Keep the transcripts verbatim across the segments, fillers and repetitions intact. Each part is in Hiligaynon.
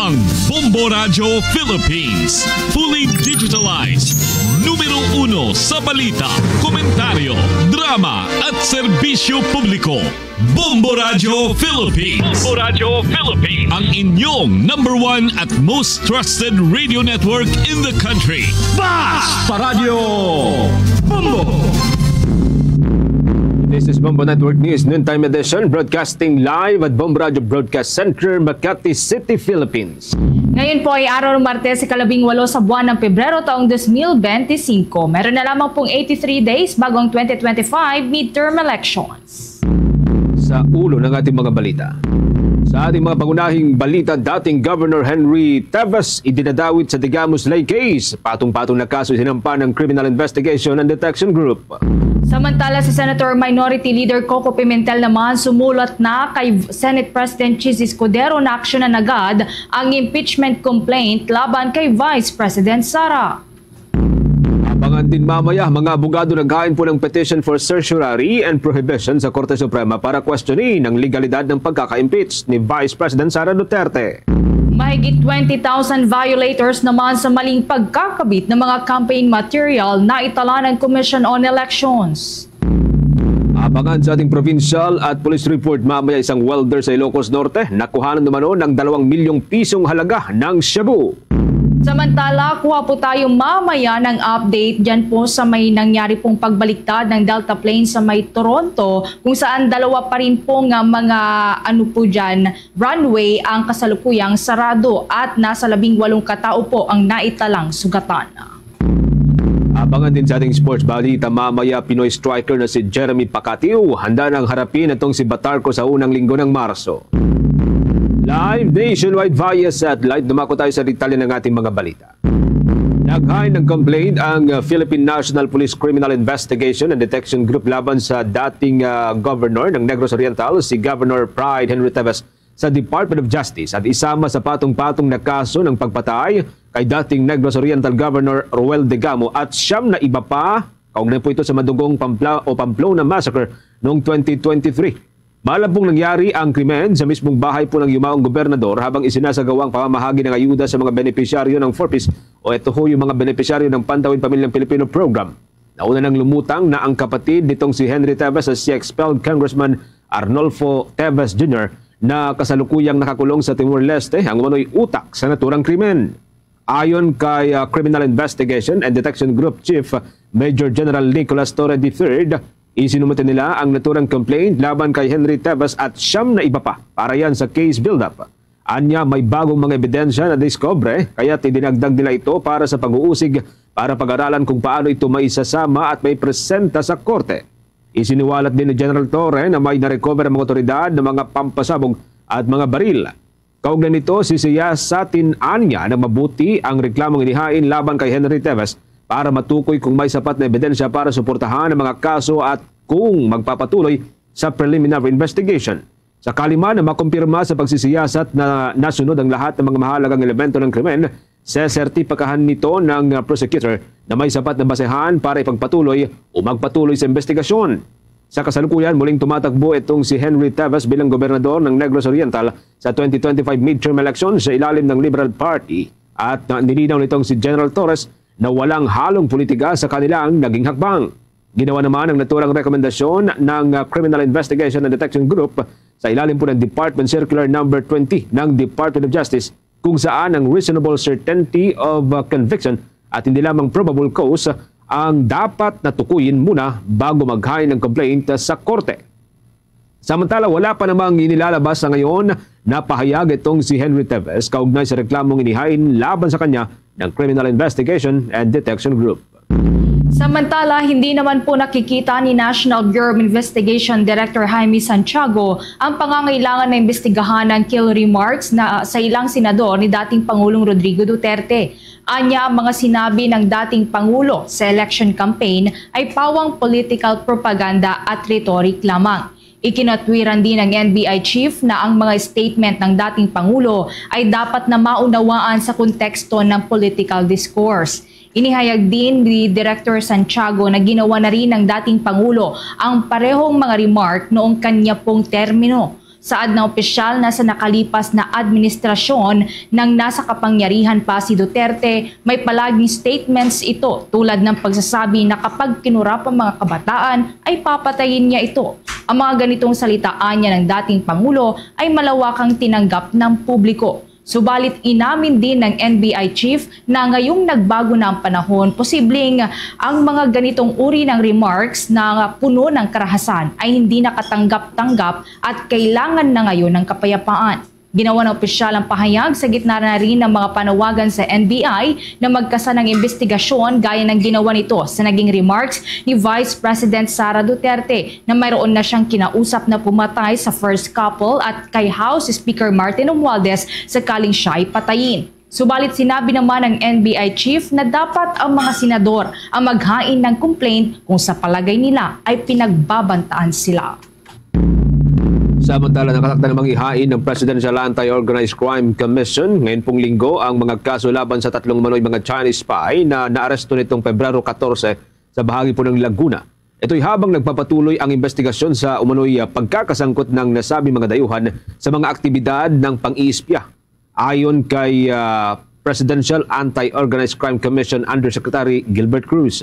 Ang Bombo Radyo Philippines, fully digitalized, numero uno sa balita, komentaryo, drama, at serbisyo publiko. Bombo Radyo Philippines. Bombo Radyo Philippines. Ang inyong number one at most trusted radio network in the country. Basta Radyo Bombo! This is Bombo Network News Noontime Edition, broadcasting live at Bombo Radyo Broadcast Center, Makati City, Philippines. Ngayon po ay araw ng Martes, ikalabing walo sa buwan ng Pebrero taong dos mil bente singko. Meron na lamang pong eighty-three days bago ang twenty twenty-five midterm elections. Sa ulo ng ating mga balita. Sa ating mga pangunahing balita, dating Governor Henry Teves idinadawit sa Digamos Lay case. Patong-patong na kaso sinampa ng Criminal Investigation and Detection Group. Samantala, si Senator Minority Leader Coco Pimentel naman sumulat na kay Senate President Chiz Escudero na aksyonan agad ang impeachment complaint laban kay Vice President Sara. Abangan din mamaya, mga abogado naghain po ng petition for certiorari and prohibition sa Korte Suprema para questionin ang legalidad ng pagkaka-impeach ni Vice President Sara Duterte. Mahigit twenty thousand violators naman sa maling pagkakabit ng mga campaign material na itala ng Commission on Elections. Abangan sa ating provincial at police report mamaya, isang welder sa Ilocos Norte, nakuhanan naman ng dalawang milyong pisong halaga ng shabu. Samantala, kuha po tayo mamaya ng update dyan po sa may nangyari pong pagbaliktad ng Delta plane sa may Toronto, kung saan dalawa pa rin po nga mga, ano po dyan, runway ang kasalukuyang sarado at nasa labing walong katao po ang naitalang sugatan. Abangan din sa ating sports balita mamaya, Pinoy striker na si Jeremy Pacatio handa nang harapin itong si Batarco sa unang linggo ng Marso. Live nationwide via satellite, dumako tayo sa detalye ng ating mga balita. Naghain ng complaint ang, uh, Philippine National Police Criminal Investigation and Detection Group laban sa dating, uh, governor ng Negros Oriental, si Governor Pride Henry Teves, sa Department of Justice at isama sa patong-patong na kaso ng pagpatay kay dating Negros Oriental Governor Roel Degamo at siyam na iba pa, kaugnay po ito sa madugong Pampla-, o Pamplona Massacre noong twenty twenty-three. Maalam pong nangyari ang krimen sa mismong bahay po ng yumaong gobernador habang isinasagawa ang pamamahagi ng ayuda sa mga benepisyaryo ng four Ps o ito ho yung mga benepisyaryo ng Pantawid Pamilyang Pilipino Program. Nauna nang lumutang na ang kapatid nitong si Henry Teves sa si expelled Congressman Arnolfo Teves Junior na kasalukuyang nakakulong sa Timor-Leste ang umano'y utak sa naturang krimen. Ayon kay, ah, Criminal Investigation and Detection Group Chief Major General Nicolas Torre the third, isinumite nila ang naturang complaint laban kay Henry Teves at siyam na iba pa para yan sa case build-up. Anya, may bagong mga ebidensya na diskobre, kaya idinagdag nila ito para sa pag-uusig para pag-aralan kung paano ito maisasama at may presenta sa korte. Isiniwalat din ni General Torre na may na-recover ang mga otoridad ng mga pampasabog at mga baril. Kaugnay nito, sisiyasatin anya na mabuti ang reklamong inihain laban kay Henry Teves para matukoy kung may sapat na ebidensya para suportahan ang mga kaso at kung magpapatuloy sa preliminary investigation. Sakali man na makumpirma sa pagsisiyasat na nasunod ang lahat ng mga mahalagang elemento ng krimen, sesertipikahan nito ng, uh, prosecutor na may sapat na basehan para ipagpatuloy o magpatuloy sa investigasyon. Sa kasalukuyan, muling tumatakbo itong si Henry Teves bilang gobernador ng Negros Oriental sa twenty twenty-five midterm election sa ilalim ng Liberal Party at, uh, nilinaw nitong si General Torres na walang halong politika sa kanilang naging hakbang. Ginawa naman ang naturang rekomendasyon ng, uh, Criminal Investigation and Detection Group sa ilalim po ng Department Circular Number twenty ng Department of Justice, kung saan ang reasonable certainty of, uh, conviction at hindi lamang probable cause ang dapat na tukuyin muna bago maghain ng complaint sa korte. Samantala, wala pa namang inilalabas sa ngayon na pahayag itong si Henry Teves kaugnay sa reklamong inihain laban sa kanya ng Criminal Investigation and Detection Group. Samantala, hindi naman po nakikita ni National Bureau of Investigation Director Jaime Santiago ang pangangailangan na imbestigahan ang kill remarks na, ah, sa ilang senador ni dating Pangulong Rodrigo Duterte. Anya, ang mga sinabi ng dating Pangulo sa election campaign ay pawang political propaganda at rhetoric lamang. Ikinatwiran din ng N B I chief na ang mga statement ng dating Pangulo ay dapat na maunawaan sa konteksto ng political discourse. Inihayag din ni Director Santiago na ginawa na rin ng dating Pangulo ang parehong mga remark noong kanya pong termino. Saad ng opisyal na sa nakalipas na administrasyon nang nasa kapangyarihan pa si Duterte, may palaging statements ito tulad ng pagsasabi na kapag kinurap ang mga kabataan ay papatayin niya ito. Ang mga ganitong salitaan niya ng dating Pangulo ay malawakang tinanggap ng publiko. Subalit inamin din ng N B I chief na ngayong nagbago na ang panahon, posibleng ang mga ganitong uri ng remarks na puno ng karahasan ay hindi nakatanggap-tanggap at kailangan na ngayon ng kapayapaan. Ginawa ng opisyal ang pahayag sa gitna na rin ng mga panawagan sa N B I na magkasa ng imbestigasyon gaya ng ginawa nito sa naging remarks ni Vice President Sara Duterte na mayroon na siyang kinausap na pumatay sa first couple at kay House Speaker Martin Romualdez sakaling siya ay patayin. Subalit sinabi naman ng N B I chief na dapat ang mga senador ang maghain ng complaint kung sa palagay nila ay pinagbabantaan sila. Samantala, nakatakda namang ihain ng Presidential Anti-Organized Crime Commission ngayon pong Linggo ang mga kaso laban sa tatlong umano'y mga Chinese spy na naaresto nitong Pebrero katorse sa bahagi po ng Laguna. Ito'y habang nagpapatuloy ang investigasyon sa umano'y, ah, pagkakasangkot ng nasabing mga dayuhan sa mga aktibidad ng pang-iispya. Ayon kay, ah, Presidential Anti-Organized Crime Commission Undersecretary Gilbert Cruz,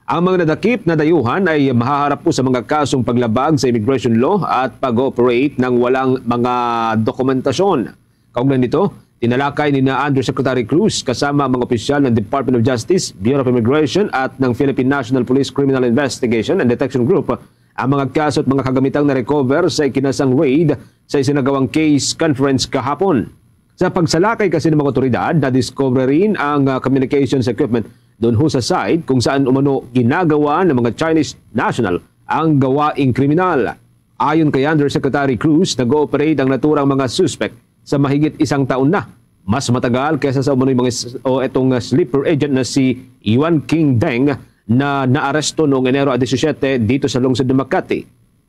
ang mga nadakip na dayuhan ay mahaharap po sa mga kasong paglabag sa immigration law at pag-ooperate ng walang mga dokumentasyon. Kaugnay nito, tinalakay ni na Undersecretary Cruz kasama ang mga opisyal ng Department of Justice, Bureau of Immigration at ng Philippine National Police Criminal Investigation and Detection Group ang mga kaso at mga kagamitang na-recover sa ikinasang raid sa isinagawang case conference kahapon. Sa pagsalakay kasi ng mga otoridad, nadiskubre rin ang, ah, communications equipment doon ho sa site kung saan umano ginagawa ng mga Chinese national ang gawaing kriminal. Ayon kay Undersecretary Cruz, nag-ooperate ang naturang mga suspek sa mahigit isang taon na. Mas matagal kaysa sa umano'y mga s- o itong, ah, sleeper agent na si Yuan King Deng na naaresto noong Enero disisyete dito sa lungsod ng Makati.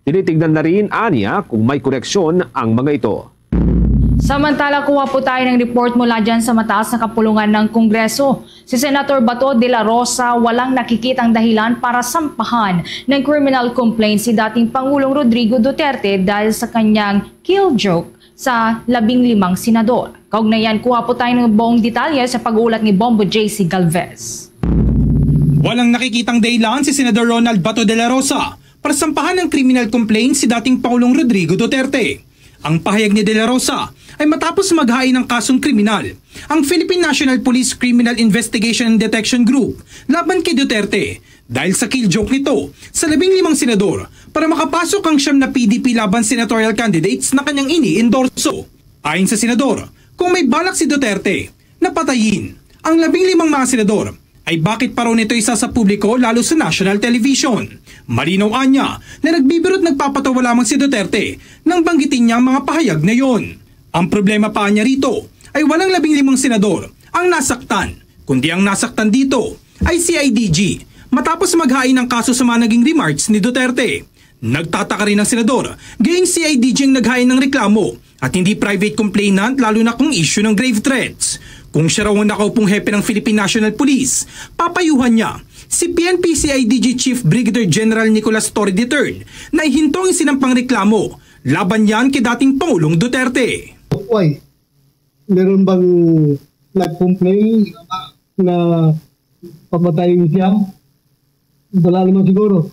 Tinitignan na rin anya kung may koneksyon ang mga ito. Samantala, kuha po tayo ng report mula dyan sa mataas na kapulungan ng Kongreso. Si Senator Bato de la Rosa walang nakikitang dahilan para sampahan ng criminal complaint si dating Pangulong Rodrigo Duterte dahil sa kanyang kill joke sa labing limang senador. Kaugnay yan, kuha po tayo ng buong detalye sa pag-uulat ni Bombo J C Galvez. Walang nakikitang dahilan si Senador Ronald Bato de la Rosa para sampahan ng criminal complaint si dating Pangulong Rodrigo Duterte. Ang pahayag ni De La Rosa ay matapos maghain ng kasong kriminal ang Philippine National Police Criminal Investigation and Detection Group laban kay Duterte dahil sa kill joke nito sa labing limang senador para makapasok ang siyam na P D P laban senatorial candidates na kanyang ini-endorso. Ayon sa senador, kung may balak si Duterte na patayin ang labing limang mga senador, ay bakit pa raw nito isa sa publiko, lalo sa national television? Malinaw anya na nagbibiro at nagpapatawa lamang si Duterte nang banggitin niya ang mga pahayag na yon. Ang problema pa niya rito ay walang labing limang senador ang nasaktan, kundi ang nasaktan dito ay si I D G matapos maghain ng kaso sa mga naging remarks ni Duterte. Nagtataka rin ang senador, gayong si I D G ang naghain ng reklamo at hindi private complainant, lalo na kung issue ng grave threats. Kung siya raw ang nakaupong hepe ng Philippine National Police, papayuhan niya si P N P C I D G Chief Brigadier General Nicolas Torre the third na ihinto ang sinampang reklamo laban niyan kay dating Pangulong Duterte. Why? Meron bang nag-complain na papatayin siya? Wala naman siguro.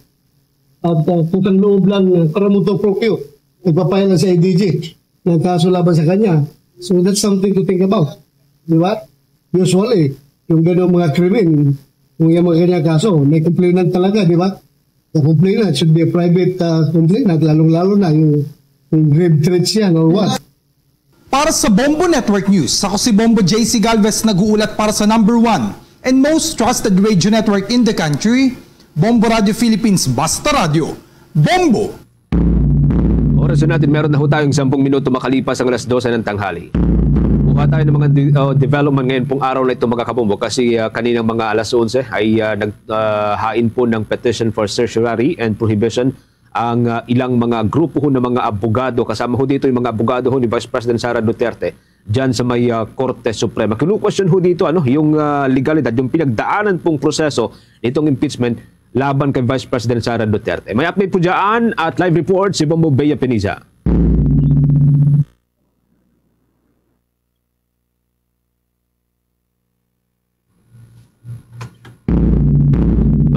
At uh, putang loob lang uh, para mo to procure. Nagpapayal lang sa I D G ng kaso laban sa kanya. So that's something to think about. Di ba? Usually, yung gano'ng mga krimen, kung yung mga kanya kaso, may complainant talaga, di ba? The complainant should be a private uh, complainant, lalong-lalo na yung, yung grave threats yan or what. Para sa Bombo Network News, ako si Bombo J C Galvez nag-uulat para sa number one and most trusted radio network in the country, Bombo Radio Philippines, Basta Radio, Bombo! Oras na natin, meron na ho tayong sampung minuto makalipas ang alas dose ng tanghali. Kuha tayo ng mga de- uh, development ngayon pong araw na ito, mga kabombo, kasi uh, kaninang mga alas onse ay uh, naghain uh, po ng petition for certiorari and prohibition ang uh, ilang mga grupo ho ng mga abogado, kasama ho dito yung mga abogado ho ni Vice President Sara Duterte dyan sa may uh, Korte Suprema. Kinukwestiyon ho dito ano, yung uh, legalidad, yung pinagdaanan pong proseso nitong impeachment laban kay Vice President Sara Duterte. May update po dyan at live report si Bombo Bea Peniza.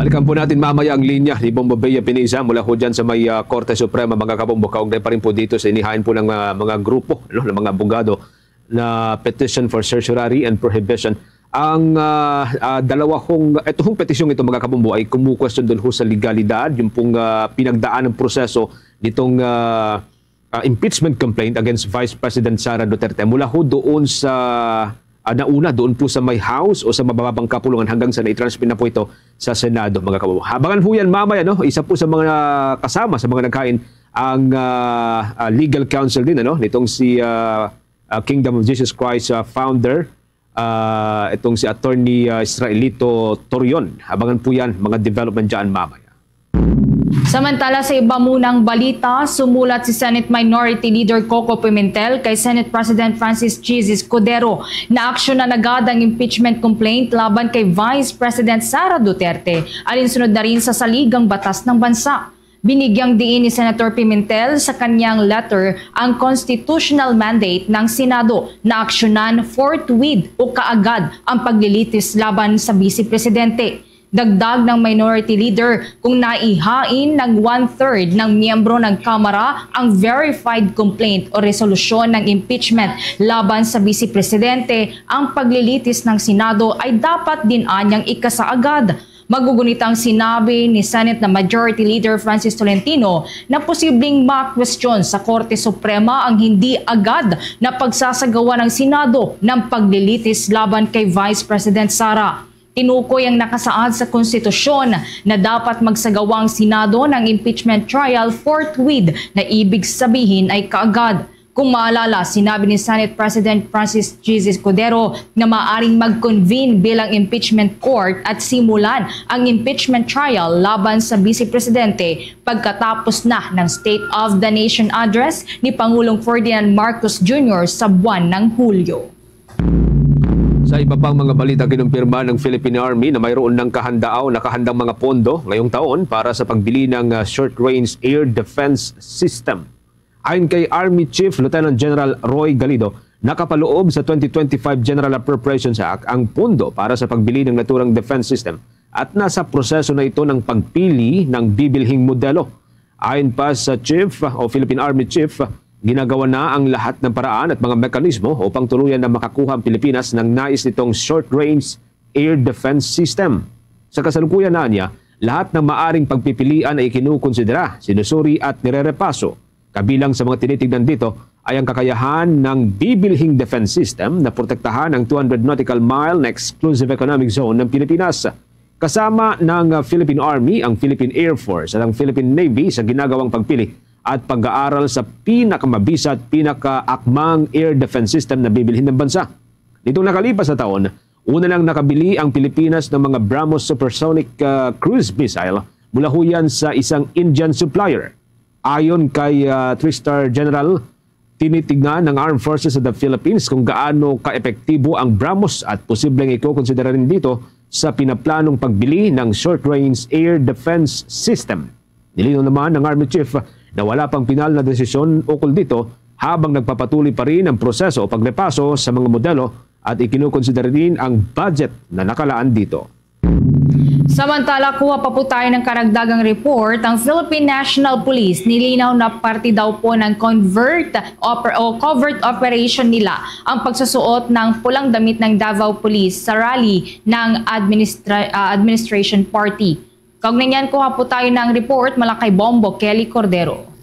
Balikan po natin mamaya ang linya ni Bombo Bea Pinisa mula ho dyan sa may, ah, Korte Suprema, mga kabombo. Kaugnay pa rin po dito sa inihain po ng, ah, mga grupo, no, ng mga abogado na petition for certiorari and prohibition. Ang, ah, ah, dalawa hong, ito hong petisyong ito, mga kabombo, ay kumukwestiyon doon ho sa legalidad, yung pong, ah, pinagdaan ng proseso nitong, ah, ah, impeachment complaint against Vice President Sara Duterte mula ho doon sa, ah, nauna, doon po sa may House o sa mababang kapulungan hanggang sa nai-transmit na po ito sa Senado, mga kabombo. Abangan po yan mamaya, no? Isa po sa mga kasama sa mga nagkain ang, ah, ah, legal counsel din, ano? Nitong si, ah, ah, Kingdom of Jesus Christ, ah, founder, ah, itong si Attorney, ah, Israelito Torion. Abangan po yan, mga development dyan mamaya. Samantala, sa iba munang balita, sumulat si Senate Minority Leader Coco Pimentel kay Senate President Francis Chiz Escudero na aksyonan agad ang impeachment complaint laban kay Vice President Sara Duterte, alinsunod na rin sa saligang batas ng bansa. Binigyang diin ni Senator Pimentel sa kanyang letter ang constitutional mandate ng Senado na aksyonan forthwith o kaagad ang paglilitis laban sa Vice Presidente. Dagdag ng Minority Leader, kung naihain ng one-third ng miyembro ng Kamara ang verified complaint o resolusyon ng impeachment laban sa Vice Presidente, ang paglilitis ng Senado ay dapat din anyang ikasaagad. Magugunit ang sinabi ni Senate na Majority Leader Francis Tolentino na posibleng makwestiyon sa Korte Suprema ang hindi agad na pagsasagawa ng Senado ng paglilitis laban kay Vice President Sara. Tinukoy ang nakasaad sa konstitusyon na dapat magsagawa ang Senado ng impeachment trial forthwith, na ibig sabihin ay kaagad. Kung maalala, sinabi ni Senate President Francis Chiz Escudero na maaring mag-convene bilang impeachment court at simulan ang impeachment trial laban sa Vice Presidente pagkatapos na ng State of the Nation Address ni Pangulong Ferdinand Marcos Junior sa buwan ng Hulyo. Sa iba pang mga balita, kinumpirma ng Philippine Army na mayroon ng kahandaaw, nakahandang mga pondo ngayong taon para sa pagbili ng, ah, short-range air defense system. Ayon kay Army Chief Lieutenant General Roy Galido, nakapaloob sa twenty twenty-five General Appropriations Act ang pondo para sa pagbili ng naturang defense system at nasa proseso na ito ng pagpili ng bibilhing modelo. Ayon pa sa Chief o Philippine Army Chief, ginagawa na ang lahat ng paraan at mga mekanismo upang tuluyan na makakuha ang Pilipinas ng nais nitong short-range air defense system. Sa kasalukuyan na niya, lahat ng maaring pagpipilian ay kinukonsidera, sinusuri at nirerepaso. Kabilang sa mga tinitignan dito ay ang kakayahan ng bibilhing defense system na protektahan ang two hundred nautical mile na exclusive economic zone ng Pilipinas. Kasama ng, uh, Philippine Army, ang Philippine Air Force at ang Philippine Navy sa ginagawang pagpili at pag-aaral sa pinakamabisa at pinakaakmang air defense system na bibilhin ng bansa. Nitong nakalipas na taon, una nang nakabili ang Pilipinas ng mga BrahMos supersonic, uh, cruise missile mula ho yan sa isang Indian supplier. Ayon kay, uh, three-star General, tinitignan ng Armed Forces of the Philippines kung gaano kaepektibo ang BrahMos at posibleng ikokonsidera rin dito sa pinaplanong pagbili ng short-range air defense system. Nilinaw naman ng Army Chief na wala pang pinal na desisyon ukol dito habang nagpapatuloy pa rin ang proseso o pagrepaso sa mga modelo at ikinukonsidera rin ang budget na nakalaan dito. Samantala, kuha pa po tayo ng karagdagang report. Ang Philippine National Police nilinaw na parte daw po ng convert oper- o covert operation nila ang pagsusuot ng pulang damit ng Davao Police sa rally ng administra- ah, administration party. Kaugnay niyan, kuha po tayo ng report mula kay Bombo Kelly Cordero.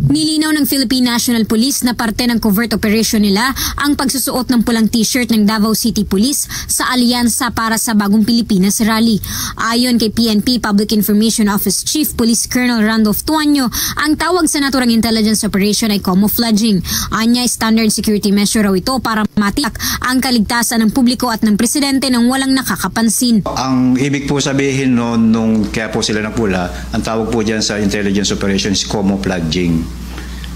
Nilinaw ng Philippine National Police na parte ng covert operation nila ang pagsusuot ng pulang t-shirt ng Davao City Police sa Alyansa para sa Bagong Pilipinas Rally. Ayon kay P N P Public Information Office Chief Police Colonel Randolph Tuanyo, ang tawag sa naturang intelligence operation ay camouflaging. Anya, standard security measure raw ito para matiyak ang kaligtasan ng publiko at ng presidente nang walang nakakapansin. Ang ibig po sabihin nun, nung kaya po sila nagpula, ang tawag po dyan sa intelligence operation is camouflaging.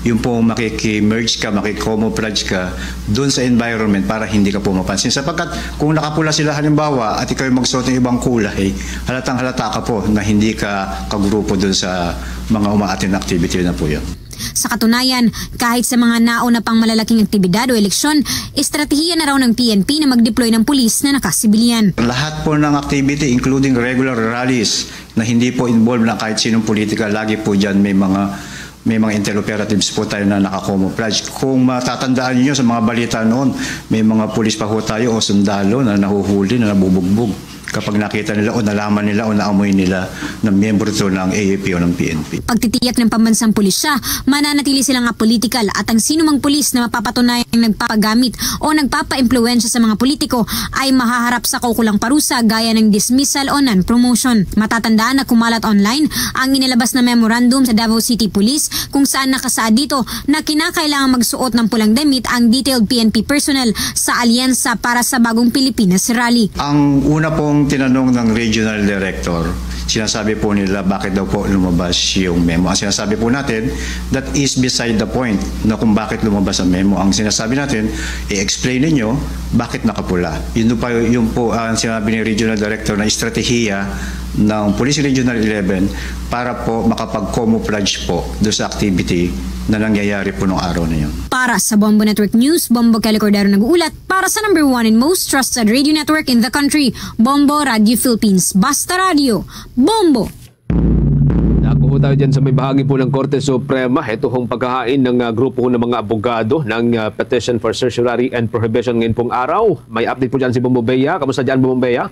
Yung po makiki-merge ka, makikomouflage ka doon sa environment para hindi ka po mapansin. Sapagkat kung nakapula sila halimbawa at ikaw yung magsuot ng ibang kulay, halatang halata ka po na hindi ka kagrupo doon sa mga umaattend na activity na po yun. Sa katunayan, kahit sa mga nauna pang malalaking aktibidad o eleksyon, estratehiya na raw ng P N P na mag-deploy ng pulis na nakasibilyan. Lahat po ng activity, including regular rallies na hindi po involved na kahit sinong politika, lagi po dyan may mga may mga intel operatives po tayo na nakacamouflage. Kung matatandaan niyo sa mga balita noon, may mga pulis pa ho tayo o sundalo na nahuhuli, na nabubugbog kapag nakita nila o nalaman nila o naamoy nila na miyembro to ng A A P o ng P N P. Pagtitiyak ng pambansang pulisya, mananatili silang apolitical at ang sinumang pulis na mapapatunayang nagpapagamit o nagpapaimpluwensya sa mga politiko ay mahaharap sa kaukulang parusa gaya ng dismissal o non-promotion. Matatandaan na kumalat online ang inilabas na memorandum sa Davao City Police kung saan nakasaad dito na kinakailangang magsuot ng pulang damit ang detailed P N P personnel sa Alyansa para sa Bagong Pilipinas Rally. Ang una pong tinanong ng regional director, sinasabi po nila bakit daw po lumabas yung memo. Ang sinasabi po natin, that is beside the point na kung bakit lumabas ang memo. Ang sinasabi natin, i-explain ninyo bakit nakapula. Yun pa, yun po ang sinabi ni regional director na estratehiya ng Police Regional eleven para po makapag-camouflage po do sa activity na nangyayari po nung araw na yun. Para sa Bombo Network News, Bombo Kelly Cordero nag-uulat para sa number one and most trusted radio network in the country, Bombo Radio Philippines. Basta Radio, Bombo! Nakuha tayo dyan sa may bahagi po ng Korte Suprema. Ito hong paghahain ng ah, grupo ng mga abogado ng ah, Petition for Certiorari and Prohibition ngayon pong araw. May update po dyan si Bombo Bea. Kamusta dyan, Bombo Bea?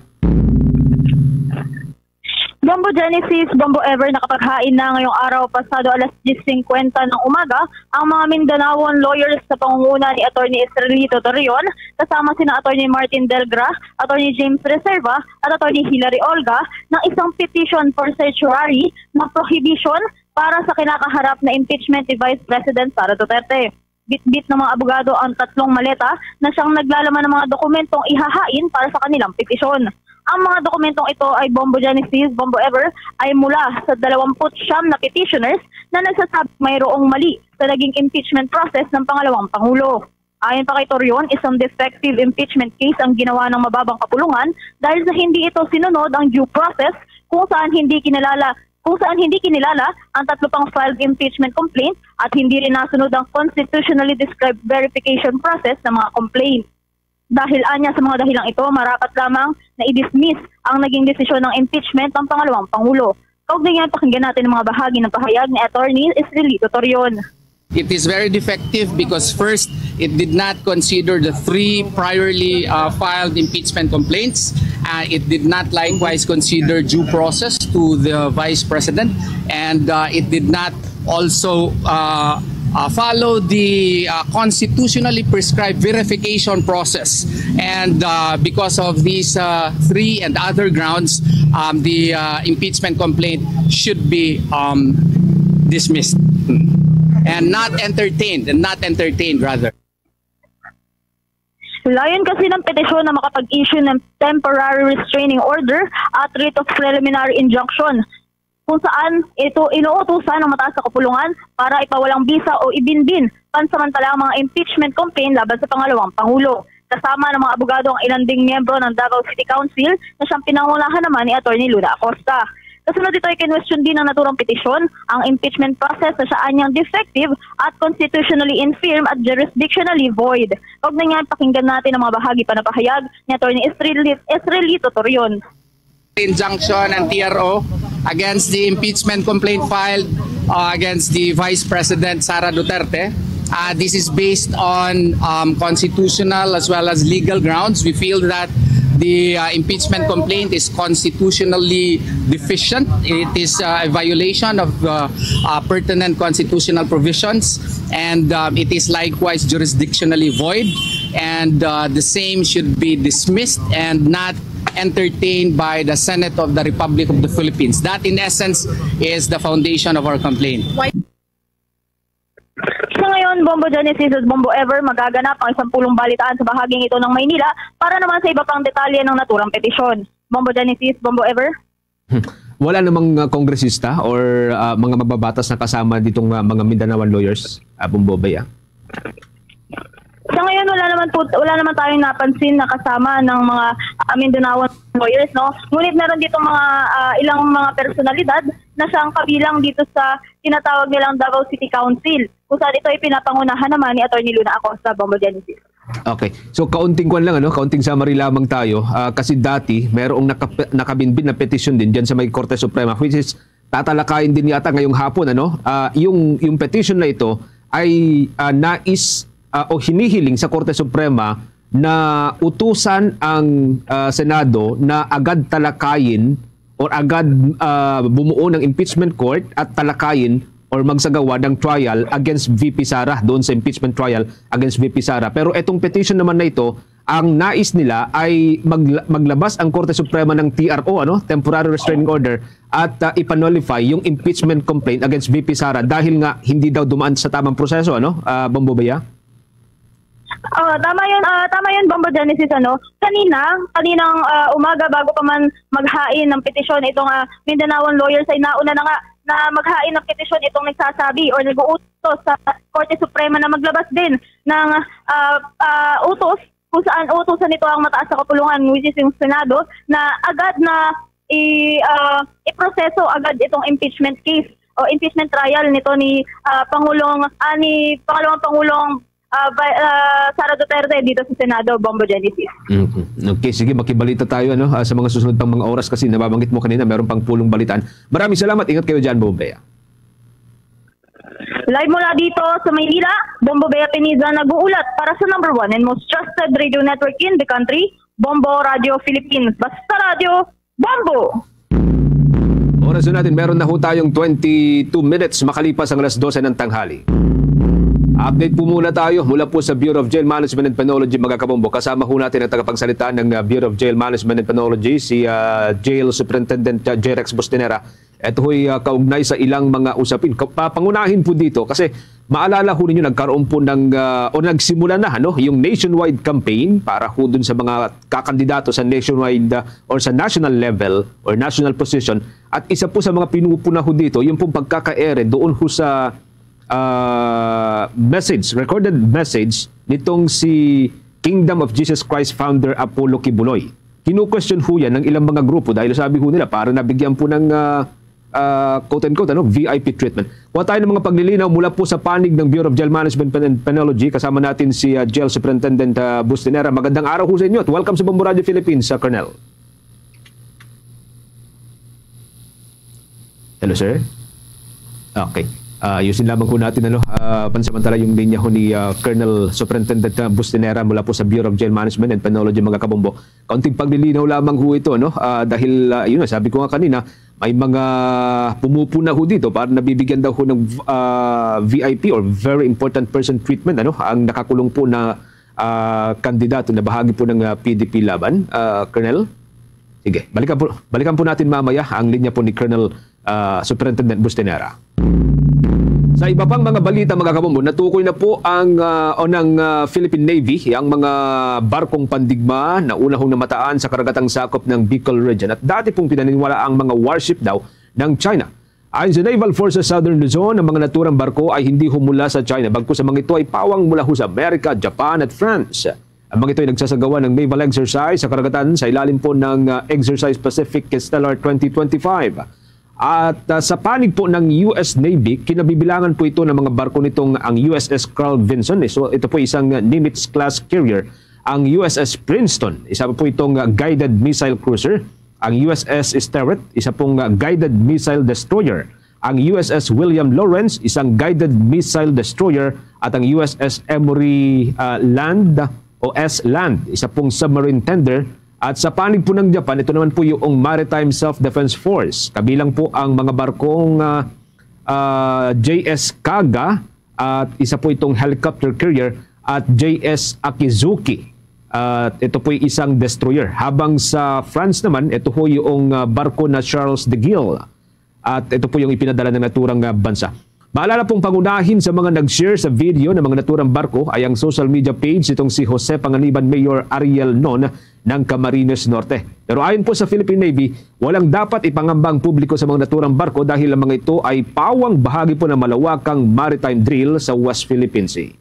Bombo Genesis, Bombo Ever, nakapaghain na ngayong araw pasado alas diyes singkwenta ng umaga ang mga Mindanaoan lawyers sa pangunguna ni Attorney Israelito Torreon, kasama sina Attorney Martin Delgra, Attorney James Reserva, at Attorney Hilary Olga ng isang petition for certiorari na prohibition para sa kinakaharap na impeachment ni Vice President Sara Duterte. Bitbit ng mga abogado ang tatlong maleta na siyang naglalaman ng mga dokumentong ihahain para sa kanilang petisyon. Ang mga dokumentong ito ay Bombo Genesis, Bombo Ever, ay mula sa dalawampu't siyam na petitioners na nagsasabi mayroong mali sa naging impeachment process ng pangalawang pangulo. Ayon pa kay Torreon, isang defective impeachment case ang ginawa ng mababang kapulungan dahil sa hindi ito sinunod ang due process kung saan hindi kinilala kung saan hindi kinilala ang tatlo pang filed impeachment complaint at hindi rin nasunod ang constitutionally described verification process ng mga complaint. Dahil anya sa mga dahilang ito, marapat lamang na i-dismiss ang naging desisyon ng impeachment ng pangalawang pangulo. Kaugnay niyan, pakinggan natin ang mga bahagi ng pahayag ni Attorney Israelito Torreon. It is very defective because first, it did not consider the three priorly uh, filed impeachment complaints. Uh, it did not likewise consider due process to the vice president, and uh, it did not also uh, uh, follow the uh, constitutionally prescribed verification process. And uh, because of these uh, three and other grounds, um, the uh, impeachment complaint should be um, dismissed and not entertained, and not entertained rather. Layon kasi ng petisyon na makapag-issue ng temporary restraining order at writ of preliminary injunction, kung saan ito inuutusan ng mataas na kapulungan para ipawalang bisa o ibinbin pansamantala ang mga impeachment complaint laban sa pangalawang pangulo. Kasama ng mga abogado ang ilan ding miyembro ng Davao City Council na siyang pinangunahan naman ni Attorney Luna Acosta. Kasunod dito ay kinwestiyon din ng naturang petisyon ang impeachment process na siya anyang defective at constitutionally infirm at jurisdictionally void. Kaugnay niyan, pakinggan natin ang mga bahagi pa na pahayag ni Attorney Israeli- Israelito Torreon. Injunction and T R O against the impeachment complaint filed uh, against the Vice President Sara Duterte. Uh, this is based on um, constitutional as well as legal grounds. We feel that the uh, impeachment complaint is constitutionally deficient. It is uh, a violation of uh, uh, pertinent constitutional provisions, and um, it is likewise jurisdictionally void. And uh, the same should be dismissed and not entertained by the Senate of the Republic of the Philippines. That, in essence, is the foundation of our complaint. Sa ngayon, Bombo Genesis at Bombo Ever, magaganap ang isang pulong balitaan sa bahaging ito ng Maynila para naman sa iba pang detalye ng naturang petisyon. Bombo Genesis, Bombo Ever. Wala namang uh, kongresista or uh, mga mababatas na kasama ditong uh, mga Mindanaoan lawyers, uh, Bombo Bea? Sa ngayon, wala naman po, wala naman tayong napansin na kasama ng mga uh, Mindanaoan lawyers, no? Ngunit meron dito mga, ah, ilang mga personalidad na siyang kabilang dito sa tinatawag nilang Davao City Council, kung saan ito ay pinapangunahan naman ni Attorney Luna Acosta, Bombo Genesis. Okay. So, kaunting kwan lang, ano? Kaunting summary lamang tayo. Ah, kasi dati, mayroong nakap-, nakabinbin na petisyon din dyan sa may Korte Suprema, which is tatalakayin din yata ngayong hapon, ano? Ah, yung, yung petition na ito ay, ah, nais, ah, o hinihiling sa Korte Suprema na utusan ang, ah, Senado na agad talakayin or agad, ah, bumuo ng impeachment court at talakayin or magsagawa ng trial against V P Sara, doon sa impeachment trial against V P Sara. Pero etong petition naman na ito, ang nais nila ay magla-, maglabas ang Korte Suprema ng T R O, ano, temporary restraining order, at, ah, ipa-nullify yung impeachment complaint against V P Sara dahil nga hindi daw dumaan sa tamang proseso, ano, ah, Bombo Bea? Oh, tama yun, ah, tama yun, Bombo Genesis, ano? Kanina, kaninang, ah, umaga, bago pa man maghain ng petisyon itong, ah, Mindanaoan lawyers, ay nauna na nga na maghain ng petisyon itong nagsasabi or nag-uutos sa Korte Suprema na maglabas din ng, ah, ah, utos kung saan utusan nito ang mataas na kapulungan, which is yung Senado, na agad na i-, ah, iproseso agad itong impeachment case o impeachment trial nito ni, ah, Pangulong, ah, ni Pangalawang Pangulong, ah, Vi-, ah, Sara Duterte dito sa Senado, Bombo Genesis. Mhm. Okay, sige, makibalita tayo, ano, ah, sa mga susunod pang mga oras kasi nababanggit mo kanina, meron pang pulong balitaan. Maraming salamat. Ingat kayo dyan, Bombo Bea. Live mula dito sa Maynila, Bombo Bea Piniza nag-uulat para sa number one and most trusted radio network in the country, Bombo Radio Philippines. Basta radyo, Bombo! Oras na natin, meron na ho tayong twenty-two minutes makalipas ang alas dose ng tanghali. Update po muna tayo mula po sa Bureau of Jail Management and Penology, mga kabombo. Kasama ho natin ang tagapagsalita ng, uh, Bureau of Jail Management and Penology, si, uh, Jail Superintendent, uh, J Rex Bustinera. Ito ho'y, uh, kaugnay sa ilang mga usapin. Ka-, pa-, pangunahin po dito kasi maalala ho ninyo, nagkaroon po ng, uh, o nagsimula na, ano, yung nationwide campaign para ho dun sa mga kakandidato sa nationwide, uh, or sa national level or national position. At isa po sa mga pinupuna ho dito, yung pong pagkakaere doon ho sa, ah, message, recorded message nitong si Kingdom of Jesus Christ founder Apollo Quiboloy. Kinu-question ho yan ng ilang mga grupo dahil sabi ho nila, para nabigyan po ng, ah, ah, quote-unquote, ano, V I P treatment. Kuha tayo ng mga paglilinaw mula po sa panig ng Bureau of Jail Management and Penology. Kasama natin si, ah, Jail Superintendent, ah, Bustinera. Magandang araw ho sa inyo at welcome sa Bombo Radio Philippines, ah, Colonel. Hello, sir. Okay. Ah, ayusin lamang po natin, ano, ah, pansamantala yung linya ho ni, ah, Colonel Superintendent, ah, Bustinera mula po sa Bureau of Jail Management and Penology, mga kabombo. Kaunting paglilinaw lamang ho ito, no? Ah, dahil, ah, yun, sabi ko nga kanina, may mga pumupuna ho dito para nabibigyan daw ho ng, ah, V I P or very important person treatment, ano, ang nakakulong po na, ah, kandidato na bahagi po ng, ah, P D P Laban, ah, Colonel. Sige, balikan po, balikan po natin mamaya ang linya po ni Colonel, ah, Superintendent Bustinera. Sa iba pang mga balita, mga kabombo, natukoy na po ang, ah, o ng, ah, Philippine Navy ang mga barkong pandigma na una hong namataan sa karagatang sakop ng Bicol region. At dati pong pinaniniwala ang mga warship daw ng China. Ayon sa Naval Forces Southern Luzon, ang mga naturang barko ay hindi ho mula sa China, bagkus ang mga ito ay pawang mula ho sa Amerika, Japan at France. Ang mga ito ay nagsasagawa ng naval exercise sa karagatan sa ilalim po ng, ah, Exercise Pacific Stellar twenty twenty-five. At, ah, sa panig po ng U S Navy, kinabibilangan po ito ng mga barko nitong ang U S S Carl Vinson. So, ito po isang, ah, Nimitz-class carrier. Ang U S S Princeton, isa po itong, ah, guided missile cruiser. Ang U S S Sterret, isa pong, ah, guided missile destroyer. Ang U S S William Lawrence, isang guided missile destroyer. At ang U S S Emory, ah, Land o S Land, isa pong submarine tender. At sa panig po ng Japan, ito naman po yung Maritime Self-Defense Force. Kabilang po ang mga barkong, ah, ah, J S Kaga at isa po itong helicopter carrier at J S Akizuki. At ito po'y isang destroyer. Habang sa France naman, ito po yung, ah, barko na Charles de Gaulle. At ito po yung ipinadala ng naturang, ah, bansa. Maalala pong pangunahin sa mga nag-share sa video ng mga naturang barko ay ang social media page nitong si Jose Panganiban Mayor Ariel Non ng Camarines Norte. Pero ayon po sa Philippine Navy, walang dapat ipangamba ang publiko sa mga naturang barko dahil ang mga ito ay pawang bahagi po ng malawakang maritime drill sa West Philippine Sea.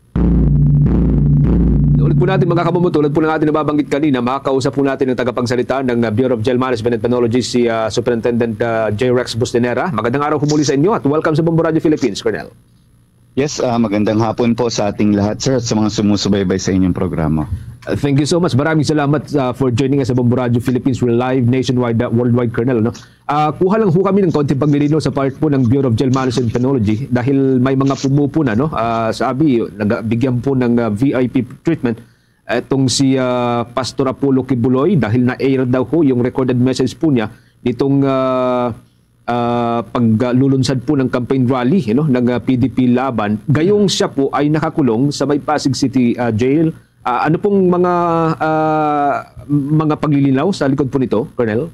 Po natin, mga kabombo, tulad po ng ating nababanggit kanina, makakausap po natin ang tagapagsalita ng, uh, Bureau of Jail Management and Penology, si, uh, Superintendent, uh, J Rex Bustinera. Magandang araw po muli sa inyo at welcome sa Bombo Radio Philippines, Colonel. Yes, ah, magandang hapon po sa ating lahat, sir, at sa mga sumusubaybay sa inyong programa. Uh, thank you so much. Maraming salamat, uh, for joining us sa Bombo Radio Philippines. We're live nationwide, uh, worldwide, Colonel, no? Ah, kuha lang ho kami ng kaunting paglilinaw sa part po ng Bureau of Jail Management and Penology dahil may mga pumupuna, no? Ah, sabi, nabigyan po ng, ah, V I P treatment itong si, ah, Pastor Apollo Quiboloy dahil na-air daw ho yung recorded message po niya nitong, ah, ah, paglulunsad po ng campaign rally, you know, ng, ah, P D P Laban. Gayong siya po ay nakakulong sa may Pasig City, ah, Jail. Ah, ano pong mga, ah, mga paglilinaw sa likod po nito, Colonel?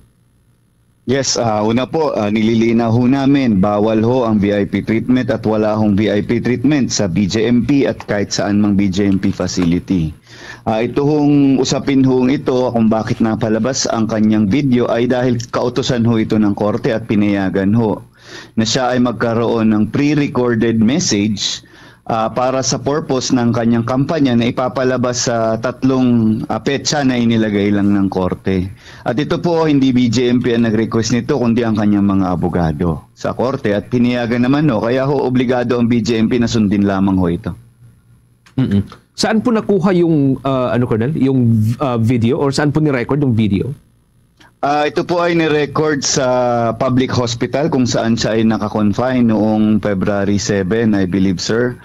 Yes, ah, una po, ah, nililinaw ho namin, bawal ho ang V I P treatment at wala hong V I P treatment sa B J M P at kahit saan mang B J M P facility. Ah, ito hong usapin hong ito kung bakit napalabas ang kanyang video ay dahil kautusan ho ito ng korte at pinayagan ho na siya ay magkaroon ng pre-recorded message, ah, para sa purpose ng kanyang kampanya na ipapalabas sa tatlong, ah, petsa na inilagay lang ng korte. At ito po, hindi B J M P ang nag-request nito, kundi ang kanyang mga abogado sa korte. At pinayagan naman, no, kaya ho, obligado ang B J M P na sundin lamang ho ito. Mm-mm. Saan po nakuha yung, ah, ano, Colonel, yung, ah, video, or saan po ni-record yung video? Ah, ito po ay ni-record sa public hospital kung saan siya ay naka-confine noong February seven, I believe, sir.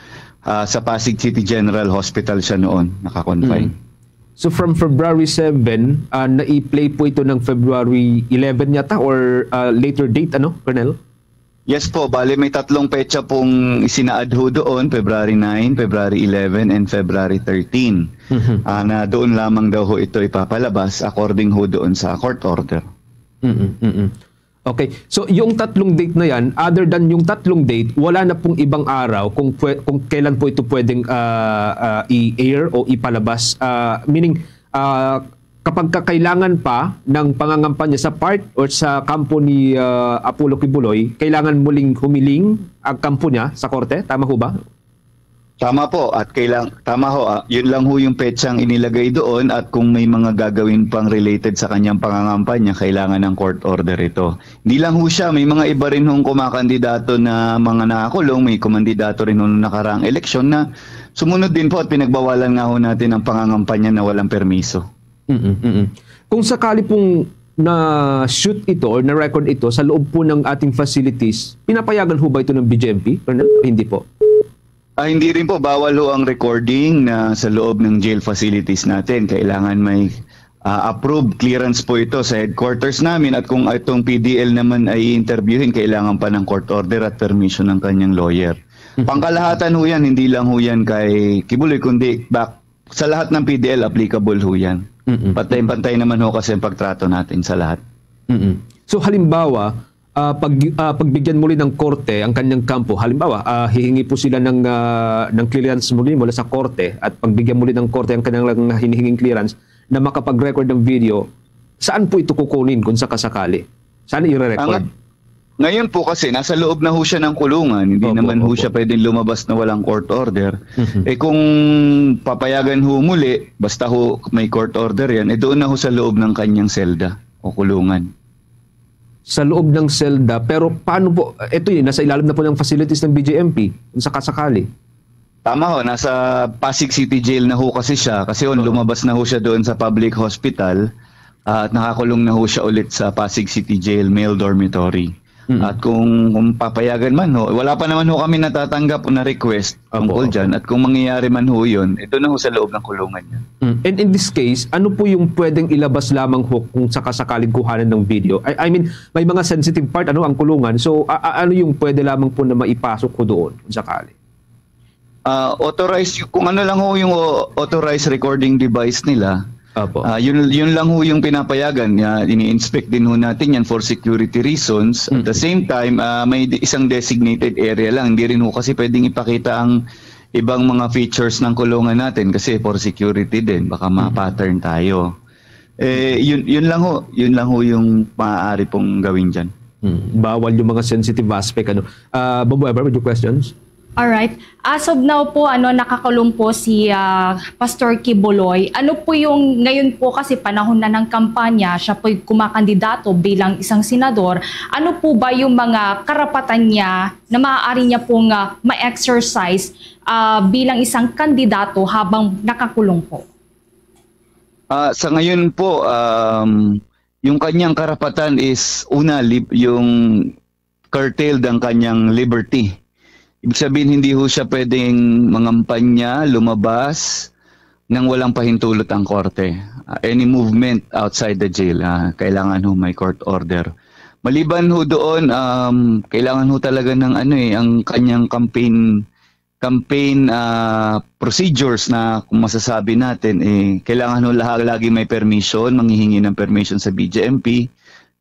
Ah, sa Pasig City General Hospital siya noon naka-confine. Mm. So from February seven, ah, nai-play po ito ng February eleven yata or, ah, later date, ano, Colonel? Yes po, bali may tatlong petsa pong isinaad ho doon, February nine, February eleven, and February thirteen. Mhm. Ah, na doon lamang daw ho ito ipapalabas according ho doon sa court order. Mm-mm, mm-mm. Okay. So, yung tatlong date na yan, other than yung tatlong date, wala na pong ibang araw kung pwe-, kung kailan po ito pwedeng, ah, ah, i-air o ipalabas. Ah, meaning, ah, kapag kakailangan pa ng pangangampanya sa part or sa kampo ni, ah, Apollo Quiboloy, kailangan muling humiling ang kampo niya sa korte? Tama ho ba? Tama po, at kailang, tama ho, ah, yun lang ho yung petsang inilagay doon, at kung may mga gagawin pang related sa kanyang pangangampanya, kailangan ng court order ito. Hindi lang ho siya, may mga iba rin hong kumakandidato na mga nakakulong, may kumandidato rin ho nung nakaraang eleksyon na sumunod din po at pinagbawalan nga ho natin ang pangangampanya na walang permiso. Mm-mm, mm-mm. Kung sakali pong na-shoot ito or na-record ito sa loob po ng ating facilities, pinapayagan ho ba ito ng B J M P? Or na-, hindi po? Ah, hindi rin po, bawal ho ang recording na sa loob ng jail facilities natin. Kailangan may, ah, approved clearance po ito sa headquarters namin, at kung itong P D L naman ay interviewin, kailangan pa ng court order at permission ng kanyang lawyer. Pangkalahatan ho yan, hindi lang ho yan kay Quiboloy, kundi back, sa lahat ng P D L applicable ho yan. Mm-mm. Pantay-pantay naman ho kasi ang pagtrato natin sa lahat. Mm-mm. So halimbawa, ah, pag, ah, pagbigyan muli ng korte ang kanyang kampo, halimbawa, ah, hihingi po sila ng, ah, ng clearance muli mula sa korte at pagbigyan muli ng korte ang kanilang hinihinging clearance na makapag-record ng video, saan po ito kukunin kung sakasakali? Saan i-record? Ang, ngayon po kasi, nasa loob na ho siya ng kulungan. Hindi Opo, naman ho opo. siya pwedeng lumabas na walang court order. Mhm. Eh kung papayagan ho muli, basta ho may court order yan, eh doon na ho sa loob ng kanyang selda o kulungan. Sa loob ng selda, pero paano po, ito yun, nasa ilalim na po ng facilities ng B J M P, kung sakasakali. Tama ho, nasa Pasig City Jail na ho kasi siya. Kasi ho, Oo. lumabas na ho siya doon sa public hospital, ah, at nakakulong na ho siya ulit sa Pasig City Jail male dormitory. Mm. At kung, kung papayagan man ho, wala pa naman ho kami natatanggap na request Apo, tungkol apo. dyan. At kung mangyayari man ho yun, ito na ho sa loob ng kulungan niya. Mm. And in this case, ano po yung pwedeng ilabas lamang ho kung sakasakaling kuhanan ng video? I, I mean, may mga sensitive part, ano, ang kulungan. So, a- a- ano yung pwede lamang po na maipasok ko doon kung sakali? Ah, authorized, kung ano lang ho yung o- authorized recording device nila, Apo. ah, yun, yun lang ho yung pinapayagan. Ah, ini-inspect din ho natin yan for security reasons. At the Mm. same time, ah, may di- isang designated area lang. Hindi rin ho kasi pwedeng ipakita ang ibang mga features ng kulungan natin kasi for security din. Baka ma-pattern tayo. Eh, yun, yun lang ho. Yun lang ho yung maaari pong gawin dyan. Mm. Bawal yung mga sensitive aspect. Ano? Ah, Bombo Ever, with your questions? Alright. As of now po, ano, nakakulong po si, ah, Pastor Quiboloy. Ano po yung, ngayon po kasi panahon na ng kampanya, siya po'y kumakandidato bilang isang senador. Ano po ba yung mga karapatan niya na maaari niya pong, ah, ma-exercise, ah, bilang isang kandidato habang nakakulong po? Ah, sa ngayon po, um, yung kanyang karapatan is una, lib-, yung curtailed ang kanyang liberty. Ibig sabihin, hindi ho siya pwedeng mangampanya, lumabas, nang walang pahintulot ang korte. Ah, any movement outside the jail, ah, kailangan ho may court order. Maliban ho doon, um, kailangan ho talaga ng ano eh, ang kanyang campaign, campaign, ah, procedures na kung masasabi natin, eh, kailangan ho lahat lagi may permission, manghihingi ng permission sa B J M P,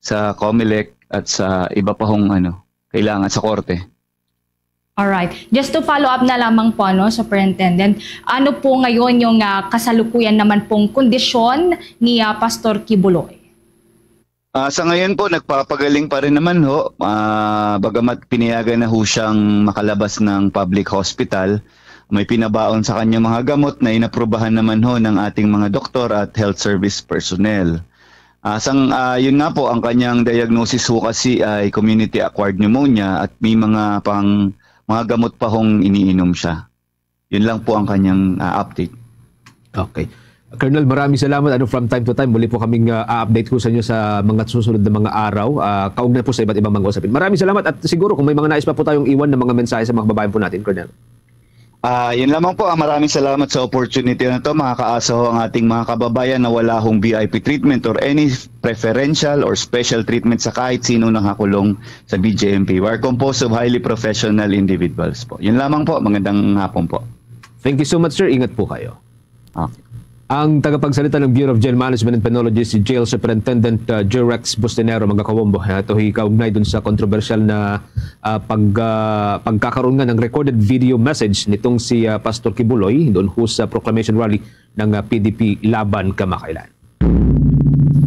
sa Comelec, at sa iba pa hong ano, kailangan sa korte. Alright. Just to follow up na lamang po, ano, Superintendent, ano po ngayon yung, ah, kasalukuyan naman pong kondisyon ni, ah, Pastor Quiboloy? Ah, sa ngayon po, nagpapagaling pa rin naman ho. Ah, bagamat pinayagan na ho siyang makalabas ng public hospital, may pinabaon sa kanya mga gamot na inaprubahan naman ho ng ating mga doktor at health service personnel. Ah, sang, ah, yun nga po, ang kanyang diagnosis ho kasi ay community-acquired pneumonia at may mga pang, mga gamot pa hong iniinom siya. Yun lang po ang kanyang, ah, update. Okay. Colonel, maraming salamat. Ano, from time to time, muli po kaming, ah, update ko sa inyo sa mga susunod na mga araw, ah, kaugnay po sa iba't ibang mga usapin. Maraming salamat at siguro kung may mga nais pa po tayong iwan na mga mensahe sa mga kababayan po natin, Colonel. Ah, yun lamang po. Ah, maraming salamat sa opportunity na to. Makakaasa ho ang ating mga kababayan na wala hong V I P treatment or any preferential or special treatment sa kahit sino nakakulong sa B J M P. We are composed of highly professional individuals po. Yun lamang po. Magandang hapon po. Thank you so much, sir. Ingat po kayo. Okay. Ang tagapagsalita ng Bureau of Jail Management and Penology, si Jail Superintendent, uh, Jurex Bustinero, mga kawombo. Ito ay kaugnay dun sa kontrobersyal na, uh, pag, uh, pagkakaroon nga ng recorded video message nitong si, uh, Pastor Quiboloy doon ho sa proclamation rally ng, uh, P D P laban kamakailan.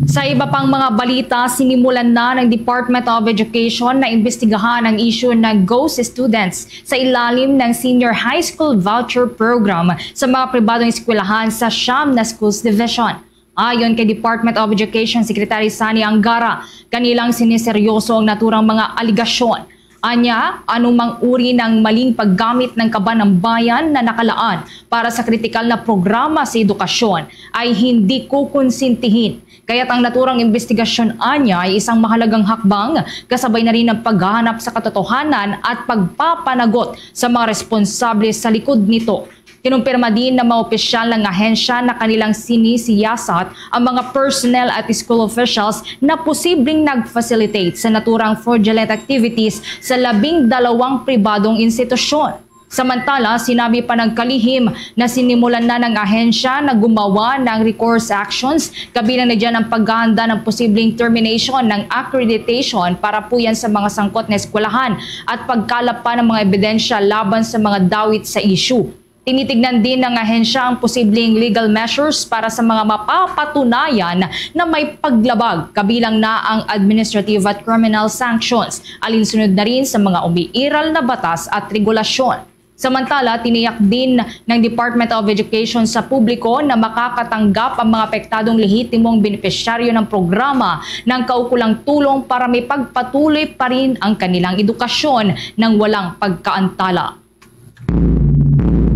Sa iba pang mga balita, sinimulan na ng Department of Education na imbestigahan ang issue ng ghost students sa ilalim ng Senior High School Voucher Program sa mga pribadong eskwelahan sa siyam na schools division. Ayon kay Department of Education Secretary Sani Angara, kanilang siniseryoso ang naturang mga aligasyon. Anya, anumang uri ng maling paggamit ng kaban ng bayan na nakalaan para sa kritikal na programa sa edukasyon ay hindi kukonsintihin. Kaya't ang naturang imbestigasyon anya ay isang mahalagang hakbang, kasabay na rin ng paghahanap sa katotohanan at pagpapanagot sa mga responsable sa likod nito. Kinumpirma din ng mga opisyal ng ahensya na kanilang sinisiyasat ang mga personnel at school officials na posibleng nag-facilitate sa naturang fraudulent activities sa labing dalawang pribadong institusyon. Samantala, sinabi pa ng kalihim na sinimulan na ng ahensya na gumawa ng recourse actions, kabilang na dyan ang paghahanda ng posibleng termination ng accreditation para po yan sa mga sangkot na eskwelahan at pagkalap pa ng mga ebidensya laban sa mga dawit sa issue. Tinitignan din ng ahensya ang posibleng legal measures para sa mga mapapatunayan na may paglabag, kabilang na ang administrative at criminal sanctions, alinsunod na rin sa mga umiiral na batas at regulasyon. Samantala, tiniyak din ng Department of Education sa publiko na makakatanggap ang mga apektadong lehitimong benepisyaryo ng programa ng kaukulang tulong para may pagpatuloy pa rin ang kanilang edukasyon ng walang pagkaantala.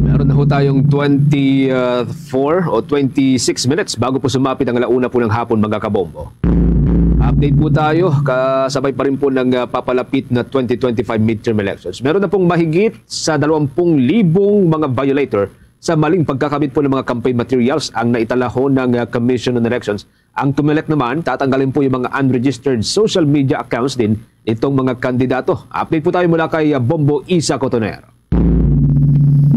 Meron na ho tayong twenty-four o twenty-six minutes bago po sumapit ang alauna po ng hapon, mga kabombo. Update po tayo, kasabay pa rin po ng, ah, papalapit na twenty twenty-five midterm elections. Meron na pong mahigit sa dalawampung libong mga violator sa maling pagkakabit po ng mga campaign materials ang naitala ho ng, ah, Commission on Elections. Ang Comelec naman, tatanggalin po yung mga unregistered social media accounts din nitong mga kandidato. Update po tayo mula kay, ah, Bombo Isa Cotonero.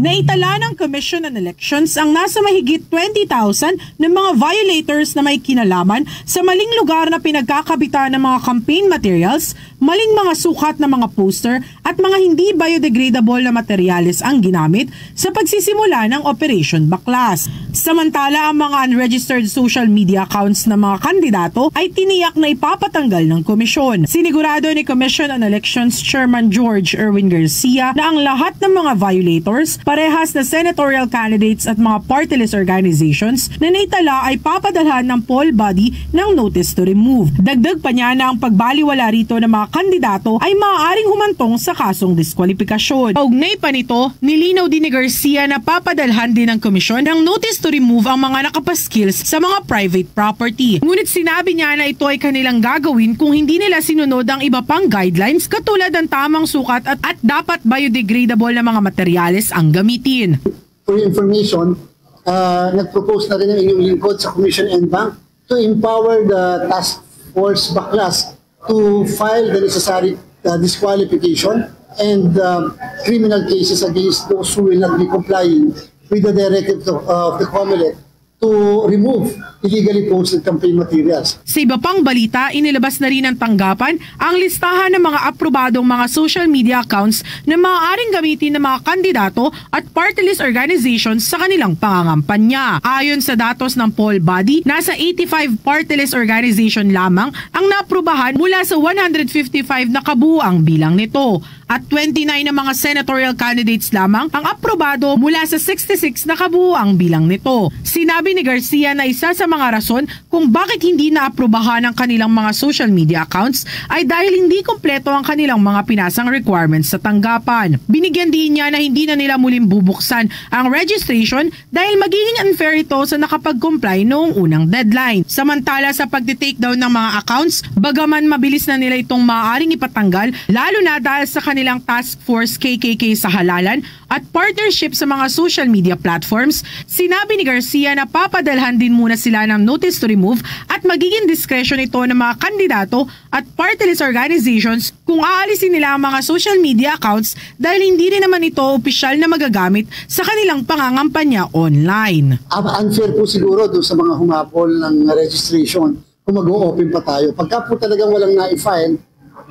Naitala ng Commission on Elections ang nasa mahigit twenty thousand na mga violators na may kinalaman sa maling lugar na pinagkakabitan ng mga campaign materials, maling mga sukat na mga poster at mga hindi biodegradable na materyales ang ginamit sa pagsisimula ng Operation Baklas. Samantala, ang mga unregistered social media accounts ng mga kandidato ay tiniyak na ipapatanggal ng komisyon. Sinigurado ni Commission on Elections Chairman George Erwin Garcia na ang lahat ng mga violators, parehas na senatorial candidates at mga party list organizations na naitala ay papadalhan ng poll body ng notice to remove. Dagdag pa niya na ang pagbaliwala rito ng mga kandidato ay maaaring humantong sa kasong diskwalipikasyon. Kaugnay pa nito, nilinaw din ni Garcia na papadalhan din ng komisyon ng notice to remove ang mga nakapaskil sa mga private property. Ngunit sinabi niya na ito ay kanilang gagawin kung hindi nila sinunod ang iba pang guidelines, katulad ng tamang sukat at, at dapat biodegradable na mga materyales ang gamitin. For your information, uh, nag-propose na rin ang inyong lingkod sa Commission en banc to empower the Task Force Baklas to file the necessary uh, disqualification and uh, criminal cases against those who will not be complying with the directive of, of the COMELEC to remove illegally posted campaign materials. Sa iba pang balita, inilabas na rin ng tanggapan ang listahan ng mga aprobadong mga social media accounts na maaaring gamitin ng mga kandidato at party list organizations sa kanilang pangangampanya. Ayon sa datos ng poll body, nasa eighty-five party list organization lamang ang naaprubahan mula sa one hundred fifty-five na kabuoang bilang nito. At twenty-nine na mga senatorial candidates lamang ang aprobado mula sa sixty-six na kabuoang bilang nito. Sinabi ni Garcia na isa sa mga rason kung bakit hindi naaprubahan ang kanilang mga social media accounts ay dahil hindi kompleto ang kanilang mga pinasang requirements sa tanggapan. Binigyan diin niya na hindi na nila muling bubuksan ang registration dahil magiging unfair ito sa nakapag-comply noong unang deadline. Samantala, sa pagti-take down ng mga accounts, bagaman mabilis na nila itong maaaring ipatanggal, lalo na dahil sa kanilang task force K K K sa halalan at partnership sa mga social media platforms, sinabi ni Garcia na papadalhan din muna sila ng notice to remove at magiging discretion ito ng mga kandidato at party list organizations kung aalisin nila ang mga social media accounts dahil hindi rin naman ito opisyal na magagamit sa kanilang pangangampanya online. Unfair po siguro doon sa mga humabol ng registration kung mag-o-open pa tayo. Pagka po talagang walang na-file,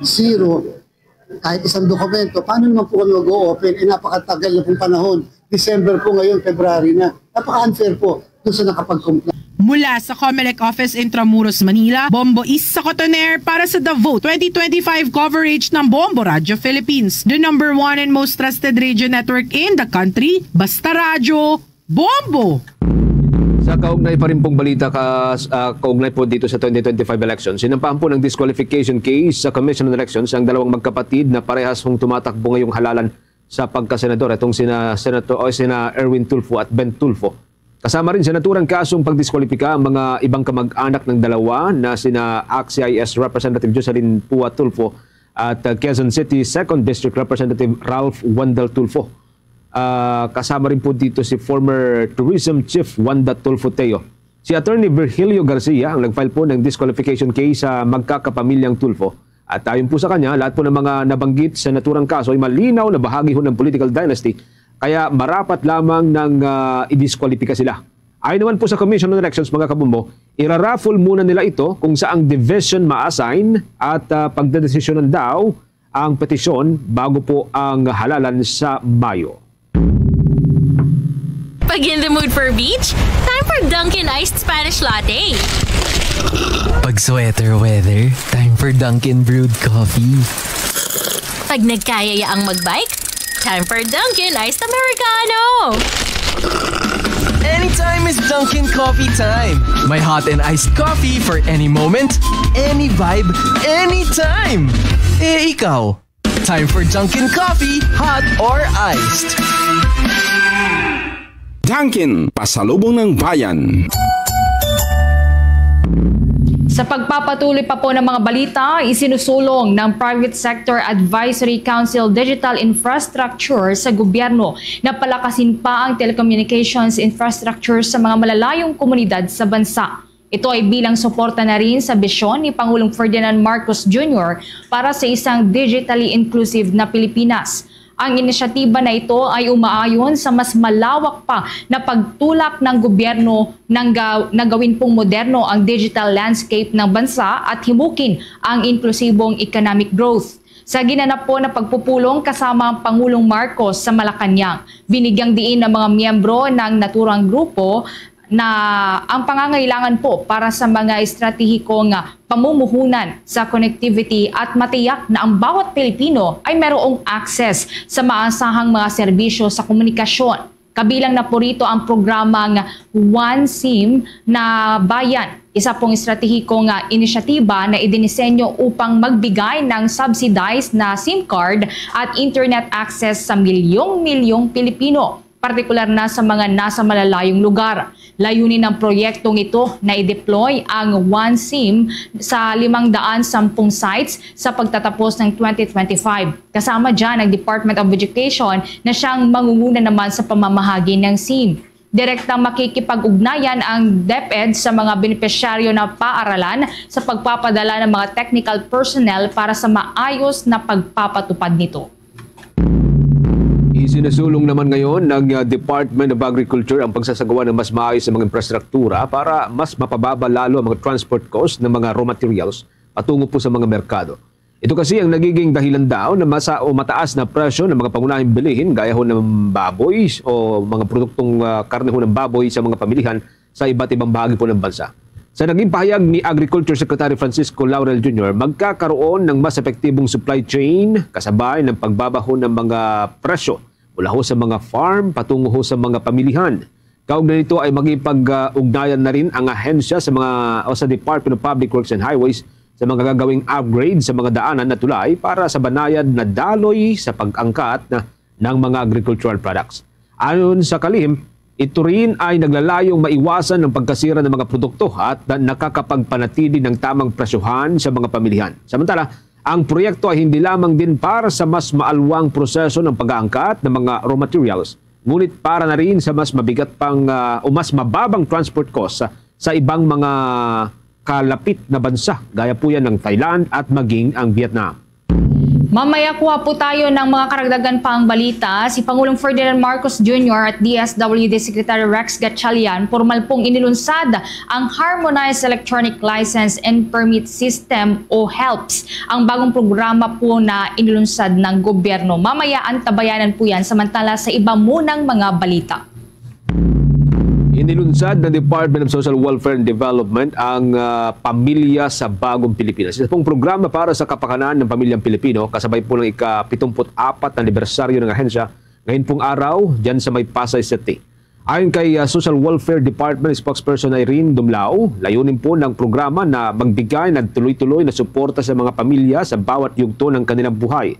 zero, kahit isang dokumento, paano naman po kami mag-o-open? Eh, napakatagal na pong panahon. December po ngayon, February na. Napaka-unfair po doon sa nakapag-comply. Mula sa Comelec Office, Intramuros, Manila, Bombo East sa Cotoner para sa The Vote twenty twenty-five coverage ng Bombo Radio Philippines, the number one and most trusted radio network in the country. Basta Radyo, Bombo! Sa kaugnay pa rin pong balita ka, uh, kaugnay po dito sa twenty twenty-five election, sinampahan po ng disqualification case sa Commission on Elections ang dalawang magkapatid na parehas pong tumatakbo ngayong halalan sa pagkasenador, itong sina Senator o sina Erwin Tulfo at Ben Tulfo. Kasama rin sa naturang kasong pagdiskwalipika ang mga ibang kamag-anak ng dalawa na sina ACT-CIS Representative Jocelyn Pua Tulfo at uh, Quezon City Second District Representative Ralph Wendell Tulfo. Uh, kasama rin po dito si former Tourism Chief Wanda Tulfo Teo. Si Attorney Virgilio Garcia ang nag-file po ng disqualification case sa magkakapamilyang Tulfo. At ayon po sa kanya, lahat po ng mga nabanggit sa naturang kaso ay malinaw na bahagi ho ng political dynasty, kaya marapat lamang nang uh, idiskwalipika sila. Ayon naman po sa Commission on Elections, mga kabumbo, iraraffle muna nila ito kung saang division ma-assign at uh, pagdedesisyonan daw ang petisyon bago po ang halalan sa Mayo. Pag in the mood for beach, time for Dunkin' Iced Spanish Latte. Pag sweater weather, time for Dunkin' Brewed Coffee. Pag nagkayaya ang magbike, time for Dunkin' Iced Americano. Anytime is Dunkin' Coffee time. My hot and iced coffee for any moment, any vibe, anytime. Eh, ikaw? Time for Dunkin' Coffee, hot or iced. Dunkin', pasalubong ng bayan. Sa pagpapatuloy pa po ng mga balita, isinusulong ng Private Sector Advisory Council Digital Infrastructure sa gobyerno na palakasin pa ang telecommunications infrastructure sa mga malalayong komunidad sa bansa. Ito ay bilang suporta na rin sa bisyon ni Pangulong Ferdinand Marcos Junior para sa isang digitally inclusive na Pilipinas. Ang inisyatiba na ito ay umaayon sa mas malawak pa na pagtulak ng gobyerno ng ga- na gawin pong moderno ang digital landscape ng bansa at himukin ang inklusibong economic growth. Sa ginanap po na pagpupulong kasama ang Pangulong Marcos sa Malacañang, binigyang diin ng mga miyembro ng naturang grupo na ang pangangailangan po para sa mga estratehikong pamumuhunan sa connectivity at matiyak na ang bawat Pilipino ay merong access sa maasahang mga serbisyo sa komunikasyon. Kabilang na po rito ang programang One SIM na Bayan, isa pong estratehikong inisyatiba na idinisenyo upang magbigay ng subsidized na SIM card at internet access sa milyong-milyong Pilipino, partikular na sa mga nasa malalayong lugar. Layunin ng proyektong ito na i-deploy ang One SIM sa limang daan sampung sites sa pagtatapos ng twenty twenty-five. Kasama dyan ang Department of Education na siyang mangunguna naman sa pamamahagi ng SIM. Direktang makikipag-ugnayan ang DepEd sa mga benepisyaryo na paaralan sa pagpapadala ng mga technical personnel para sa maayos na pagpapatupad nito. Isinasulong naman ngayon ng uh, Department of Agriculture ang pagsasagawa ng mas maayos sa mga infrastruktura para mas mapababa lalo ang mga transport cost ng mga raw materials patungo po sa mga merkado. Ito kasi ang nagiging dahilan daw na masa o mataas na presyo ng mga pangunahing bilihin gaya ho ng baboy o mga produktong uh, karne ho ng baboy sa mga pamilihan sa iba't ibang bahagi po ng bansa. Sa naging pahayag ni Agriculture Secretary Francisco Laurel Junior, magkakaroon ng mas epektibong supply chain kasabay ng pagbabaho ng mga presyo mula ho sa mga farm patungo ho sa mga pamilihan. Kaugnay nito ay magipag-ugnayan na rin ang ahensya sa mga o sa Department of Public Works and Highways sa mga gagawing upgrade sa mga daanan na tulay para sa banayad na daloy sa pag-angkat na ng mga agricultural products. Ayon sa kalihim, ito rin ay naglalayong maiwasan ang pagkasira ng mga produkto at na- nakakapagpanatili ng tamang presyohan sa mga pamilihan. Samantala, ang proyekto ay hindi lamang din para sa mas maalwang proseso ng pag-aangkat ng mga raw materials, ngunit para na rin sa mas mabigat pang ah, o mas mababang transport cost sa, sa ibang mga kalapit na bansa, gaya po yan ng Thailand at maging ang Vietnam. Mamaya kuha po tayo ng mga karagdagan pang balita. Si Pangulong Ferdinand Marcos Junior at D S W D Secretary Rex Gatchalian formal pong inilunsad ang Harmonized Electronic License and Permit System o HELPS, ang bagong programa po na inilunsad ng gobyerno. Mamaya antabayanan po yan, samantala sa iba munang mga balita. Inilunsad ng Department of Social Welfare and Development ang ah, Pamilya sa Bagong Pilipinas. Isa pong programa para sa kapakanan ng pamilyang Pilipino, kasabay po ng ika-pitumpu't-apat na anibersaryo ng ahensya ngayon pong araw dyan sa may Pasay City. Ayon kay ah, Social Welfare Department Spokesperson Irene Dumlao, layunin po ng programa na magbigay ng tuloy-tuloy na suporta sa mga pamilya sa bawat yugto ng kanilang buhay.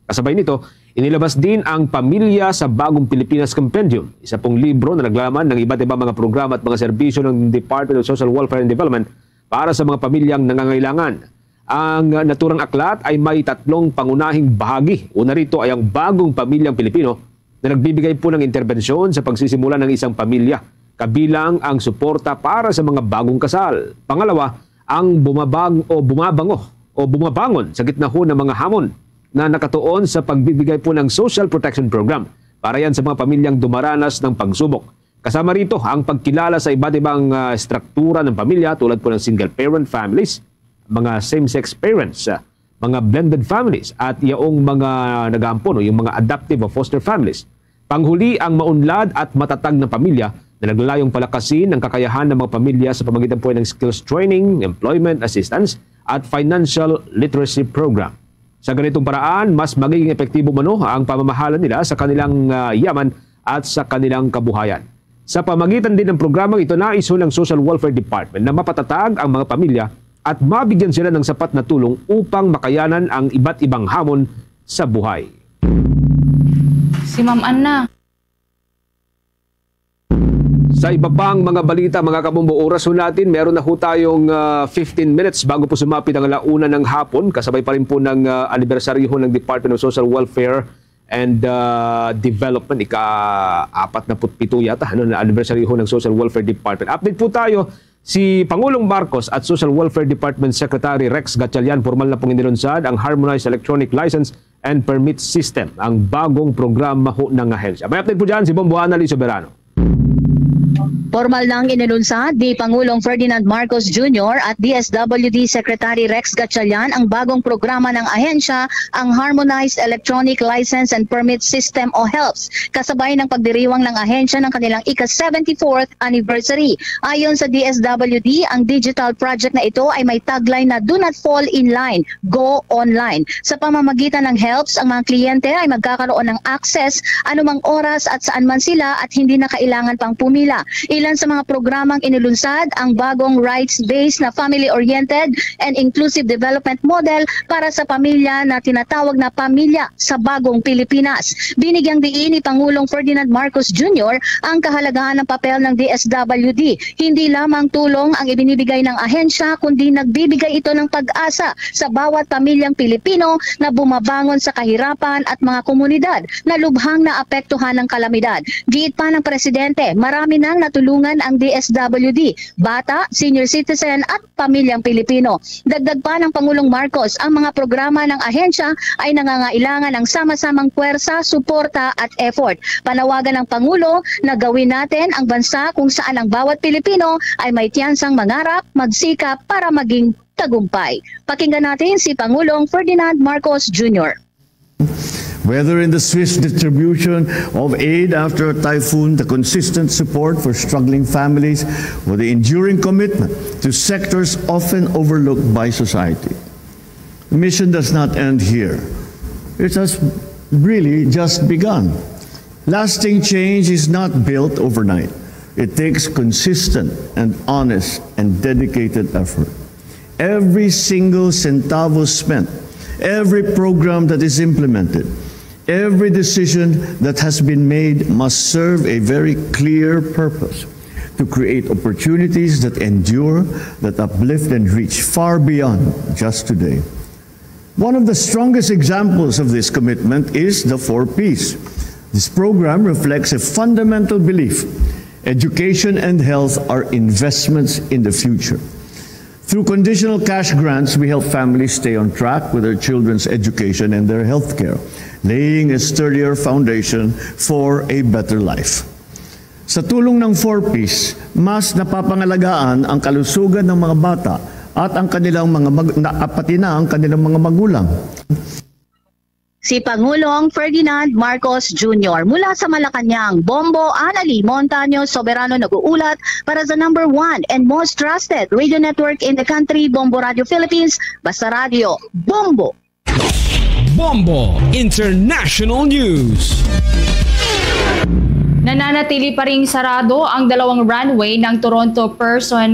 Kasabay nito, inilabas din ang Pamilya sa Bagong Pilipinas Compendium, isa pong libro na naglalaman ng iba't ibang mga programa at mga serbisyo ng Department of Social Welfare and Development para sa mga pamilyang nangangailangan. Ang naturang aklat ay may tatlong pangunahing bahagi. Una rito ay ang bagong pamilyang Pilipino na nagbibigay po ng interbensyon sa pagsisimula ng isang pamilya, kabilang ang suporta para sa mga bagong kasal. Pangalawa, ang bumabang o bumabango o bumabangon sa gitna ho ng mga hamon na nakatuon sa pagbibigay po ng Social Protection Program para yan sa mga pamilyang dumaranas ng pagsubok. Kasama rito ang pagkilala sa iba't ibang ah, struktura ng pamilya tulad po ng single parent families, mga same-sex parents, ah, mga blended families, at yaong mga nag-aampon o yung mga adoptive o foster families. Panghuli, ang maunlad at matatag na pamilya na naglalayong palakasin ang kakayahan ng mga pamilya sa pamagitan po ng skills training, employment assistance, at financial literacy program. Sa ganitong paraan, mas magiging epektibo mano ang pamamahala nila sa kanilang ah, yaman at sa kanilang kabuhayan. Sa pamagitan din ng programang ito, nais ho ng Social Welfare Department na mapatatag ang mga pamilya at mabigyan sila ng sapat na tulong upang makayanan ang iba't ibang hamon sa buhay. Si Ma'am Anna. Sa iba pang mga balita, mga kabombo, oras ho natin, meron na ho tayong ah, fifteen minutes bago po sumapit ang alauna ng hapon. Kasabay pa rin po ng ah, anibersaryo ho ng Department of Social Welfare and ah, Development, ika-apat na put pito yata, ano, na anibersaryo ho ng Social Welfare Department. Update po tayo Si Pangulong Marcos at Social Welfare Department Secretary Rex Gatchalian, formal na pong inilunsad ang Harmonized Electronic License and Permit System, ang bagong programa ho ng ahensya. May update po dyan si Bombo Anali Soberano. Formal nang inilunsad ni Pangulong Ferdinand Marcos Junior at D S W D Secretary Rex Gatchalian ang bagong programa ng ahensya, ang Harmonized Electronic License and Permit System o HELPS, kasabay ng pagdiriwang ng ahensya ng kanilang ika-seventy-fourth anniversary. Ayon sa D S W D, ang digital project na ito ay may tagline na "Do not fall in line, go online." Sa pamamagitan ng HELPS, ang mga kliyente ay magkakaroon ng access anumang oras at saan man sila at hindi na kailangan pang pumila. Ilan sa mga programang inulunsad, ang bagong rights-based na family-oriented and inclusive development model para sa pamilya na tinatawag na Pamilya sa Bagong Pilipinas. Binigyang diin ni Pangulong Ferdinand Marcos Junior ang kahalagahan ng papel ng D S W D. Hindi lamang tulong ang ibinibigay ng ahensya, kundi nagbibigay ito ng pag-asa sa bawat pamilyang Pilipino na bumabangon sa kahirapan at mga komunidad na lubhang naapektuhan ng kalamidad. Giit pa ng Presidente, marami nang natulungan ang D S W D, bata, senior citizen at pamilyang Pilipino. Dagdag pa ng Pangulong Marcos, ang mga programa ng ahensya ay nangangailangan ng sama-samang puwersa, suporta at effort. Panawagan ng Pangulo na gawin natin ang bansa kung saan ang bawat Pilipino ay may tiyansang mangarap, magsikap para maging tagumpay. Pakinggan natin si Pangulong Ferdinand Marcos Junior. Whether in the swift distribution of aid after a typhoon, the consistent support for struggling families, or the enduring commitment to sectors often overlooked by society. The mission does not end here. It has really just begun. Lasting change is not built overnight. It takes consistent and honest and dedicated effort. Every single centavo spent, every program that is implemented, every decision that has been made must serve a very clear purpose: to create opportunities that endure, that uplift, and reach far beyond just today. One of the strongest examples of this commitment is the Four Ps. This program reflects a fundamental belief: education and health are investments in the future. Through conditional cash grants, we help families stay on track with their children's education and their health care, laying a sturdier foundation for a better life. Sa tulong ng Four Ps, mas napapangalagaan ang kalusugan ng mga bata at ang kanilang mga mag- na, pati na ang kanilang mga magulang. Si Pangulong Ferdinand Marcos Junior mula sa Malacañang. Bombo Anali Montaño Soberano nag-uulat para sa number one and most trusted radio network in the country, Bombo Radio Philippines, basta radyo, Bombo! Bombo International News. Nananatili pa ring sarado ang dalawang runway ng Toronto Pearson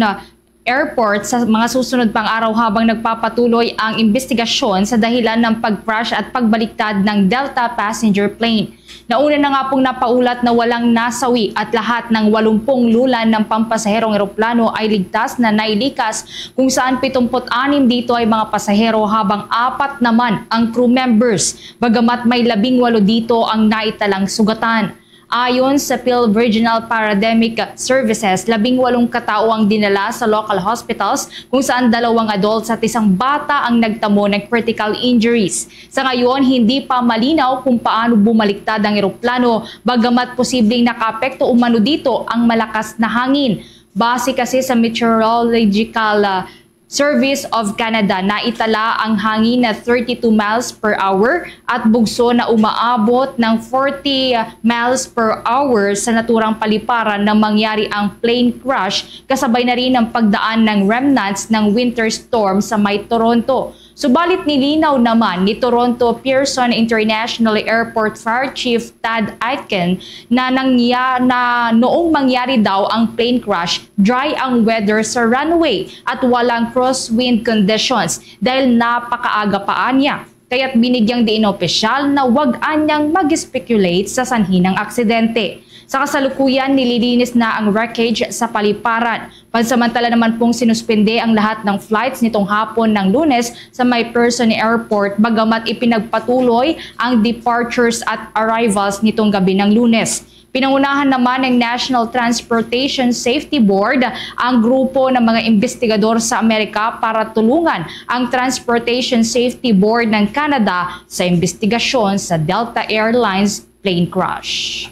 Airport sa mga susunod pang araw habang nagpapatuloy ang imbestigasyon sa dahilan ng pag-crash at pagbaliktad ng Delta passenger plane. Nauna na nga pong napaulat na walang nasawi at lahat ng walumpung lulan ng pampasaherong eroplano ay ligtas na nailikas, kung saan pitungput anim dito ay mga pasahero habang apat naman ang crew members, bagamat may labing walo dito ang naitalang sugatan. Ayon sa Phil Regional Paramedic Services, labing walong katao ang dinala sa local hospitals, kung saan dalawang adults at isang bata ang nagtamo ng critical injuries. Sa ngayon, hindi pa malinaw kung paano bumaliktad ang eroplano, bagamat posibleng nakaapekto umano dito ang malakas na hangin. Base kasi sa Meteorological, ah, Service of Canada, naitala ang hangin na thirty-two miles per hour at bugso na umaabot ng forty miles per hour sa naturang paliparan nang mangyari ang plane crash, kasabay na rin ang pagdaan ng remnants ng winter storm sa may Toronto. Subalit, nilinaw naman ni Toronto Pearson International Airport Fire Chief Tad Aitken na nangya-, na noong mangyari daw ang plane crash, dry ang weather sa runway at walang crosswind conditions dahil napakaaga pa anya. Kaya't binigyang diin na opisyal na wag anyang mag-speculate sa sanhi ng aksidente. Sa kasalukuyan, nililinis na ang wreckage sa paliparan. Pansamantala naman pong sinuspende ang lahat ng flights nitong hapon ng Lunes sa may Pearson Airport, bagamat ipinagpatuloy ang departures at arrivals nitong gabi ng Lunes. Pinangunahan naman ng National Transportation Safety Board ang grupo ng mga investigador sa Amerika para tulungan ang Transportation Safety Board ng Canada sa investigasyon sa Delta Airlines plane crash.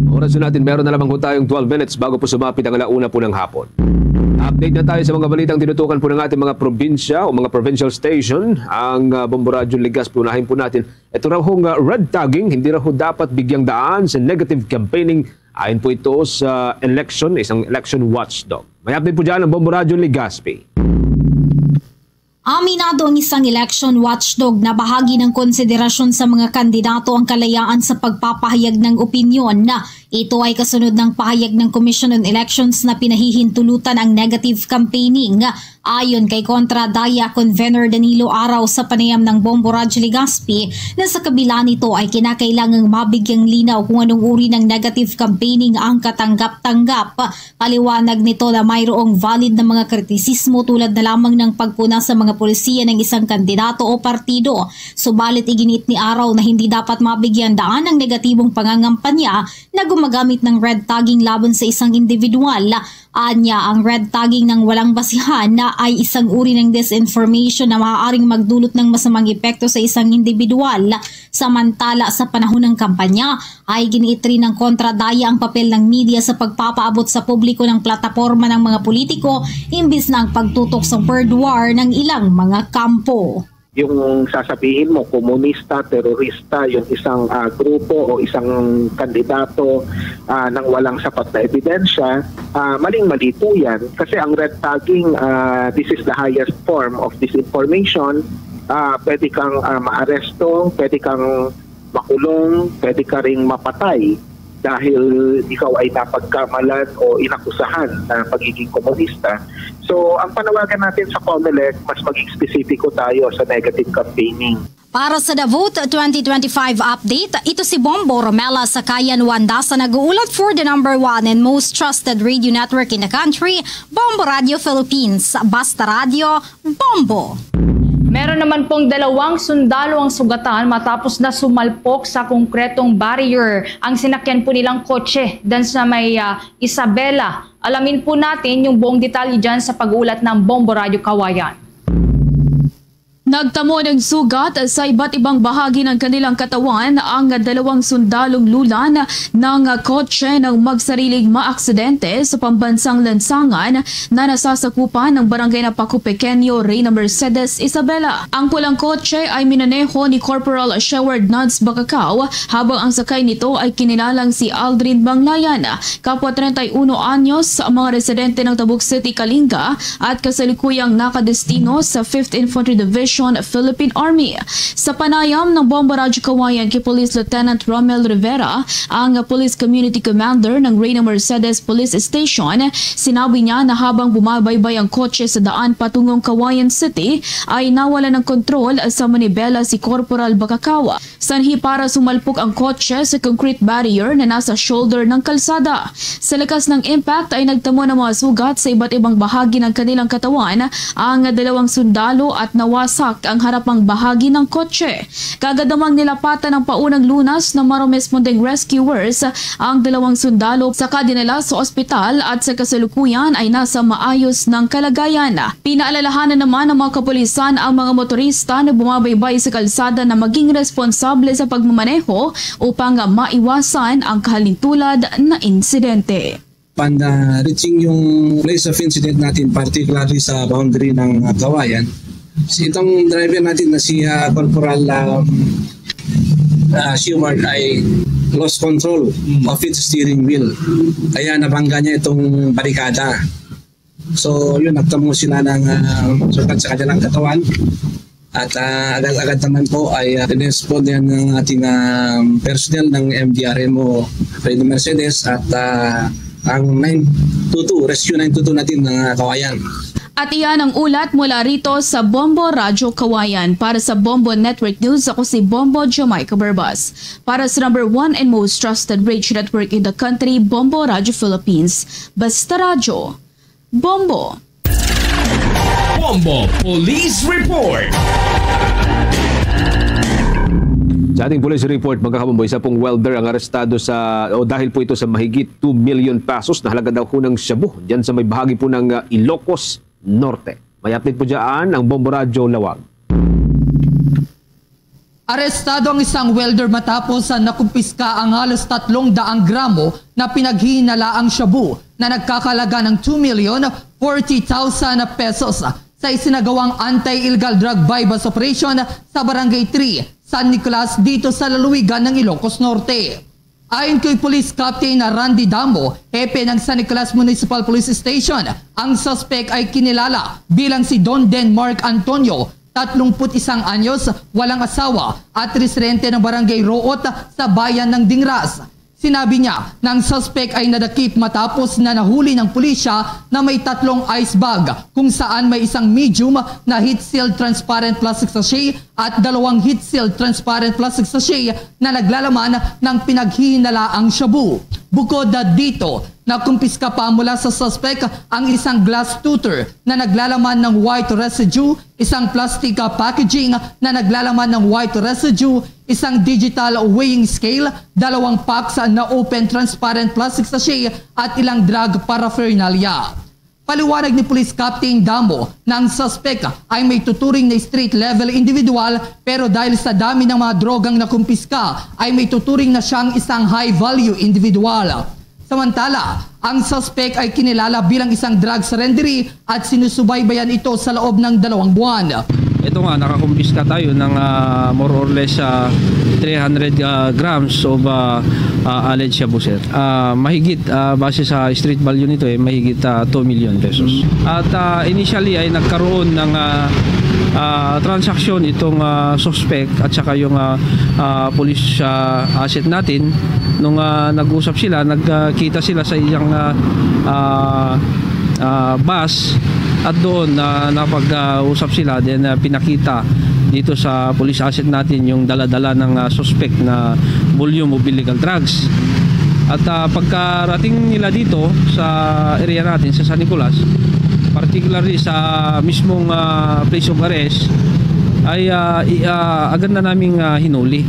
Oras na natin, meron na lamang po tayong twelve minutes bago po sumapit ang alauna po ng hapon. Update na tayo sa mga balitang tinutukan po ng ating mga probinsya o mga provincial station. Ang uh, Bombo Radyo Legazpi, unahin po natin. Ito raw hong uh, red tagging, hindi raw ho dapat bigyang daan sa negative campaigning. Ayon po ito sa election, isang election watchdog. May update po dyan ang Bombo Radyo Legazpi. Aminado ang isang election watchdog na bahagi ng konsiderasyon sa mga kandidato ang kalayaan sa pagpapahayag ng opinyon. Ito ay kasunod ng pahayag ng Commission on Elections na pinahihintulutan ang negative campaigning. Ayon kay Kontra Daya Convenor Danilo Araw sa panayam ng Bombo Radyo Legazpi, na sa kabila nito ay kinakailangang mabigyang linaw kung anong uri ng negative campaigning ang katanggap-tanggap. Paliwanag nito na mayroong valid na mga kritisismo tulad na lamang ng pagpuna sa mga polisiya ng isang kandidato o partido. Subalit iginiit ni Araw na hindi dapat mabigyan daan ang negatibong pangangampanya na gumagamit ng red tagging laban sa isang individual. Anya, ang red tagging ng walang basihan na ay isang uri ng disinformation na maaaring magdulot ng masamang epekto sa isang individual. Samantala, sa panahon ng kampanya, ay giniit rin ng Kontra Daya ang papel ng media sa pagpapaabot sa publiko ng plataporma ng mga politiko imbis na ang pagtutok sa word war ng ilang mga kampo. Yung sasabihin mo, komunista, terorista, yung isang ah, grupo o isang kandidato ah, nang walang sapat na ebidensya, ah, maling-mali po yan. Kasi ang red tagging, ah, this is the highest form of disinformation. Ah, pwede kang ah, maaresto, pwede kang makulong, pwede ka ring mapatay dahil ikaw ay napagkamalan o inakusahan na pagiging komunista. So, ang panawagan natin sa COMELEC, mas maging espesipiko tayo sa negative campaigning. Para sa The Vote twenty twenty-five update, ito si Bombo Romela Sakayan Wandasa nag-uulat for the number one and most trusted radio network in the country, Bombo Radio Philippines. Basta Radyo, Bombo! Meron naman pong dalawang sundalo ang sugatan matapos na sumalpok sa konkretong barrier ang sinakyan po nilang kotse dyan sa may ah, Isabela. Alamin po natin yung buong detalye dyan sa pag-uulat ng Bombo Radyo Kawayan. Nagtamo ng sugat sa iba't ibang bahagi ng kanilang katawan ang dalawang sundalong lulan ng kotse nang magsariling maaksidente sa pambansang lansangan na nasasakupan ng barangay Napaco Pequeño, Reyna Mercedes, Isabela. Ang pulang kotse ay minaneho ni Corporal Sheward Nance Bacacao, habang ang sakay nito ay kinilalang si Aldrin Banglayan, kapwa treinta y uno anyos, ang mga residente ng Tabuk City, Kalinga, at kasalukuyang nakadestino sa Fifth Infantry Division, Philippine Army. Sa panayam ng Bombo Radyo Kawayan kay Police Lieutenant Romel Rivera, ang Police Community Commander ng Reyna Mercedes Police Station, sinabi niya na habang bumabaybay ang kotse sa daan patungong Kawayan City, ay nawala ng kontrol sa manibela si Corporal Bacacao. Sanhi para sumalpok ang kotse sa concrete barrier na nasa shoulder ng kalsada. Sa lakas ng impact ay nagtamo ng mga sugat sa iba't ibang bahagi ng kanilang katawan ang dalawang sundalo at nawasak ang harapang bahagi ng kotse. Kaagad namang nilapatan ng paunang lunas ng marumesponding rescuers ang dalawang sundalo, saka dinala sa ospital at sa kasalukuyan ay nasa maayos ng kalagayan. Pinaalalahanan naman ng mga kapulisan ang mga motorista na bumabaybay sa kalsada na maging responsable sa pagmamaneho upang maiwasan ang kahalintulad na insidente. Upon uh, reaching yung place of incident natin, particularly sa boundary ng uh, Kawayan, si itong driver natin na si uh, Corporal um, uh, Sheward ay lost control of its steering wheel. Kaya nabangga niya itong barikada. So, yun, nagtamo sila ng uh, sugat sa kanilang katawan. At uh, agad-agad naman po ay uh, respond yan ng ating uh, personnel ng M D R M O Reyna Mercedes at uh, ang nine two two, Rescue nine two two natin ng uh, Kawayan. At iyan ang ulat mula rito sa Bombo Radyo Kawayan. Para sa Bombo Network News, ako si Bombo Jamaica Barbas. Para sa number one and most trusted radio network in the country, Bombo Radyo Philippines. Basta Radyo, Bombo! Bombo Police Report. Sa ating police report, mga kabombo, isa pong welder ang arestado sa, o dahil po ito sa mahigit two million pesos na halaga daw po ng shabu dyan sa may bahagi po ng, ah, Ilocos Norte. May update po dyan ang Bombo Radyo Lawag. Arestado ang isang welder matapos sa nakumpiska ang halos tatlong daang gramo na pinaghihinalaang shabu na nagkakalaga ng two million forty thousand pesos sa isinagawang anti-illegal drug buy-bust operation sa Barangay three, San Nicolas, dito sa lalawigan ng Ilocos Norte. Ayon kay Police Captain Randy Damo, hepe ng San Nicolas Municipal Police Station, ang suspect ay kinilala bilang si Don Denmark Antonio, tatlong put isang anyos, walang asawa at residente ng Barangay Root sa bayan ng Dingras. Sinabi niya na ang suspect ay nadakip matapos na nahuli ng pulisya na may tatlong ice bag kung saan may isang medium na heat-sealed transparent plastic sachet at dalawang heat-sealed transparent plastic sachet na naglalaman ng pinaghihinalaang shabu. Bukod na dito, nakumpiska pa mula sa suspect ang isang glass tutor na naglalaman ng white residue, isang plastic, ah, packaging na naglalaman ng white residue, isang digital weighing scale, dalawang packs na open transparent plastic sachet at ilang drug paraphernalia. Paliwanag ni Police Captain Damo na ang suspect ay may tuturing na street level individual, pero dahil sa dami ng mga drogang nakumpiska ay may tuturing na siyang isang high value individual. Samantala, ang suspect ay kinilala bilang isang drug surrenderee at sinusubaybayan ito sa loob ng dalawang buwan. Ito nga, nakakumpiska tayo ng, ah, more or less, ah, three hundred, ah, grams of, ah, ah, alleged shabu, sir. Ah, mahigit, ah, base sa street value nito, eh, mahigit, ah, two million pesos. At, ah, initially ay nagkaroon ng, ah, ah, transaksyon itong, ah, suspect at saka yung, ah, ah, police, ah, asset natin. Nung, ah, nag-usap sila, nagkita sila sa isang, ah, ah, ah, bus at doon na napag-usap sila, then, ah, pinakita dito sa police asset natin yung dala-dala ng, ah, suspect na volume of illegal drugs. At, ah, pagkarating nila dito sa area natin, sa San Nicolas, particularly sa mismong, ah, place of arrest, ay, ah, i-, ah, agad na naming, ah, hinuli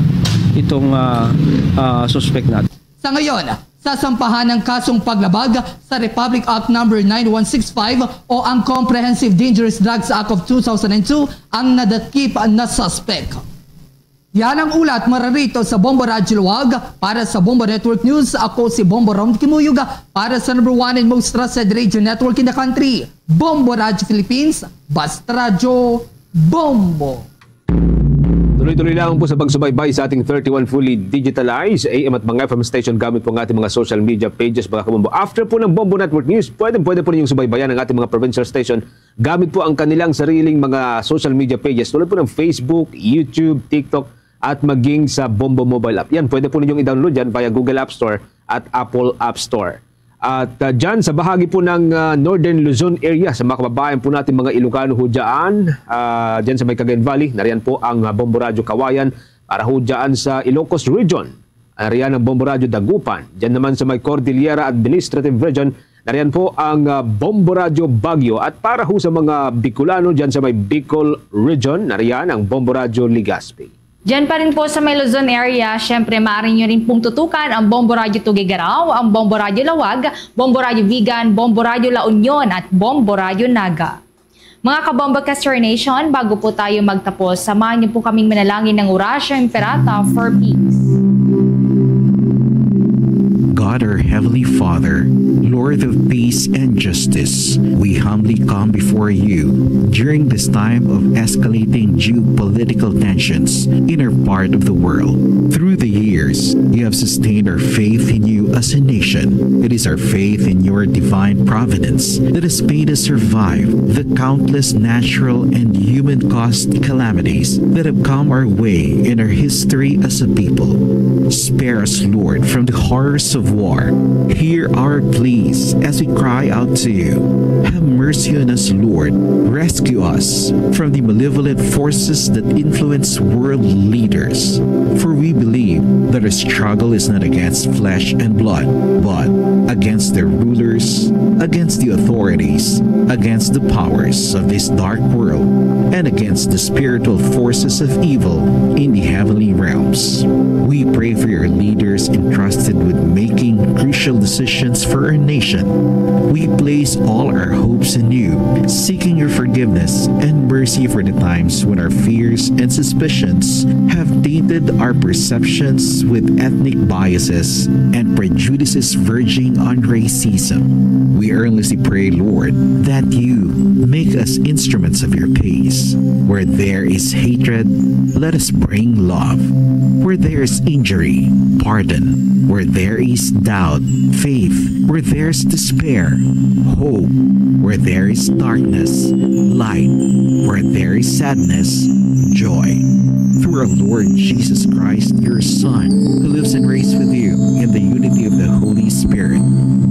itong, ah, ah, suspect natin. Sa ngayon, sasampahan ng kasong paglabag sa Republic Act Number nine one six five o ang Comprehensive Dangerous Drugs Act of two thousand and two ang nadakip na suspect. Yan ang ulat mararito sa Bombo Radyo Luwag. Para sa Bombo Network News, ako si Bombo Rom Kimuyog para sa number one and most trusted radio network in the country, Bombo Radyo Philippines, Basta Radyo, Bombo. Tuloy-tuloy lang po sa pagsubaybay sa ating thirty-one fully digitalized A M at mga F M station gamit po ang ating mga social media pages, mga kabombo. After po ng Bombo Network News, pwede, pwede po ninyong subaybayan ang ating mga provincial station gamit po ang kanilang sariling mga social media pages, tulad po ng Facebook, YouTube, TikTok, at maging sa Bombo mobile app. Yan, pwede po ninyong i-download yan via Google App Store at Apple App Store. At, ah, dyan sa bahagi po ng, ah, Northern Luzon area, sa mga kababayan po natin, mga Ilocano ho dyan, ah, dyan sa may Cagayan Valley, nariyan po ang, ah, Bombo Radyo Kawayan para ho dyan sa Ilocos Region. Nariyan ang Bombo Radyo Dagupan. Dyan naman sa may Cordillera Administrative Region, nariyan po ang, ah, Bombo Radyo Baguio. At para ho sa mga Bicolano dyan sa may Bicol Region, nariyan ang Bombo Radyo Legazpi. Diyan pa rin po sa may Luzon area, syempre maaari nyo rin pong tutukan ang Bombo Radyo Tuguegarao, ang Bombo Radyo Lawag, Bombo Radyo Vigan, Bombo Radyo La Union, at Bombo Radyo Naga. Mga Kabombo Caster Nation, bago po tayo magtapos, samahan niyo po kaming manalangin ng Orasyo Imperata for peace. God, our Heavenly Father, Lord of peace and justice, we humbly come before you during this time of escalating geopolitical tensions in our part of the world. Through the years, you have sustained our faith in you as a nation. It is our faith in your divine providence that has made us survive the countless natural and human-caused calamities that have come our way in our history as a people. Spare us, Lord, from the horrors of war. Hear our pleas as we cry out to you. Have mercy on us, Lord. Rescue us from the malevolent forces that influence world leaders. For we believe that our struggle is not against flesh and blood, but against the rulers, against the authorities, against the powers of this dark world, and against the spiritual forces of evil in the heavenly realms. We pray for your leaders entrusted with making crucial decisions for our nation. We place all our hopes in you, seeking your forgiveness and mercy for the times when our fears and suspicions have tainted our perceptions with ethnic biases and prejudices verging on racism. We earnestly pray, Lord, that you make us instruments of your peace. Where there is hatred, let us bring love. Where there is injury, pardon. Where there is doubt, faith. Where there's despair, hope. Where there is darkness, light. Where there is sadness, joy. Through our Lord Jesus Christ, your Son, who lives and reigns with you in the unity of the Holy Spirit,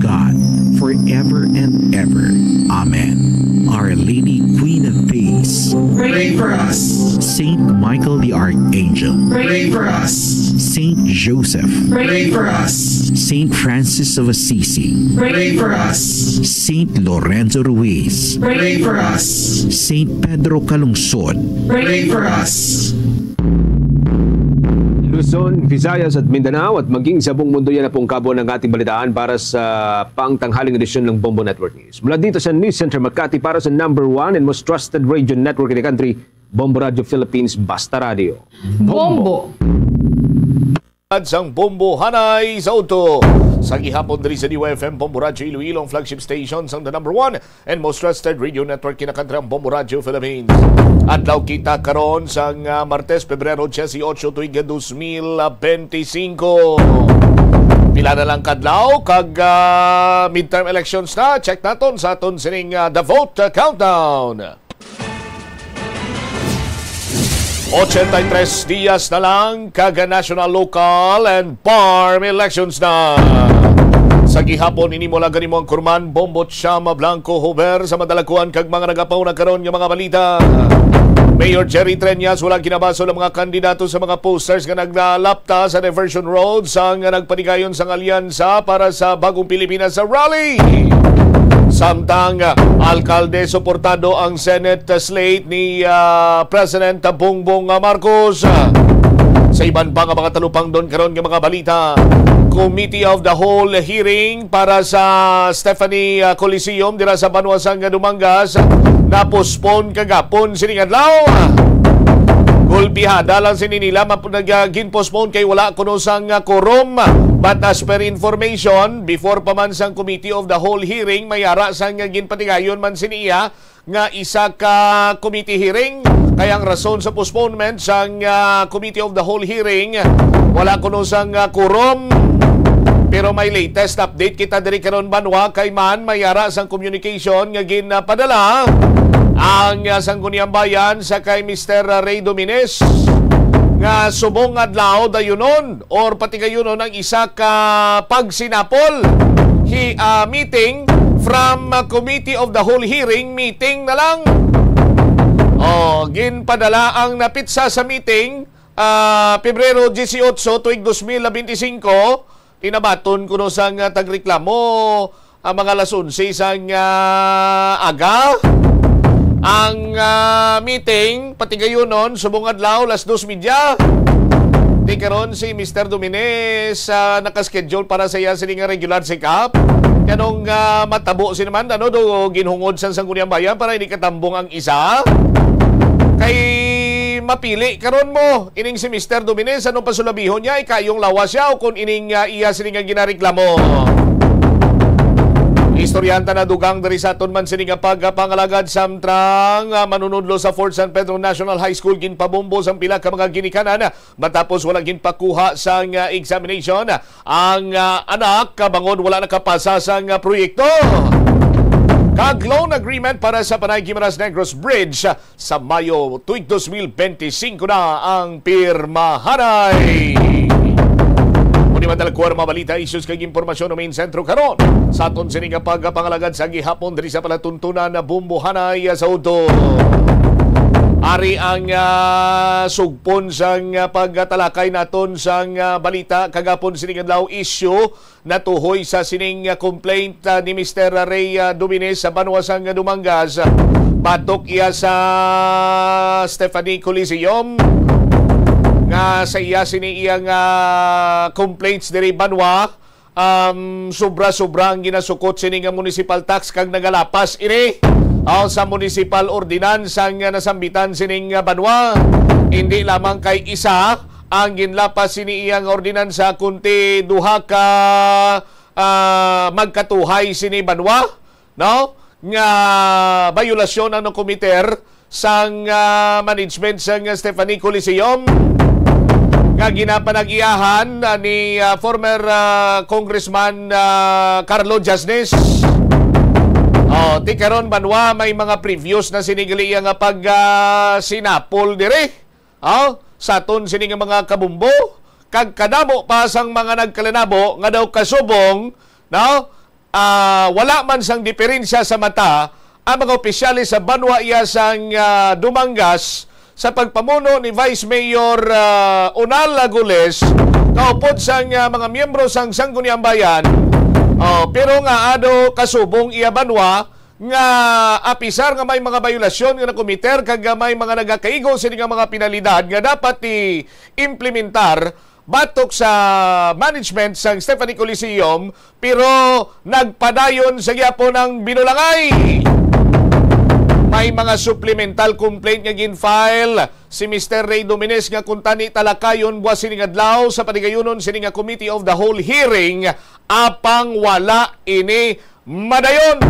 God, forever and ever. Amen. Our Lady, Queen of Peace, pray for us. Saint Michael the Archangel, pray for us. Saint Joseph, pray for us. Saint Francis of Assisi, pray for us. Saint Lorenzo Ruiz, pray for us. Saint Pedro Calungsod, pray for us. Luzon, Visayas at Mindanao at maging sa buong mundo, yan na pong kabo ng ating balitaan para sa pangtanghaling edisyon ng Bombo Network News. Mula dito sa News Center Makati para sa number one and most trusted radio network in the country, Bombo Radio Philippines, Basta Radio. Bombo. At sang Bombo Hanay sa Udto. Sa gihapon diri sa D Y F M Bombo Radyo Iloilo, ang flagship station sang the number one and most trusted radio network kinakantri ang Bombo Radyo Philippines. Adlaw kita karon sang ah, Martes, Pebrero dieciocho, tuig dos mil veinticinco. Pila na lang kadlaw kag ah, midterm elections na. Check naton sa aton sining ah, The Vote Countdown. Ochenta y tres dias na lang kag national, local and farm elections na. Sa gihapon ini mo lang kanimo ang kurman Bombo Chama Blanco Hover sa madalakuan kag mga nagapauna karon nga mga balita. Mayor Jerry Treñas wala ginabasol ang mga kandidato sa mga posters nga naglalapta sa diversion road sang nagpanigayon sang alyansa para sa Bagong Pilipinas sa rally. Samtang alkalde suportado ang Senate slate ni ah, President Bongbong Marcos. Sa iban pa nga mga talupangdon karon nga mga balita, Committee of the Whole hearing para sa Stephanie ah, Coliseum dira sa banwa sang Dumangas na-postpone kagapon sining adlaw. Gulpihada lang sini nila map- nag ah, gin-postpone kay wala kuno sang ah, quorum. But as per information, before pa man sang Committee of the Whole hearing, may ara sang ah, ginpatigayon man sini iya nga isa ka committee hearing. Kay ang rason sa postponement sang ah, Committee of the Whole hearing, wala kuno sang ah, quorum. Pero may latest update kita diri karon banwa kay man may ara sang communication nga ginpadala ang ah, Sangguniang Bayan sa kay Mister Ray Domines nga subong adlaw dayunon or patigayunon ang isa ka pagsinapol hi ah, meeting from ah, Committee of the Whole hearing meeting na lang. Oh, ginpadala ang napitsa sa meeting ah, Pebrero dieciocho tuig dos mil veinticinco. Tinabaton kuno sang ah, tagreklamo ang mga alas onse sang ah, aga. Ang ah, meeting patigayunon subong adlaw las dos media. Di karon si Mister Domines ah, naka-schedule para sa iya sini nga regular check-up. Kanong ah, matabo si naman ano do ginhungod sang Sangguniang Bayan para hindi katambong ang isa. Kay mapili karon mo ining si Mister Domines, anong pasulabihon niya, ikayong lawas siya o kung ining ah, iya sini nga ginareklamo. Istoryahan ta na dugang diri sa aton man sini nga pagpangalagad samtang ah, manunudlo sa Fort San Pedro National High School ginpabombo sang pila ka mga ginikanan matapos wala ginpakuha sang ah, examination ang ah, anak kabangon wala nakapasa sang ah, proyekto. Kag loan agreement para sa Panay Guimaras Negros Bridge sa Mayo tuig dos mil benti singko na ang pirmahanay. Muni man talaga ang mga balita, issues kag impormasyon sa main sentro karon. Sa aton sini nga pagpangalagad sa gihapon diri sa palatuntunan na Bumbuhanay sa Udto. Ari ang, ah, sugpon sang, ah, pagtalakay naton sang, ah, balita kagapon sining adlaw, issue natuhoy sa sining, ah, complaint, ah, ni Mister Ray, ah, Dumines sa banwa sang Dumangas. Batok iya sa Stephanie Coliseum nga sa iya sini iyang, ah, complaints diri banwa, um, sobra-sobra ang ginasukot sini nga municipal tax kag nagalapas ini, ah, sa municipal ordinance ang, ah, nasambitan sining, ah, banwa. Hindi lamang kay isa ang ginlapas sini iyang ordinansa, kundi duha ka, ah, magkatuhay sini banwa, no? Nga bayolasyon ang nakomiter sang, ah, management sang Stephanie Coliseum nga ginapanag-iyahan, ah, ni, ah, former, ah, Congressman, ah, Carlo Jasnes. Oh, ti karon banwa may mga previous na sini gali nga pag, ah, sinapol diri. Oh, sa aton sini nga mga kabumbo, kag kadamo pa sang mga nagkalinabo nga daw kasubong, no? Ah, wala man sang diferensya sa mata ang mga opisyales sa banwa iya sang, ah, Dumangas sa pagpamuno ni Vice Mayor, ah, Onal Agules, kaupod sang, ah, mga miyembro sang Sangguniang Bayan. Oh, pero nga ado kasubong iya banwa nga apisar nga may mga bayolasyon nga nakomiter kag may mga nagakaigo sini nga mga penalidad nga dapat i-implementar batok sa management sang Stephanie Coliseum, pero nagpadayon sa gyapon ang binulangay. May mga supplemental complaint nga gin-file si Mister Ray Domines nga kuntani talakayon buwas sining adlaw sa patigayunon sini nga Committee of the Whole hearing, apang wala ini madayon.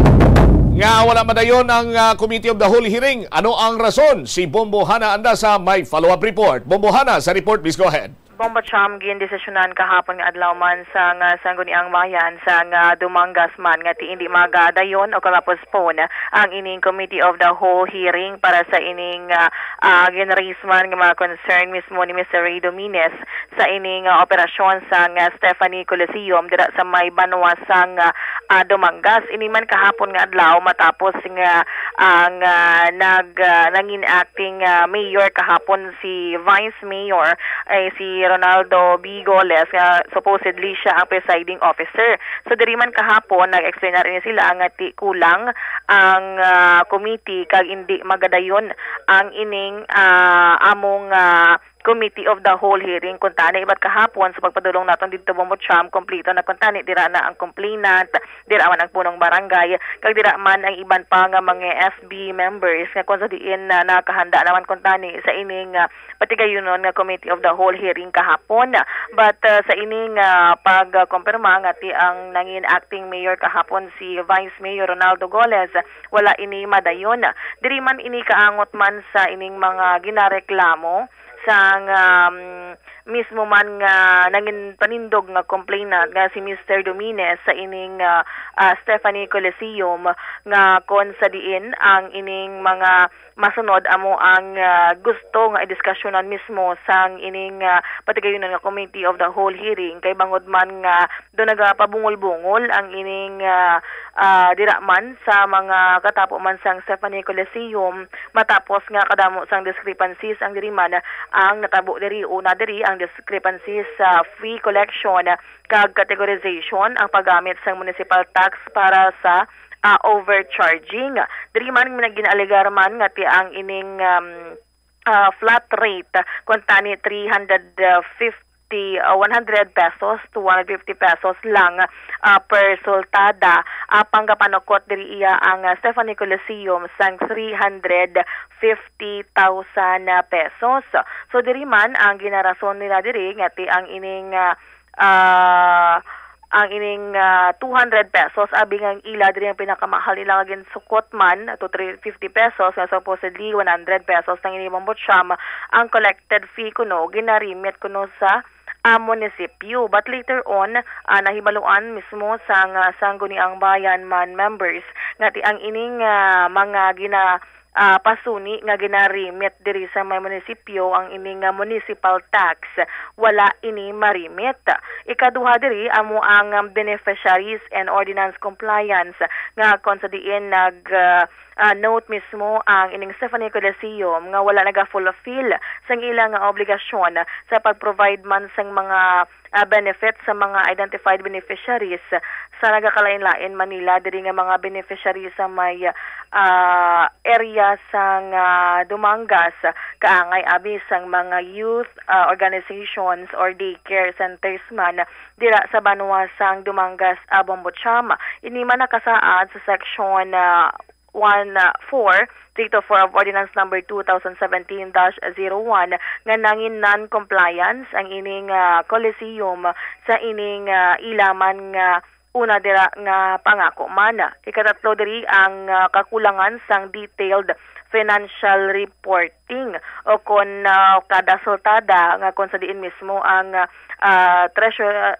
Nga wala madayon ang, ah, Committee of the Whole hearing. Ano ang rason? Si Bombo Hana Andasa may follow-up report. Bombo Hana sa report, please go ahead. Bombo Cham, gindesisyonan kahapon nga adlaw man sang, ah, Sangguniang Bayan sang, ah, Dumangas man nga ti hindi magadayon o ka-postpone ang ining Committee of the Whole hearing para sa ining, ah, ah, ginraise man nga mga concern mismo ni Mister Ray Domines sa ining, ah, operasyon sang, ah, Stephanie Coliseum dira sa may banwa sang, ah, ah, Dumangas. Ini man kahapon nga adlaw matapos nga ang, ah, nag, ah, nangin acting, ah, mayor kahapon si Vice Mayor, ay si Ronaldo B. Goles nga supposedly siya ang presiding officer. So diri man kahapon nag-explain na rin sila nga ti kulang ang, ah, committee kag indi magadayon ang ining, ah, among, ah, Committee of the Whole hearing kuntani. But kahapon sa pagpadulong naton didto, Bombo Cham, kompleto na kuntani, dira na ang complainant, dira man ang punong barangay, kag dira man ang iban pa nga mga F B members nga kung sa diin na nakahanda naman kuntani sa ining, ah, patigayunon nga Committee of the Whole hearing kahapon. But, ah, sa ining, ah, pagkumpirma nga ti ang nangin acting mayor kahapon si Vice Mayor Ronaldo Goles, wala ini madayon. Diri man ini kaangot man sa ining mga ginareklamo sang, um, mismo man nga nangin panindog nga complainant nga si Mister Domines sa ining, ah, ah, Stephanie Coliseum, nga kon sa diin ang ining mga masunod amo ang, ah, gusto nga idiskusyonan mismo sang ining, ah, patigayunon nga Committee of the Whole hearing, kay bangod man nga do nagapabungol-bungol ang ining, ah, ah, dira man sa mga katapo man sang Stephanie Coliseum, matapos nga kadamo sang discrepancies ang diri man ang natabo diri. Una diri ang discrepancies sa fee collection kag categorization, ang paggamit sang municipal tax para sa, ah, overcharging. Diri man ginaalegar man nga ti ang ining, um, ah, flat rate, kuntani three hundred fifty, ah, one hundred pesos to one hundred fifty pesos lang, ah, per sultada. Apang gapanukot diri iya ang, ah, Stephanie Coliseum sang three hundred fifty thousand pesos. So diri man ang ginarason nila diri nga ti ang ining, ah, ah, ang ining, ah, two hundred pesos, abi nga ang ila diri ang pinakamahal nila nga ginsukot man to three fifty pesos, nga supposedly one hundred pesos lang ini, Bombo Cham, ang collected fee kuno ginarimit kuno sa, ah, munisipyo. But later on, ah, nahibaluan mismo sang, ah, Sangguniang Bayan man members nga ti ang ining, ah, mga gina ah, pasuni nga gina-remit diri sa may munisipyo ang ini nga municipal tax, wala ini ma-remit. Ikaduha diri amo ang, um, beneficiaries and ordinance compliance, nga kon sa diin nag, ah, ah, note mismo ang ining Stephanie Coliseum nga wala naga-fulfill sang ila nga obligasyon sa pag-provide man sang mga, ah, benefits sa mga identified beneficiaries sa nagakalain-lain man nila diri nga mga beneficiaries sa may, ah, area sang, ah, Dumangas, kaangay abi sang mga youth, ah, organizations or daycare centers man dira sa banwa sang Dumangas, ah, Bombocham. Ini man nakasaad sa section, ah, one four, three to four of Ordinance Number two thousand seventeen dash zero one nga nangin non-compliance ang ining, ah, Coliseum sa ining, ah, ila man nga una dira nga pangako man. Ikatatlo diri ang, ah, kakulangan sang detailed financial reporting o kon, ah, kada sultada nga kon sa diin mismo ang, ah, treasurer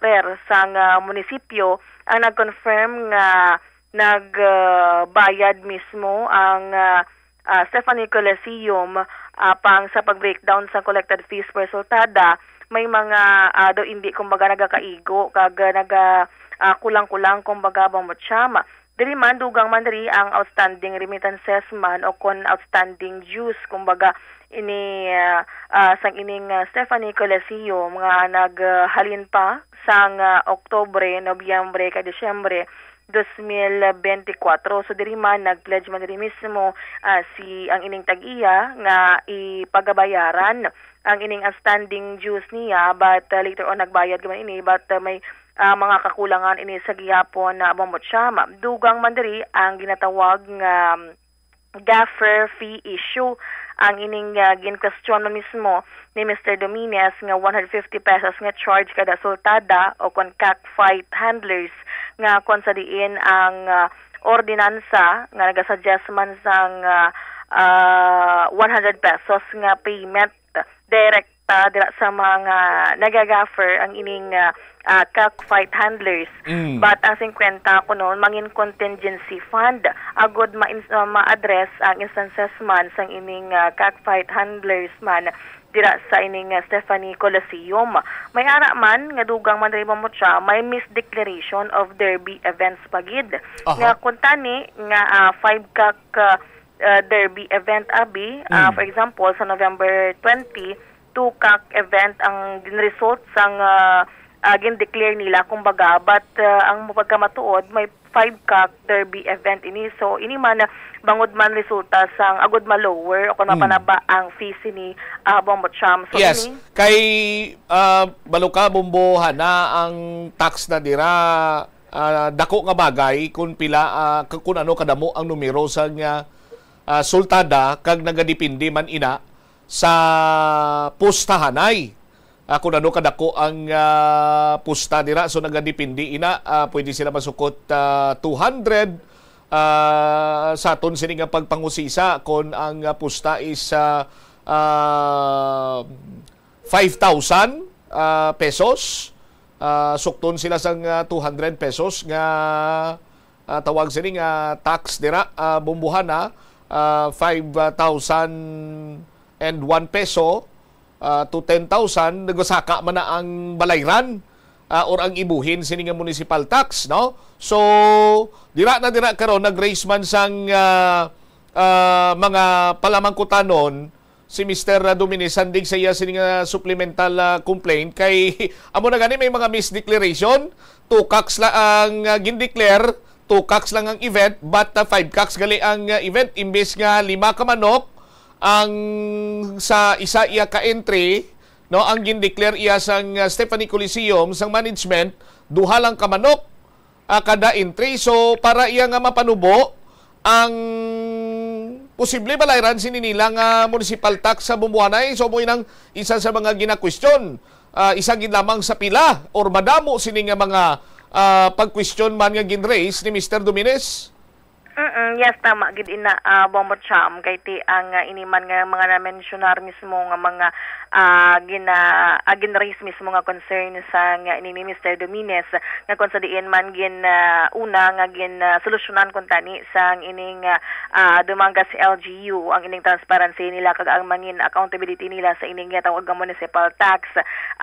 sang, ah, munisipyo ang nag-confirm nga nag, ah, bayad mismo ang, ah, ah, Stephanie Coliseum, ah, pang sa pag-breakdown sa collected fees per sultada, may mga, ah, daw indi, kumbaga, nagakaigo kag, ah, naga, ah, kulang-kulang, kumbaga, Bombocham. Diri man, dugang man diri ang outstanding remittances man o kon outstanding dues, kumbaga, ini, ah, ah, sang ining, ah, Stephanie Coliseum nga naghalin pa sang, ah, Oktubre, Nobyembre, kag Disyembre, dos mil benti kwatro. So, diri man, nag-pledge man diri mismo, ah, si, ang ining tag-iya nga ipagabayaran ang ining outstanding dues niya, but, ah, later on nagbayad man ini, but, ah, may, ah, mga kakulangan ini sa gihapon na Bombocham. Dugang man diri ang ginatawag nga, um, gaffer fee issue. Ang ining, ah, gin-question man mismo ni Mister Dominez nga one hundred fifty pesos nga charge kada sultada o kon cockfight handlers nga kon sa diin ang, ah, ordinansa nga nagasuggest man sang, ah, ah, one hundred pesos nga payment direkta dira sa mga nagagaffer ang ining, ah, ah, cockfight handlers. Mm. But ang singkwenta kuno mangin contingency fund agud ma-, ah, ma-address ang instances man sang ining, ah, cockfight handlers man dira sa ining, ah, Stephanie Coliseum. May ara man nga dugang man diri, Bombocham, may misdeclaration of derby events pa gid. Aha. Nga kuntani nga, ah, five cock, ah, ah, derby event, abi. Ah, Mm. for example, sa November twenty, two cock event ang gin-result sang, ah, ah, gin-declare nila, kumbaga, but, ah, ang pagkamatuod, may five cock derby event ini. So, ini man, ah, bangod man resulta sang agud ma-lower o kung Mm. mapanaba ang fees ini, ah, Bombocham. So, Yes, ini kay, ah, balo ka, Bombo, hana ang tax na dira, ah, dako nga bagay kung pila, ah, k-, kung ano kadamo ang numero sang, ah, ah, sultada kag nagadepende man ina sa pustahanay. Ah, kung ano kadako ang, ah, pusta dira, so nagadepende ina, ah, pwede sila masukot, ah, two hundred, ah, sa aton sini nga pagpangusisa, kung ang, ah, pusta is, ah, ah, five thousand, ah, pesos, ah, sukton sila sang, ah, two hundred pesos nga, ah, tawag sini nga tax dira, ah, Bombohana, ah, five thousand and one peso, ah, to ten thousand, nagusaka man na ang balayran, ah, or ang ibuhin sini nga municipal tax, no? So, dira na dira karon nag-raise man sang, ah, ah, mga palamangkutanon si Mister Domines sandig sa iya sini nga supplemental, ah, complaint kay amo na gani may mga misdeclaration, two cock lang ang, ah, gindeclare, two cock lang ang event, but, ah, five cock gali ang, ah, event, imbes nga lima ka manok ang sa isa iya ka entry, no, ang gindeclare iya sang, ah, Stephanie Coliseum, sang management, duha lang ka manok, ah, kada entry. So, para iya nga mapanubo ang posible balayran sini nila nga municipal tax sa Bombohanay, so mo inang isa sa mga ginakwestiyon, ah, isa gid lamang sa pila or madamo sini nga mga, ah, pagkwestiyon man nga gin-raise ni Mister Domines. Mm, yes, tama gid ina, ah, Bombo Cham, kay ti ang, ah, ini man nga mga na-mensionar mismo nga mga, ah, gina-, ah, gin-raise mismo nga concern sa nga ini ni Mister Domines, nga kung sa diin man gin, ah, una nga gin, ah, solusyonan kuntani sang ining, ah, ah, Dumangas L G U ang ining transparency nila kag ang mangin accountability nila sa ining ginatawag nga municipal tax.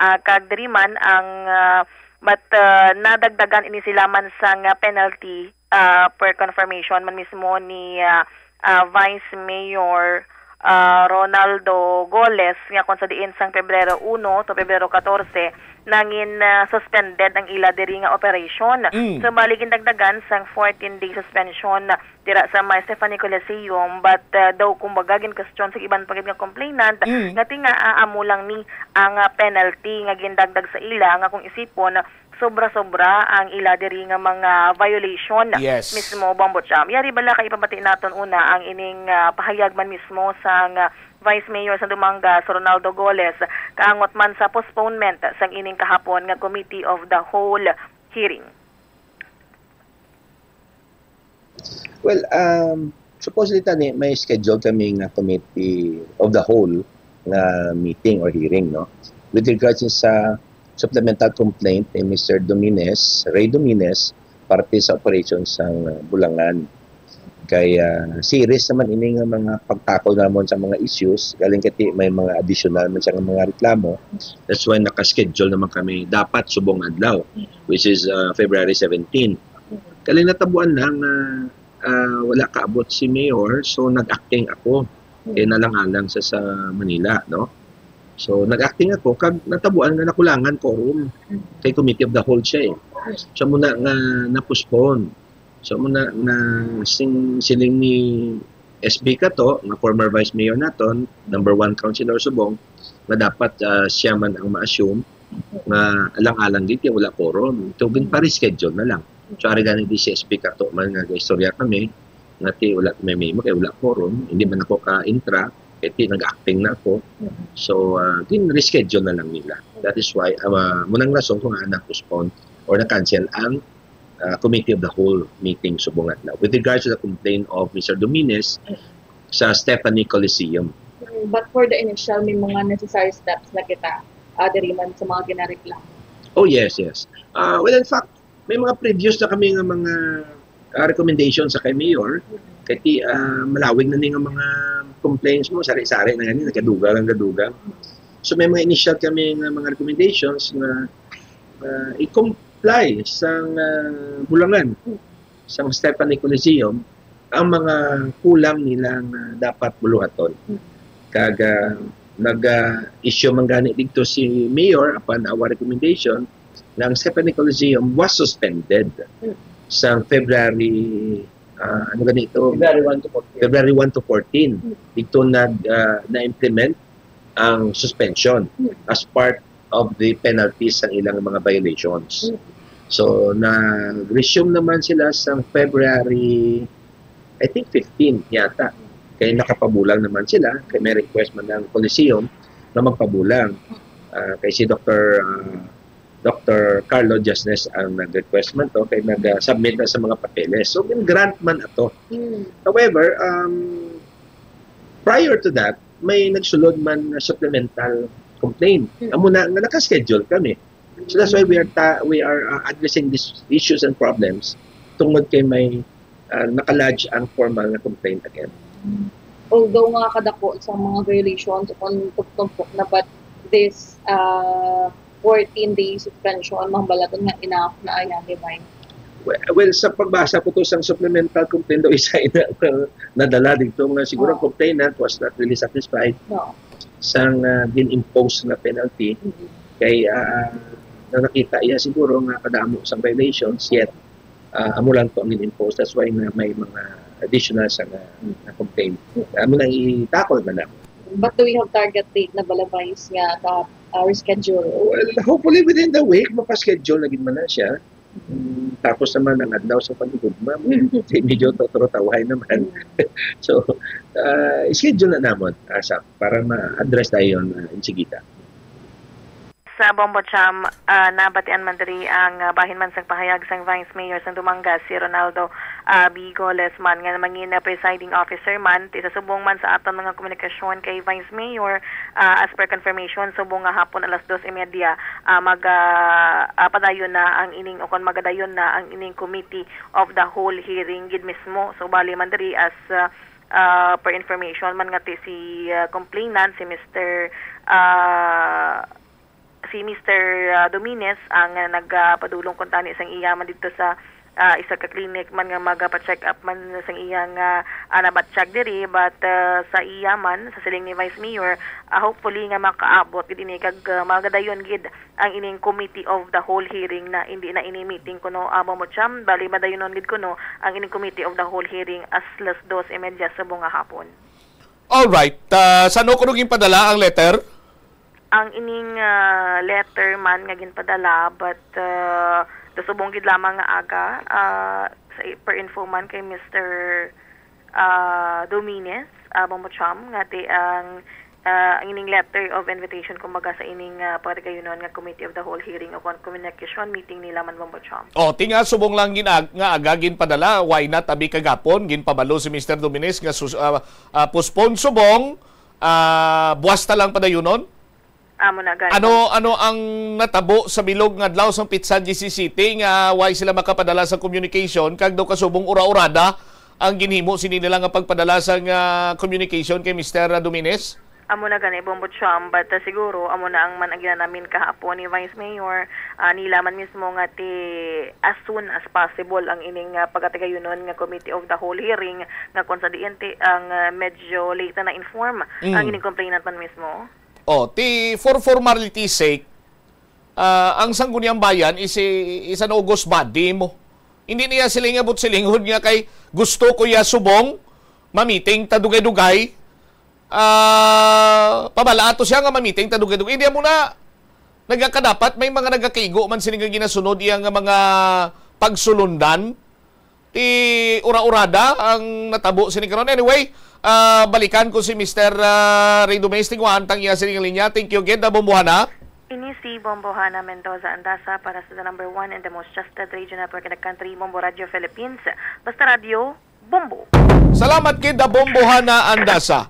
Ah, kag diri man ang, ah, mat-, ah, nadagdagan ini sila man sang, ah, penalty, ah, per confirmation man mismo ni, ah, ah, Vice Mayor, ah, Ronaldo Goles, nga kung sa diin sang Pebrero uno to Pebrero katorse, nangin, ah, suspended ang ila diri nga operation. Mm. So, bali gindagdagan sang fourteen-day suspension dira sa may Stephanie Coliseum, but, ah, daw kumbaga gin-question sa iban pa gid nga complainant Mm. nga ti nga, ah, amo lang ni ang, ah, penalty nga gindagdag sa ila, nga kung isipon, sobra-sobra ang ila diri nga mga violation Yes. mismo, Bombo Cham. Yari bala kay ipabati naton una ang ining, ah, pahayag man mismo sang, ah, Vice Mayor sa Dumangas, Ronaldo Goles, kaangot man sa postponement sang ining kahapon nga Committee of the Whole hearing. Well, um, supposedly, tani, may schedule kami nga committee of the whole nga meeting or hearing, no? With regards sa supplemental complaint ni Mister Domines, Ray Domines, parte sa operation sang, uh, Bulangan. Kay, uh, series naman ini nga mga pagtakol namon sa mga issues, galing kay ti may mga additional man siya nga mga reklamo. That's why naka-schedule naman kami dapat subong adlaw, which is, uh, February seventeen. Galing natabuan lang na, ah, wala kaabot si Mayor, so nag-acting ako. Kay nalang-alang sa, sa Manila, no? So, nag-acting ako, kag natabuan nga nakulangan quorum. Kay Committee of the Whole siya, eh. So, muna nga na-postpone. So, muna nga sing-, siling ni S B Kato, nga former vice mayor naton, number one councilor subong, nga dapat, ah, siya man ang ma-assume, nga alang-alang gid kay wala quorum. So, ginpa-reschedule na lang. So, ari gani di si S B Kato man nga istorya kami, nga ti wala may memo kay wala quorum, hindi man ako ka-intra, kay ti nag-acting na ako. So, ah, gin-reschedule na lang nila. That is why, ah, munang rason kung nga na-postpone or na-cancel ang, ah, Committee of the Whole meeting subong adlaw. With regards to the complaint of Mister Domines sa Stephanie Coliseum. Mm, but for the initial, may mga necessary steps na kita, ah, diri man sa mga ginareklamo. Oh, yes, yes. Ah, well, in fact, may mga previous na kami nga mga, ah, recommendations sa kay Mayor. Kay ti, ah, malawig na ni nga mga complaints mo, sari-sari na gani, nagadugang ang gadugang. So, may mga initial kami nga mga recommendations nga, ah, i-comply sang, ah, Bulangan, sang Stephanie Coliseum, ang mga kulang nila nga dapat buluhaton. Kag, ah, nag, ah, issue man gani didto si Mayor upon our recommendation nga ang Stephanie Coliseum was suspended sa February, ah, ano gani ito? February one to fourteen. February one to fourteen. Dito nag, ah, na-implement ang suspension as part of the penalties sa ilang mga violations. So, nag-resume naman sila sa February, I think, fifteen yata. Kay nakapabulang naman sila, kay may request man ang Coliseum na magpabulang. Ah, kay si Doctor, ah, Doctor Carlo Jasnes ang nag-request man to, kay nag-submit na sa mga papeles. So, gin-grant man ato. Mm. However, um, prior to that, may nagsulod man na supplemental complaint. Mm. Amo na nga naka-schedule kami. So that's why we are ta-, we are, uh, addressing these issues and problems tungod kay may, uh, naka-lodge ang formal na complaint again. Although nga kadako sa mga violations kung tumpok na, but this, uh, fourteen-day suspension, mahambal naton nga enough na, ay, di ba? Well, well, sa pagbasa ko to sang supplemental complaint daw, isa ina nga nadala dito nga siguro ang complainant was not really satisfied sang, ah, gin-impose nga penalty. Kay, ah, na nakita iya siguro nga kadamo sang violations, yet, ah, amo lang to ang gin-impose. That's why nga may mga additional sa nga, nga complaint. Amo na itakol na lang. But do we have target date na balabay nga ka, ah, reschedule? Well, hopefully within the week, mapaschedule na gid man na siya. Mm, tapos naman ang adlaw sa paghigugma, medyo totro tawhay naman. So, ah, schedule na namon, ASAP, para ma-address tayo na insigida. Sa Bombo Cham, ah, nabatian man diri ang, ah, bahin man sang pahayag sang Vice Mayor sang Dumangas, si Ronaldo, ah, Bigoles man, nga mangin, ah, presiding officer man, ti sa subong man sa aton mga komunikasyon kay Vice Mayor, ah, as per confirmation, subong nga hapon alas dos y media, ah, mag, ah, ah, padayon na ang ining, o kon magadayon na ang ining committee of the whole hearing gid mismo. So, bali man diri as, ah, ah, per information man nga ti si, ah, complainant, si Mister, ah, si Mister, ah, Domines ang, ah, nagapadulong kuntani sang iya man didto sa, ah, isa ka clinic man nga magapacheck up man sang iyang, ah, ah, nabatyag diri, but, ah, sa iya man, sa siling ni Vice Mayor, ah, hopefully nga makaabot gid ini kag, ah, magadayon gid ang ining committee of the whole hearing na hindi na ini meeting kuno, ah, Bombo Cham, bali madayonon gid kuno ang ining committee of the whole hearing as alas dos y media subong nga hapon. Alright. Ah, san-o kuno ginpadala ang letter? Ang ining, ah, letter man nga ginpadala, but, ah, subong gid lamang nga aga, ah, sa, per info man kay Mister, ah, Domines, ah, Bombo Cham, nga ti ang, ah, ang ining letter of invitation, kumbaga, sa ining, ah, pagkayunon nga Committee of the Whole hearing o kon communication meeting nila man, Bombo Cham. O, ti nga subong lang ginag nga aga ginpadala, why not abi kagapon ginpabalo si Mister Domines nga sus- ah, ah, postpone subong, ah, buwas ta lang padayunon? Amo na gani. Ano ano ang natabo sa bilog nga adlaw sang petsa diyesisete nga way sila makapadala sa communication, kag daw kasubong ura-urada ang ginhimo sini nila nga pagpadala sang, ah, communication kay Mister Domines? Amo na gani, Bombo Cham, but, ah, siguro amo na ang man ang ginanamin kahapon ni Vice Mayor, ah, nila man mismo nga ti as soon as possible ang ining, ah, pagkatagayunon nga Committee of the Whole hearing, nga kung sa diin ti ang, ah, medyo late na na-inform ang Mm. ining complainant man mismo. Oh, ti for formality's sake, ah, ang Sangguniang Bayan is, is an august body mo. Hindi niya siling abot silingon nga kay gusto ko ya subong, mamiting ta dugay-dugay. Ah, pabala ato siya nga mamiting ta dugay-dugay. Hindi mo na nagakadapat may mga nagakaigo man sini nga ginasunod iya nga mga pagsulundan. Ti ura-urada ang natabo sini karon. Anyway, ah, balikan ko si Mister, ah, Ray Domestic, wa antang iya sini nga linya. Thank you again, Dabong Buhana. Ini si Bombo Hana Mendoza Andasa para sa the number one and the most trusted radio network in the country, Bombo Radio Philippines. Basta Radio, Bombo. Salamat kay Dabong Buhana Andasa.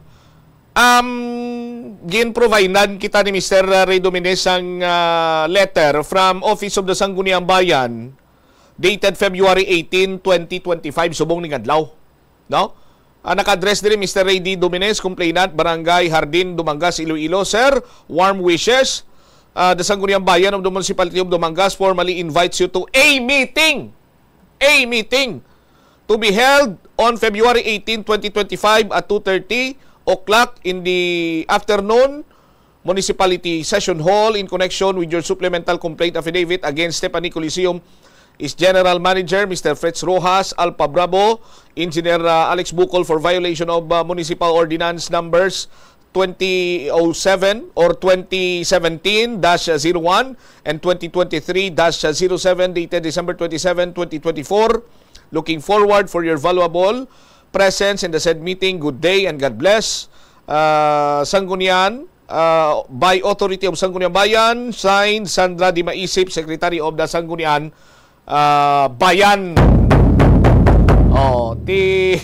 Um, gin-providean kita ni Mister Ray Dominez ang, ah, letter from Office of the Sangguniang Bayan dated February eighteen, twenty twenty-five, subong ning adlaw. No? Ah, naka-address diri, Mister Ray D. Dominez, complainant, Barangay Hardin, Dumangas, Iloilo. Sir, warm wishes. Ah, the Sangguniang Bayan of the Municipality of Dumangas formally invites you to a meeting. A meeting to be held on February eighteen, twenty twenty-five at two thirty o'clock in the afternoon Municipality Session Hall in connection with your supplemental complaint affidavit against Stephanie Coliseum is General Manager, Mister Fritz Rojas, Alpha Bravo, Engineer, uh, Alex Bukol for violation of, uh, Municipal Ordinance Numbers twenty oh seven or twenty seventeen dash zero one and twenty twenty-three dash zero seven dated December twenty-seven, twenty twenty-four. Looking forward for your valuable presence in the said meeting. Good day and God bless. Uh, Sanggunian, uh, by authority of Sangguniang Bayan, signed Sandra Dimaisip, Secretary of the Sangguniang, uh, Bayan. Oh, ti,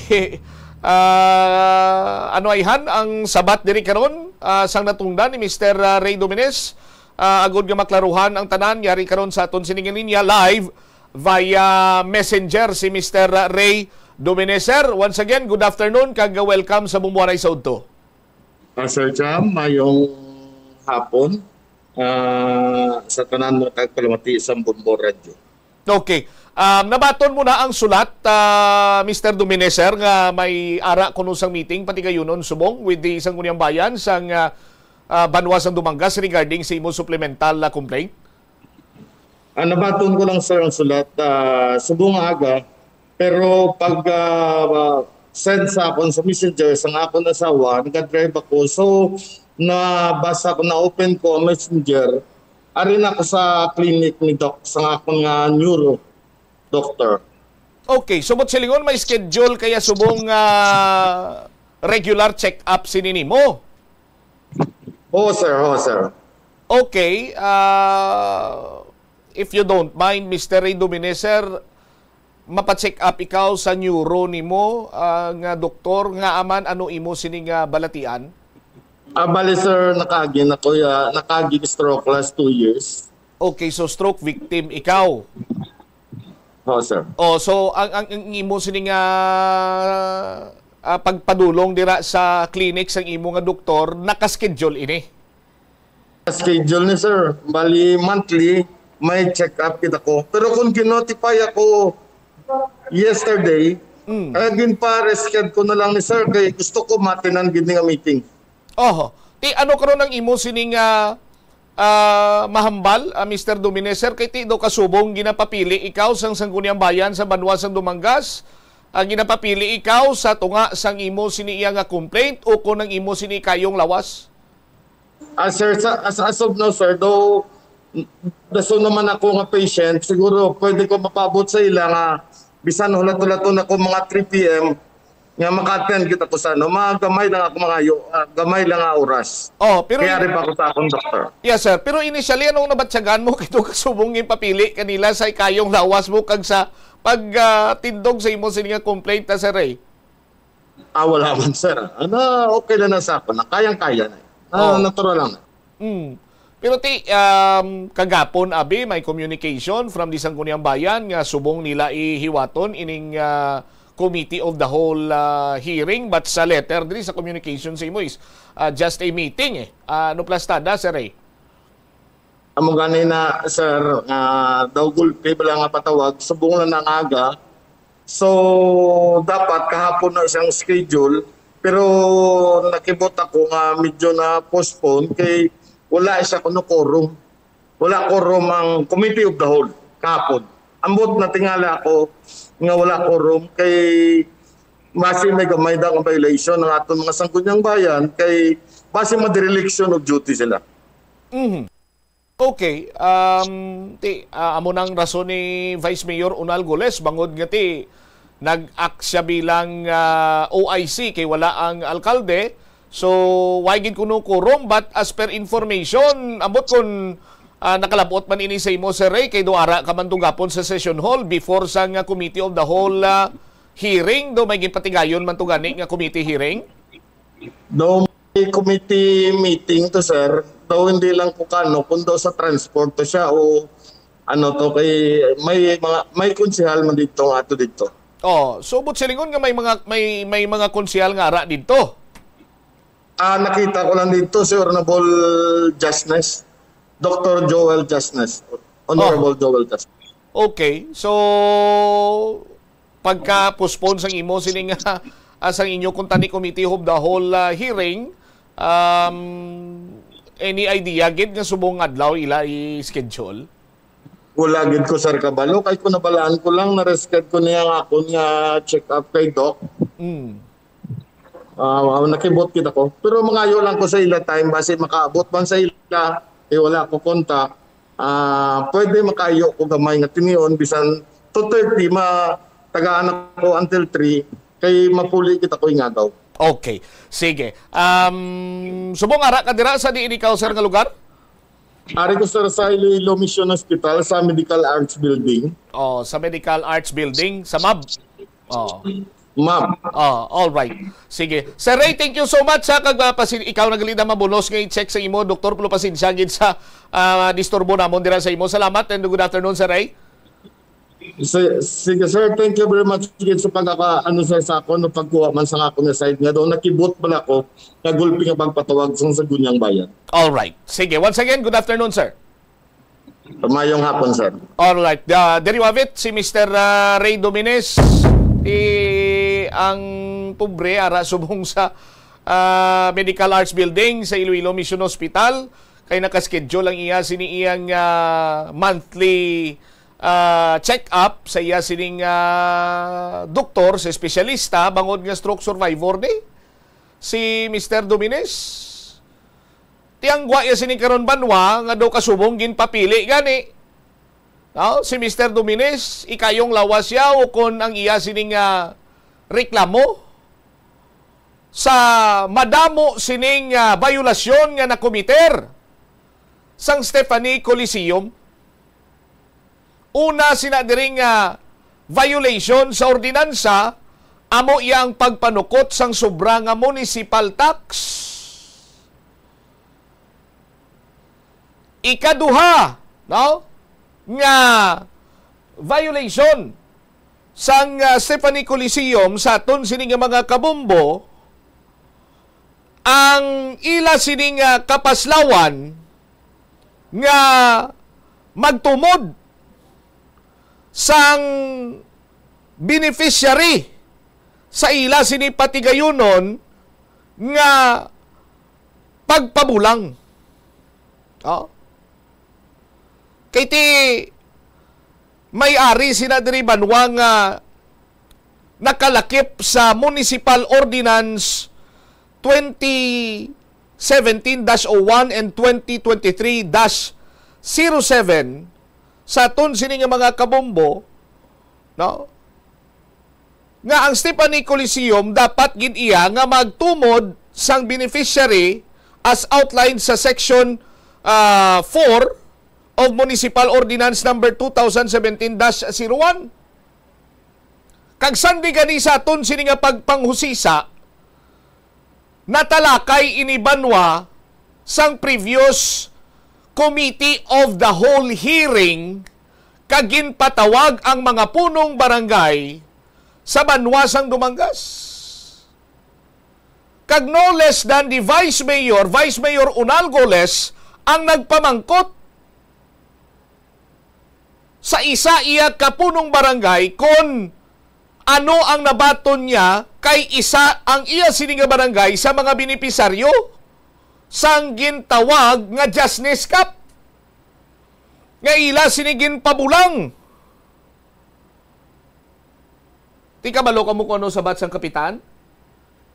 uh, ano ayhan ang sabat diri karon, uh, sang natungdan ni Mister, uh, Ray Dominez, uh, agud nga maklaruhan ang tanan, yari karon sa aton sining linya live via messenger si Mister Ray Dominez. Sir, once again, good afternoon kag welcome sa Bombo Anay sa Udto. Ah, Sir Jam, mayong hapon, ah, sa tanan mo kag palamati sa Bombo Radyo. Okay. Um, nabaton mo na ang sulat, ah, Mister Dominez, sir, nga may ara kuno sang meeting patigayunon subong with the Sangguniang Bayan sang, ah, ah, banwa sang Dumangas regarding sa imo supplemental, ah, complaint? Ah, nabaton ko lang, sir, ang sulat, ah, subong nga aga, pero pag, ah, send sa akon sa messenger sang akon asawa, nagadrive ako. So, nabasa ko, na-open ko ang messenger. Ari na ako sa clinic ni Doc, sang akon nga neuro doctor. Okay, so buot silingon may schedule kaya subong, ah, regular check-up sini nimo? Oo, sir. Oo, sir. Okay, ah, if you don't mind, Mister Ray Domine, sir, mapa-check up ikaw sa neuro nimo, ah, nga doktor, nga aman ano imo sini nga balatian? Ah, bali, sir, nakaagi na ko, ya, nakaagi stroke last two years. Okay, so stroke victim ikaw. Oo, sir. Oh, so ang, ang, ang imo sini nga, ah, pagpadulong dira sa clinic sang imo nga doktor, naka-schedule ini? Schedule ni, sir. Bali, monthly, may check-up kita ko. Pero kung ginotify ako yesterday, Mm. eh, ginpa-reschedule ko na lang ni sir kay gusto ko matinan gid ni nga meeting. Oho. Ti ano karon ang imo sining, ah, ah, mahambal, ah, Mister Domine, sir, kay ti do kasubong ginapapili ikaw sang Sangguniang Bayan sa banwa sang Dumangas? Ah, ginapapili ikaw sa tunga sang imo sini iya nga complaint o kon ang imo sini kayong lawas? Ah, sir, sa, as, as of now, sir, though dason naman ako nga patient, siguro pwede ko mapabot sa ila nga bisan hulat-hulaton ako mga three p m nga maka-attend kita ko sa ano, mga gamay lang ako, mga yo-, ah, gamay lang nga oras. Oh, pero Kaya in- rin pa ako sa akong doktor. Yes, sir. Pero initially, anong nabatyagan mo kay do kasubong ginpapili kanila sa ikayong lawas mo kag sa pag, ah, tindog sa imo sini nga complaint, na, sir, eh? Ah, wala man, sir. Ano, okay na na sa ako. Na kayang-kaya na. Na, Oh. natural lang na. Mm. Pero ti, um, kagapon, abi, may communication from di Sangguniang Bayan nga subong nila ihiwaton ining, ah, Committee of the Whole, ah, hearing, but sa letter diri sa communication sa imo is, ah, just a meeting, eh. Ah, ano plastada, Sir Ray? Amo gani na, sir, nga daw gulpi bala nga patawag, subong lang na nga aga. So, dapat kahapon na siyang schedule, pero nakibot ako nga medyo na postpone kay wala siya kuno quorum. Wala quorum ang Committee of the Whole kahapon. Ambot na tingala ako nga wala quorum kay basi may gamay daw nga violation ng aton mga Sangguniang Bayan kay basi ma-dereliction of duty sila. Mhm. Okay, um, ti, ah, amo nang rason ni Vice Mayor Unal Goles bangod nga ti nag-act siya bilang, ah, O I C kay wala ang alkalde. So, why gid kuno quorum? But as per information, ambot kun, ah, nakalabot man ini sa imo, Sir Ray, kay do ara ka man to gapon sa session hall before sa nga Committee of the Whole, ah, hearing, do may ginpatigayon man to gani nga committee hearing? Daw may committee meeting to, sir. Daw hindi lang kung kano, kung daw sa transport to siya o ano to, kay may mga, may konsehal man dito nga ato dito. Oh, so but silingon nga may mga, may, may mga konsehal nga ara dito. Ah, nakita ko lang dito si Honorable Jasnes, Doctor Joel Jasnes, Honorable Oh. Joel Jasnes. Okay, so pagka-postpone sang imo sini nga, ah, sang inyo kuntani Committee of the Whole, ah, hearing, um, any idea gid nga subong adlaw ila i-schedule? Wala gid ko, sir, kabalo. Kay kung nabalaan ko lang, na-reschedule ko niya ang akon nga check-up kay Doc. Mm. Ah, wow, nakibot kita ko. Pero mangayo lang ko sa ila time, basi makaabot man sa ila, eh, wala ko kontak. Ah, pwede makaayo ko gamay nga tinion, bisan two thirty, ma-, tagaan ako until three, kay mapuli kita ko ingagaw. Okay. Sige. Um, subong ara ka dira sa diin ikaw, sir, nga lugar? Ari ko, sir, sa Iloilo Mission Hospital, sa Medical Arts Building. Oh, sa Medical Arts Building, sa mab. Oh. Ma'am. Oh, all right. Sige. Sir Ray, thank you so much sa kag, ah, pasin-, ikaw nagalida mabunos nga i-check sa imo, doktor, pero pasensya gid sa, ah, disturbo namon dira sa imo. Salamat and good afternoon, Sir Ray. Si-, sige, sir, thank you very much gid sa pagkaka-, ano, sir, sa ako, no, pagkuha man sa ako nga side nga daw nakibot pala ko nga gulpi nga pagpatawag sa Sangguniang Bayan. All right. Sige, once again, good afternoon, sir. Mayong hapon, sir. All right. Uh, there you have it, si Mister, uh, Ray Domines, ti ang pobre ara subong sa, uh, Medical Arts Building sa Iloilo Mission Hospital kay naka-schedule ang iya sini iyang, uh, monthly, uh, check-up sa iya sining, uh, doktor, sa espesyalista bangod nga stroke survivor ni si Mister Domines. Ti ang gwa iya sini karon banwa nga daw kasubong ginpapili gani. No? Si Mister Domines, ikayong lawas siya o kon ang iya sini nga reklamo sa madamo sining, ah, bayolasyon nga nakomiter sang Stephanie Coliseum. Una sina diri nga violation sa ordinansa, amo iya ang pagpanukot sang sobra nga municipal tax. Ikaduha, no, nga violation sang, ah, Stephanie Coliseum sa aton sini nga mga kabumbo, ang ila sini nga kapaslawan nga magtumod sang beneficiary sa ila sini patigayunon nga pagpabulang. Oh. Kay ti may ari sina diri banwa nga nakalakip sa Municipal Ordinance twenty seventeen dash oh one and twenty twenty-three dash zero seven sa aton sini nga mga kabumbo, no? Nga ang Stephanie Coliseum dapat gid iya nga magtumod sang beneficiary as outlined sa Section, ah, four of Municipal Ordinance Number two thousand seventeen dash zero one. Kag sandig gani sa aton sini nga pagpanghusisa, natalakay ini banwa sang previous Committee of the Whole hearing kag ginpatawag ang mga punong barangay sa banwa sang Dumangas. Kag no less than the Vice Mayor, Vice Mayor Unal Goles, ang nagpamangkot sa isa iya ka punong barangay kon ano ang nabaton niya kay isa ang iya sini nga barangay sa mga benepisaryo sang gintawag nga Jasnes Cup nga ila sini ginpabulang. Ti kabalo kamo kung ano sabat sang kapitan?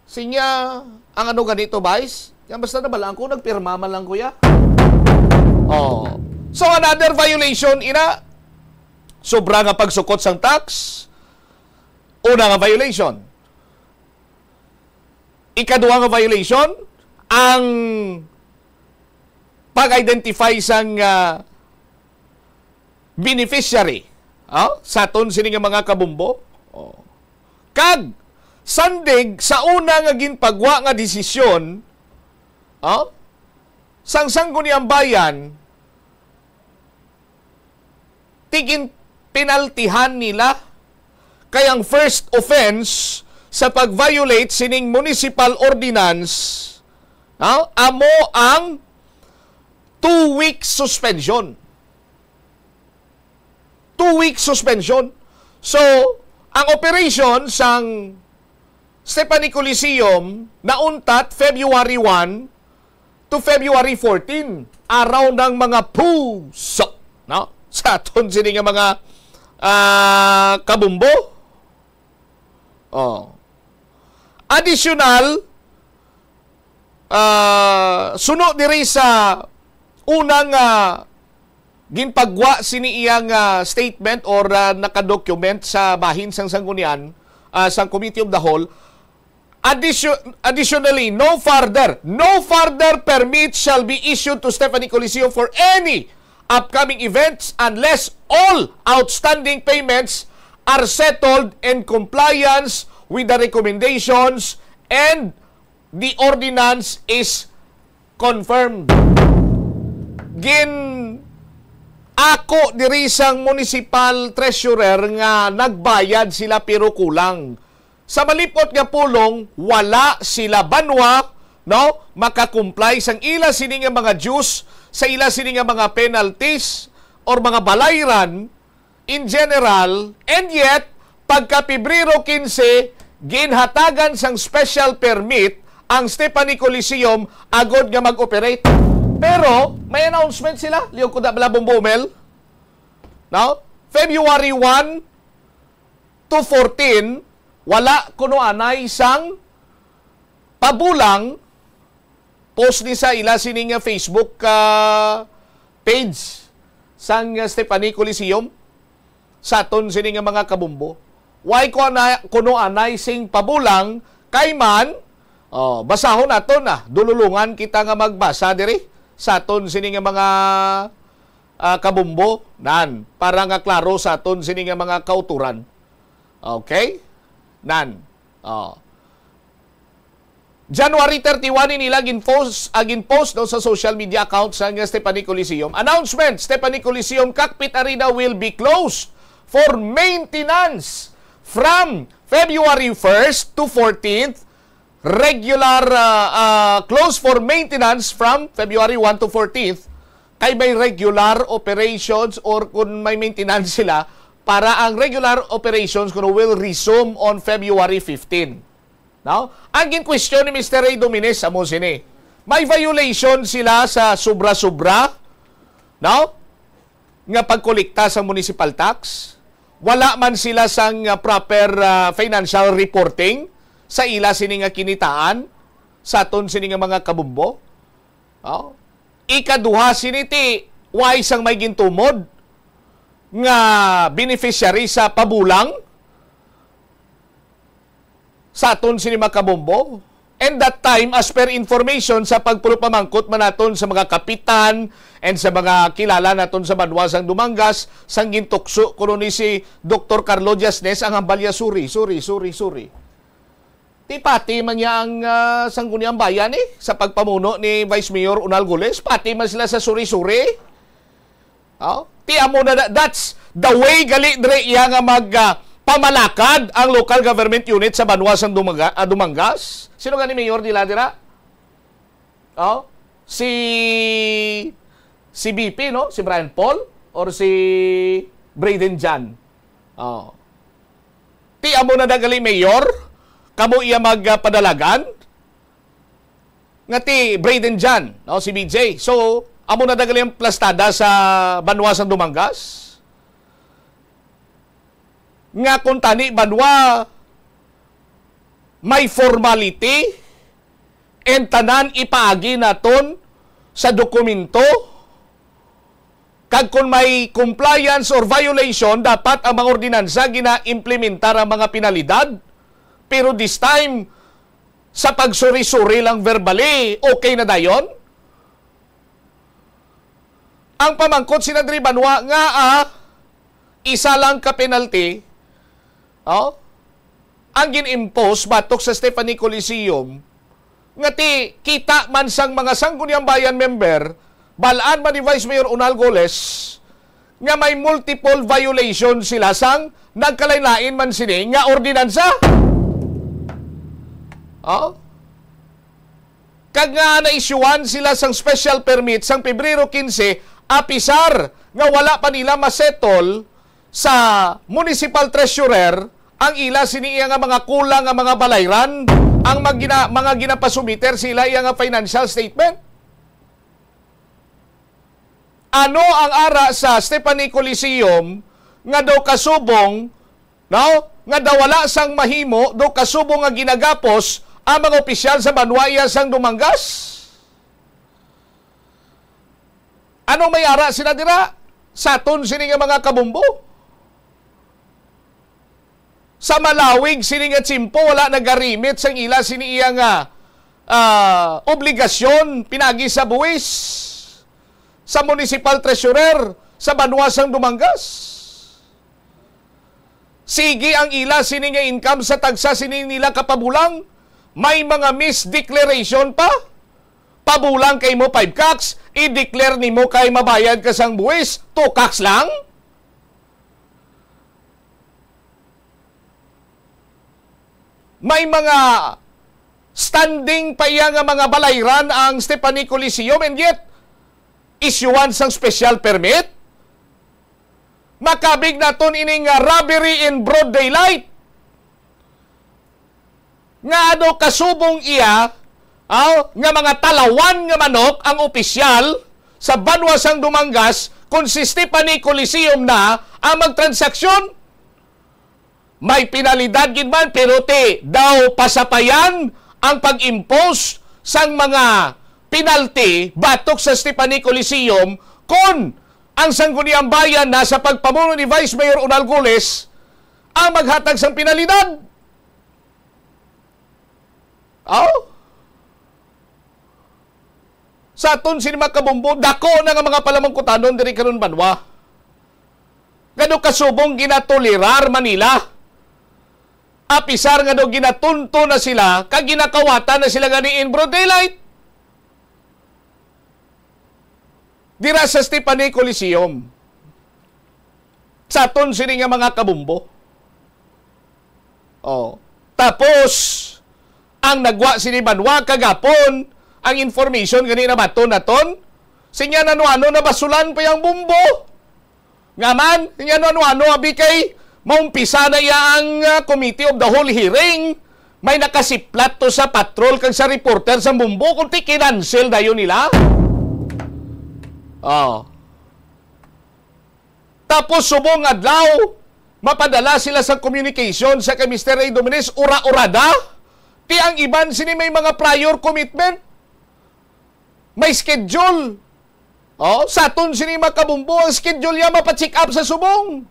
Sinya, ang ano ganito, Vice? Yan basta nabalaan ko, nagpirma man lang, kuya. Oh. So, another violation, ina. Sobra nga pagsukot sang tax. Una nga violation. Ikaduha nga violation, ang pag-identify sang, ah, beneficiary, oh, sa aton sini nga mga kabumbo. Oh. Kag sandig sa una nga ginpagwa nga desisyon, oh, sang Sangguniang Bayan, ti ginpenaltihan nila kay ang first offense sa pag-violate sining municipal ordinance, no, amo ang two week suspension. Two week suspension. So, ang operation sang Stephanie Coliseum nauntat February one to February fourteen, araw ng mga puso, no? Sa aton sini nga mga, ah, kabumbo. Oh. Additional, ah, suno diri sa unang, ah, ginpagwa sini iyang, ah, statement or, ah, nakadocument sa bahin sang sanggunian, ah, sang Committee of the Whole, addition-, additionally, no further, no further permit shall be issued to Stephanie Coliseum for any upcoming events unless all outstanding payments are settled in compliance with the recommendations and the ordinance is confirmed. Gin-ako diri sang municipal treasurer nga nagbayad sila pero kulang. Sa malipot nga pulong, wala sila banwa, no, makakumply sang ila sini nga mga dues, sa ila sini nga mga penalties or mga balayran in general, and yet, pagka Pebrero quince, ginhatagan sang special permit ang Stephanie Coliseum agod nga mag-operate. Pero may announcement sila, liog ko da bala, Bombo Mel. No? February one to fourteen, wala kuno anay sang pabulang. Post ni sa ila sini nga Facebook, ah, page sang, ah, Stephanie Coliseum sa aton sini nga mga kabumbo. Why ko ana-, kuno anay sing pabulang kay man, oh, basahon nato na, dululungan kita nga magbasa diri. sa aton sini nga mga, ah, kabumbo, nan, para nga klaro sa aton sini nga mga kauturan. Okay? Nan. Oh. January thirty-one, ini nila gin-post, ah, gin-post, no, sa social media account sa nga Stephanie Coliseum. Announcement, Stephanie Coliseum Cockpit Arena will be closed for maintenance from February first to fourteenth. Regular, ah, ah, close for maintenance from February one to fourteenth. Kay may regular operations or kung may maintenance sila, para ang regular operations kuno will resume on February fifteen. No? Ang gin-question ni Mister Ray Dominez amo sini, may violation sila sa sobra-sobra, no, nga pagkolekta sa municipal tax. Wala man sila sang, ah, proper, ah, financial reporting sa ila sini nga kinitaan sa aton sini nga mga kabumbo. Oh. Ikaduha sini ti, why sang may gintumod nga beneficiary sa pabulang sa aton sini mga kabumbo? And that time, as per information sa pagpulupamangkot man naton sa mga kapitan and sa mga kilala naton sa banwa sang Dumangas, sang gintukso kuno ni si Doktor Carlo Diasnes ang hambal niya, "Sorry, sorry, sorry, sorry." Ti pati man niya ang, ah, Sangguniang Bayan, eh, sa pagpamuno ni Vice Mayor Unal Goles, pati man sila sa suri-suri. Oh, ti amo na, that's the way gali dire iya nga mag, ah, pamalakad ang local government unit sa banwa sang Dumaga-, ah, Dumangas. Sino gani mayor nila dira? Oh, si, si B P, no? Si Brian Paul or si Braden John? Oh. Ti amo na dagali mayor, kamo iya magpadalagan nga ti Braden John, no, si B J. So, amo na dagali ang plastada sa banwa sang Dumangas. Nga kung tani banwa may formality and tanan ipaagi naton sa dokumento, kag kung may compliance or violation, dapat ang mga ordinansa gina-implementar ang mga penalidad. Pero this time, sa pagsuri-suri lang verbally, okay na dayon? Ang pamangkot sina diri banwa nga, ah, isa lang ka penalty, oh, ang gin-impose batok sa Stephanie Coliseum, nga ti kita man sang mga Sangguniang Bayan member, bal-an man ni Vice Mayor Unal Goles nga may multiple violation sila sang nagkalain-lain man sini nga ordinansa. Oh? Kag nga naisyuhan sila sang special permit sang Pebrero quince, apisar nga wala pa nila masettle sa municipal treasurer ang ila sini iya nga mga kulang nga mga balayran, ang magina-, mga ginapasumiter sa ila iya nga financial statement. Ano ang ara sa Stephanie Coliseum nga daw kasubong, no? Nga daw wala sang mahimo, daw kasubong nga ginagapos ang mga opisyal sa banwa iya sang Dumangas? Ano may ara sila dira? Sa aton sini nga mga kabumbo? Sa malawig sini nga tiyempo, wala nagarimit sang ila sini iya nga, ah, obligasyon pinagi sa buwis sa municipal treasurer sa banwa sang Dumangas. Sige ang ila sini nga income sa tagsa sini nila ka pabulang, may mga misdeclaration pa. Pabulang kay mo five cax, i-declare nimo kay mabayad ka sang buwis, two cax lang. May mga standing pa iya nga mga balayran ang Stephanie Coliseum, and yet, isyuhan sang special permit? Makabig naton ini nga robbery in broad daylight. Nga ano kasubong iya, aw, nga mga talawan nga manok ang opisyal sa banwa sang Dumangas, kung si Stephanie Coliseum na ang magtransaksyon? May penalidad gid man, pero ti daw pasapayan ang pag-impose sang mga penalty batok sa Stephanie Coliseum kon ang Sangguniang Bayan na sa pagpamuno ni Vice Mayor Unal Goles ang maghatag sang penalidad. Aw? Sa aton sini, mga kabumbo, dako na nga mga palamangkutanon diri karon banwa. Nga daw kasubong ginatolerar man nila. Apisar nga daw ginatunto na sila, kag ginakawatan na sila gani in broad daylight. Dira sa Stephanie Coliseum. Sa aton sini nga mga kabumbo. Oh. Tapos, ang nagwa sini banwa kagapon, ang information gani nabaton naton, sinya nano-ano nabasulan pa yang bumbo. Nga man, sinya nano-ano, abi kay maumpisa na iya ang, ah, Committee of the Whole hearing, may nakasiplat to sa patrol kag sa reporter sa bumbo, kung ti kinansel dayon nila. Oh. Tapos subong adlaw, mapadala sila sa communication sa kay Mister Ray Dominez, ura-urada. Ti ang iban sini may mga prior commitment. May schedule. Oh, sa aton sini, mga kabumbo, ang schedule niya mapacheck up sa subong.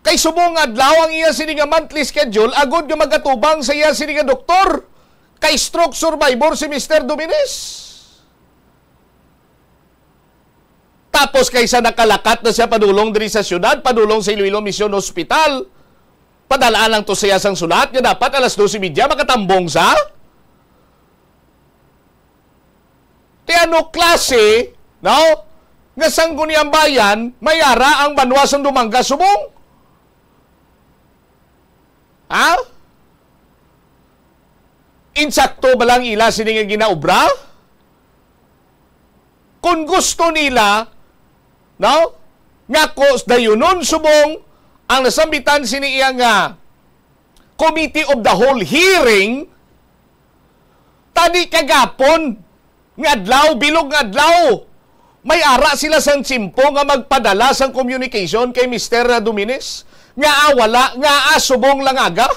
Kay subong adlaw ang iya sini nga monthly schedule, agod nga magatubang sa iya sini nga doktor. Kay stroke survivor si Mister Dominez. Tapos kaysa nakalakat na siya padulong diri sa syudad, padulong sa Iloilo Mission Hospital, padalaan lang to siya sang sulat nga dapat alas dos y media makatambong sa. Ti ano klase, no? Nga Sangguniang Bayan, may ara ang banwa sang Dumangas subong? Ha? Insakto ba lang ila sini nga ginaobra? Kung gusto nila, no, nga ko dayunon subong ang nasambitan sini iya nga Committee of the Whole hearing, tadi kagapon nga adlaw, bilog nga adlaw, may ara sila sang tiyempo nga magpadala sang communication kay Mister Dominez nga, ah, wala, nga, ah, subong lang aga.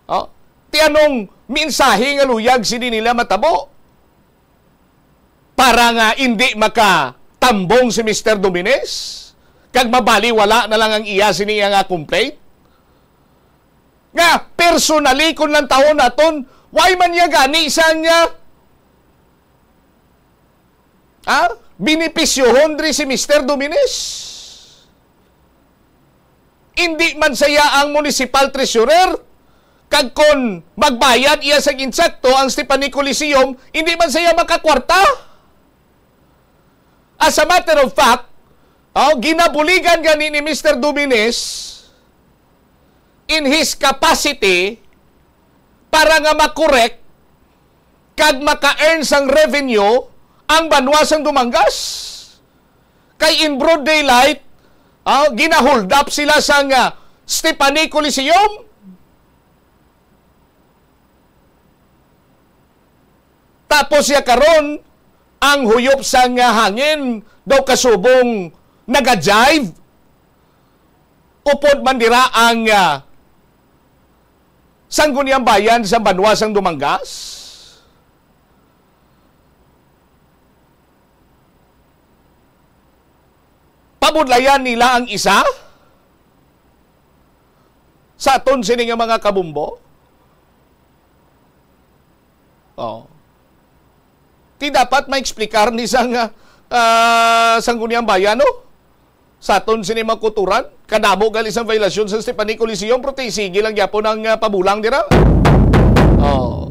Oh, ti anong mensahe nga luyag sini nila matabo? Para nga indi makatambong si Mister Dominez, kag mabaliwala na lang ang iya sini nga complaint? Nga, personally, kung lang taon naton, why man niya gani sang, ah, ah, benepisyohon diri si Mister Dominez? Indi man saya ang municipal treasurer, kag kon magbayad iya sa insakto ang Stephanie Coliseum, indi man saya makakwarta. As a matter of fact, oh, ginabuligan gani ni Mister Dominez in his capacity para nga makorek kag maka-earn sang revenue ang banwa sang Dumangas. Kay in broad daylight, ah, gina-hold up sila sang, ah, Stephanie Coliseum. Tapos ya karon, ang huyop sang, ah, hangin daw kasubong naga-jive. Upod man dira ang, ah, Sangguniang Bayan sa banwa sang Dumangas. Pabudlayan nila ang isa sa aton sini nga mga kabumbo. Oh. Ti dapat maeksplikar ni sang, ah, ah, Sangguniang Bayan, no? Sa aton sini mga kulturan, kadamo gali sang violasyon sa Stephanie Coliseum, pero ti sige lang gyapon ang, ah, pabulang dira. Oh.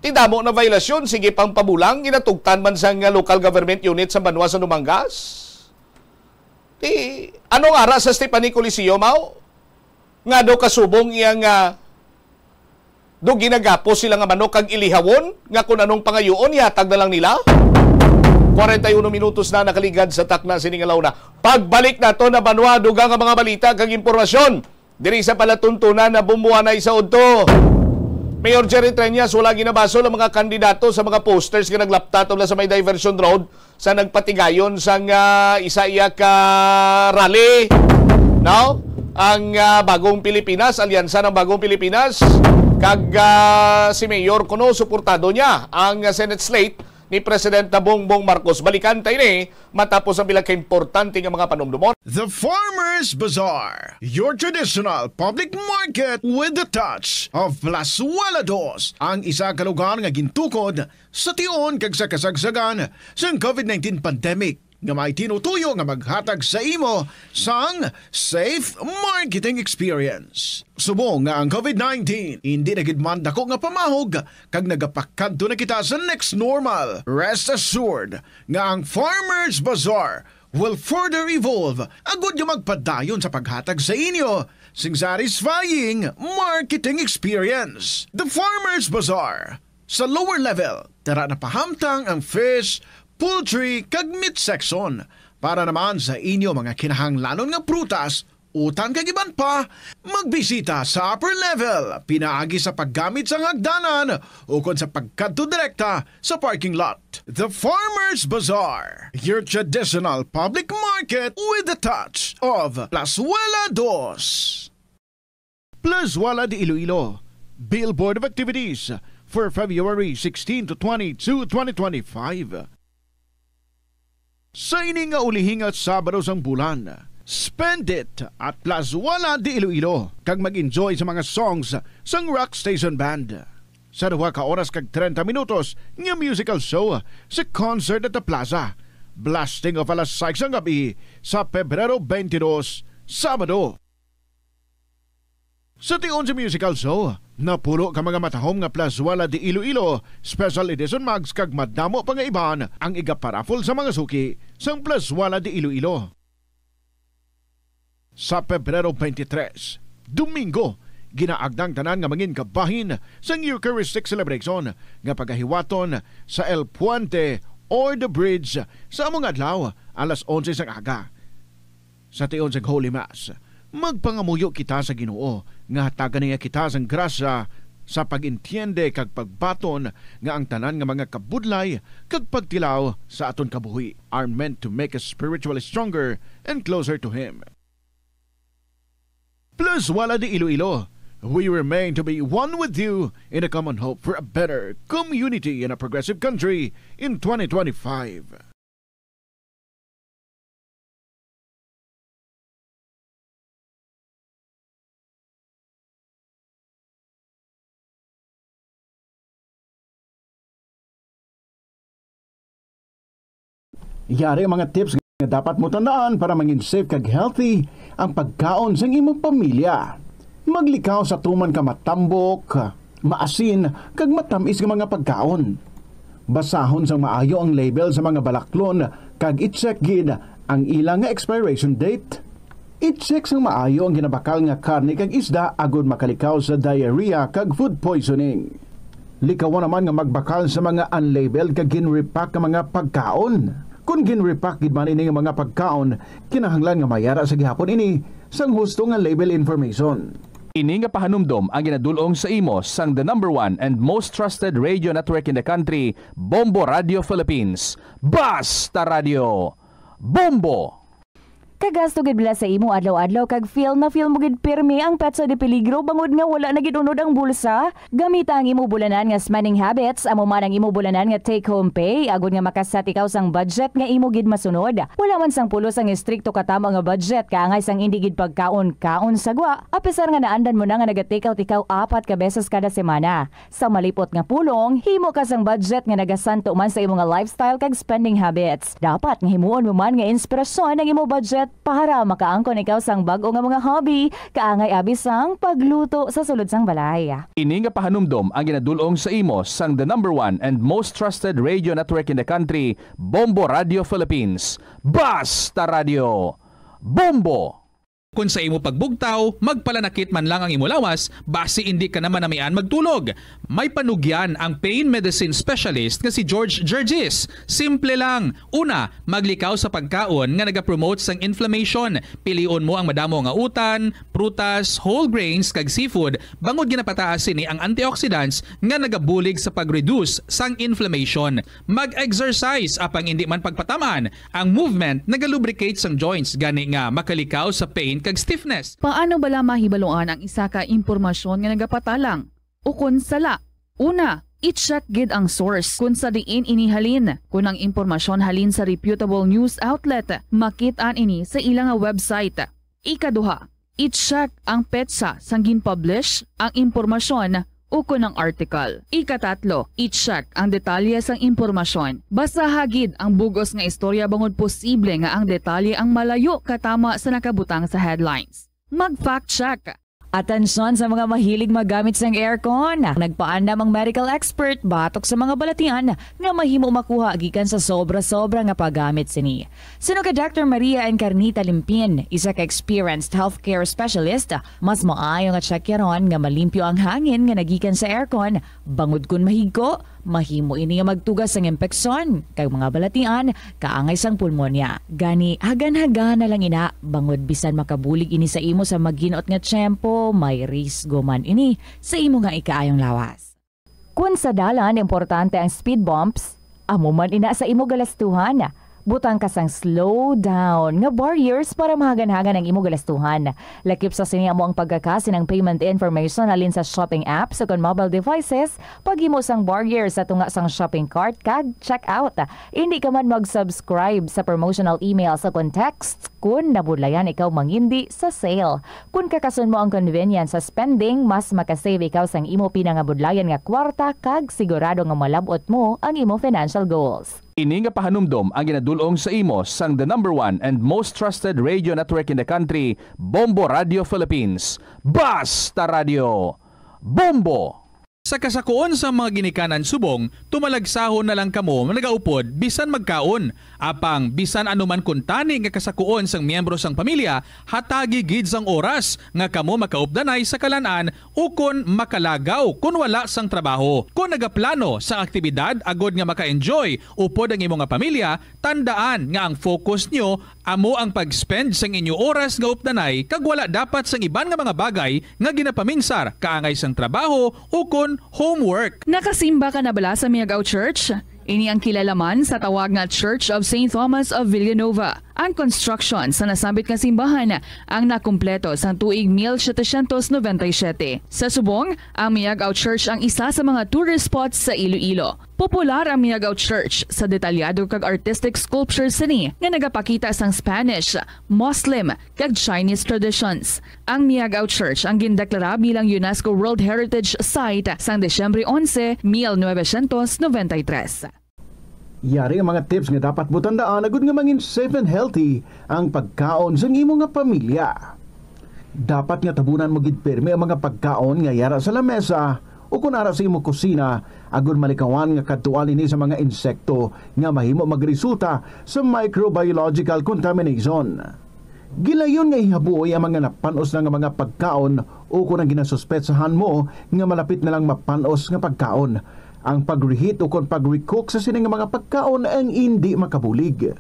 Ti damo na violasyon, sige pang pabulang, ginatugtan man sang, ah, local government unit sa banwa sa Dumangas. Ti, ano nga ara sa Stephanie Coliseum, aw? Nga daw kasubong iya nga do ginagapos sila nga manok kag ilihawon, nga kun anong pangayuon, ihatag na lang nila? Kwarenta y uno minutos na nakaligad sa takna sini nga launa. Pagbalik nato na banwa, dugang nga mga balita kag impormasyon diri sa palatuntunan na bumbuanay sa udto. Mayor Jerry Treñas, wala ginabasol ang mga kandidato sa mga posters nga naglaptat ula sa may diversion road sa nagpatigayon sang, ah, isa iya ka rally, no? Ang, ah, Bagong Pilipinas, Alyansa ng Bagong Pilipinas, kag, ah, si Mayor kuno suportado niya ang, ah, Senate slate ni Presidenta Bongbong Marcos. Balikan ta ini matapos ang pila ka importante nga mga panumdumon. The Farmers Bazaar, your traditional public market with the touch of Plazuela Dos, ang isa ka lugar nga gintukod sa tion kag sa kasagsagan sang covid nineteen pandemic, nga may tinutuyo nga maghatag sa imo sang safe marketing experience. Subong nga ang covid nineteen indi na gid man dako nga pamahog, kag nagapakadto na kita sa next normal, rest assured nga ang Farmers Bazaar will further evolve agud nga magpadayon sa paghatag sa inyo sing satisfying marketing experience. The Farmers Bazaar, sa lower level, tara na pahamtang ang fish, poultry, kag meat section. Para naman sa inyo mga kinahanglanon nga prutas, utan kag iban pa, magbisita sa upper level pinaagi sa paggamit sang hagdanan ukon sa pagkadto direkta sa parking lot. The Farmers Bazaar, your traditional public market with the touch of Plazuela Dos. Plazuela de Iloilo, Billboard of Activities for February sixteen to twenty-two, twenty twenty-five. Sa ini nga ulihi nga Sabado sang bulan, spend it at Plazuela de Iloilo kag mag-enjoy sa mga songs sang Rock Station Band. Sa duha ka oras kag treinta minutos nga musical show sa Concert at the Plaza, blasting off alas sais sang gabi sa Pebrero twenty-two, Sabado. Sa tion sa musical show, napulo ka mga matahom nga Plazuela de Iloilo Special Edition mugs kag madamo pa nga iban ang igaparaffle sa mga suki sang Plazuela de Iloilo. Sa Pebrero twenty-three, Domingo, ginaagda ang tanan nga mangin kabahin sang Eucharistic Celebration nga pagahiwaton sa El Puente or the Bridge sa amo nga adlaw, alas onse sang aga. Sa tion sang Holy Mass, magpangamuyo kita sa Ginoo nga hatagan niya kita sang grasya sa pag-entiende kag pagbaton nga ang tanan nga mga kabudlay kag pagtilaw sa aton kabuhi are meant to make us spiritually stronger and closer to Him. Plazuela de Iloilo, we remain to be one with you in a common hope for a better community and a progressive country in twenty twenty-five. Yari ang mga tips nga dapat mo tandaan para mangin safe kag healthy ang pagkaon sang imong pamilya. Maglikaw sa tuman ka matambok, maasin, kag matamis nga mga pagkaon. Basahon sang maayo ang label sa mga balaklon kag i-check gid ang ila nga expiration date. I-check sang maayo ang ginabakal nga karne kag isda agud makalikaw sa diarrhea kag food poisoning. Likawan naman nga magbakal sa mga unlabeled kag gin-repack nga mga pagkaon. Kon gin-repack gid man ini nga mga pagkaon, kinahanglan nga mayara sa gihapon ini sang husto nga label information. Ini nga pahanumdom ang ginadul-ong sa imo sang the number one and most trusted radio network in the country, Bombo Radio Philippines. Basta Radio! Bombo! Kagasto gid bala sa imo adlaw-adlaw kag feel na feel mo gid pirmi ang petsa de peligro bangod nga wala na gid unod ang bulsa? Gamita ang imo bulanan nga spending habits, amo man ang imo bulanan nga take-home pay, agod nga makasat ikaw sang budget nga imo gid masunod. Wala man sang pulos ang estrikto katama nga budget, kaangay sang indi gid pagkaon-kaon sa gwa, apisar nga naandan mo na nga naga-take out ikaw apat ka beses kada semana. Sa malipot nga pulong, himo ka sang budget nga nagasanto man sa imo nga lifestyle kag spending habits. Dapat nga himuon mo man nga inspirasyon ang imo budget para makaangkon ikaw sang bag-o nga mga hobby, kaangay abi sang pagluto sa sulod sang balay. Ini nga pahanumdom ang ginadul-ong sa imo sang the number one and most trusted radio network in the country, Bombo Radio Philippines. Basta Radio! Bombo! Kon sa imo pagbugtaw, magpalanakit man lang ang imo lawas, basi indi ka na manamian magtulog. May panugyan ang pain medicine specialist nga si George Gergis. Simple lang. Una, maglikaw sa pagkaon nga nagapromote sang inflammation. Pilion mo ang madamo nga utan, prutas, whole grains, kag seafood, bangod ginapataas sini ang antioxidants nga nagabulig sa pag-reduce sang inflammation. Mag-exercise, apang indi man pagpataman, ang movement nagalubricate sang joints, gani nga makalikaw sa pain kag stiffness. Paano bala mahibaluan ang isa ka impormasyon nga nagapatalang ukon sala? Una, I-check gid ang source kon sa diin ini halin. Kon ang impormasyon halin sa reputable news outlet, makit-an ini sa ila nga website. Ikaduha, i-check ang petsa sang gin-publish ang impormasyon ukon ang article. Ikatatlo, i-check ang detalye sang impormasyon. Basaha gid ang bug-os nga istorya bangod posible nga ang detalye ang malayo katama sa nakabutang sa headlines. Mag-fact check. Atensyon sa mga mahilig maggamit sang aircon! Nagpaandam ang medical expert batok sa mga balatian nga mahimo makuha gikan sa sobra-sobra nga paggamit sini. Suno kay Doctor Maria Encarnita Limpin, isa ka experienced healthcare specialist, mas maayo nga tsakyaron nga malimpyo ang hangin nga nagikan sa aircon, bangod kon mahigko, mahimo ini nga magtuga sang impeksyon kag mga balatian kaangay sang pulmonya. Gani, hagan-hagana lang ina, bangod bisan makabulig ini sa imo sa magin-ot nga tiyempo, may risgo man ini sa imo nga ikaayong lawas. Kon sa dalan importante ang speed bumps, amo man ina sa imo galastuhan. Butang ka sang slow down nga barriers para mahagan-hagan ang imo galastuhan. Lakip sa sini amo ang pagkaka sang payment information halin sa shopping apps ukon mobile devices, paghimo sang barrier sa tunga sang shopping cart kag checkout. Indi ka man mag-subscribe sa promotional emails ukon texts kon nabudlayan ikaw mangindi sa sale. Kon kakason mo ang convenience sa spending, mas makasave ikaw sang imo pinangabudlayan nga kwarta kag sigurado nga malab-ot mo ang imo financial goals. Ini nga pahanumdom ang ginadul-ong sa imo sang the number one and most trusted radio network in the country, Bombo Radio Philippines. Basta Radio! Bombo! Sa kasakuon sang mga ginikanan subong, tumalagsahon na lang kamo nagaupod bisan magkaon. Apang bisan ano man kuntani nga kasakuon sang miyembro sang pamilya, hatagi gid sang oras nga kamo makaupdanay sa kalan-an ukon makalagaw kon wala sang trabaho. Kon nagaplano sang aktibidad agod nga maka-enjoy upod ang imo nga pamilya, tandaan nga ang focus nyo amo ang pag-spend sang inyo oras nga updanay kag wala dapat sang iban nga mga bagay nga ginapaminsar kaangay sang trabaho ukon homework. Nakasimba ka na bala sa Miagao Church? Ini ang kilala man sa tawag nga Church of Saint Thomas of Villanova. Ang construction sa nasambit nga simbahan ang nakumpleto sang tuig mil setecientos noventa y siete. Sa subong, ang Miagao Church ang isa sa mga tourist spots sa Iloilo. Popular ang Miagao Church sa detalyado kag artistic sculptures sini nga nagapakita sang Spanish, Muslim, kag Chinese traditions. Ang Miagao Church ang gindeklara bilang UNESCO World Heritage Site sang Disyembre onse, mil novecientos noventa y tres. Yari ang mga tips nga dapat mo tandaan agud nga mangin safe and healthy ang pagkaon sang imo nga pamilya. Dapat nga tabunan mo gid pirme ang mga pagkaon nga yara sa lamesa o kon ara sa imo kusina, agud malikawan nga kadtuan ini sa mga insekto nga mahimo magresulta sa microbiological contamination. Gilayon nga ihabuoy ang mga napan-os na nga mga pagkaon o kon ang ginasuspetsahan mo nga malapit na lang mapan-os nga pagkaon. Ang pag-reheat o kon pag-recook sa sini nga mga pagkaon ang indi makabulig.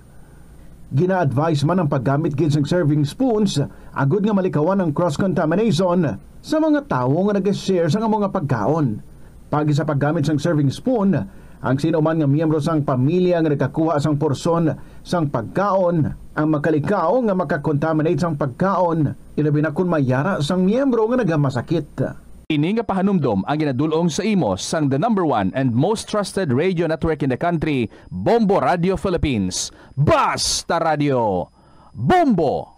Gina-advise man ang paggamit gid sang serving spoons agud nga malikawan ang cross-contamination sa mga tawo nga nag-share sang amo nga pagkaon. Paagi sa paggamit sang serving spoon, ang sino man nga miyembro sang pamilya nga nagkakuha sang porsyon sang pagkaon ang makalikaw nga makakontaminate sang pagkaon, ilabi na kon mayara sang miyembro nga nagamasakit. Ini nga pahanumdom ang ginadul-ong sa imo sang the number one and most trusted radio network in the country, Bombo Radio Philippines. Basta Radio! Bombo!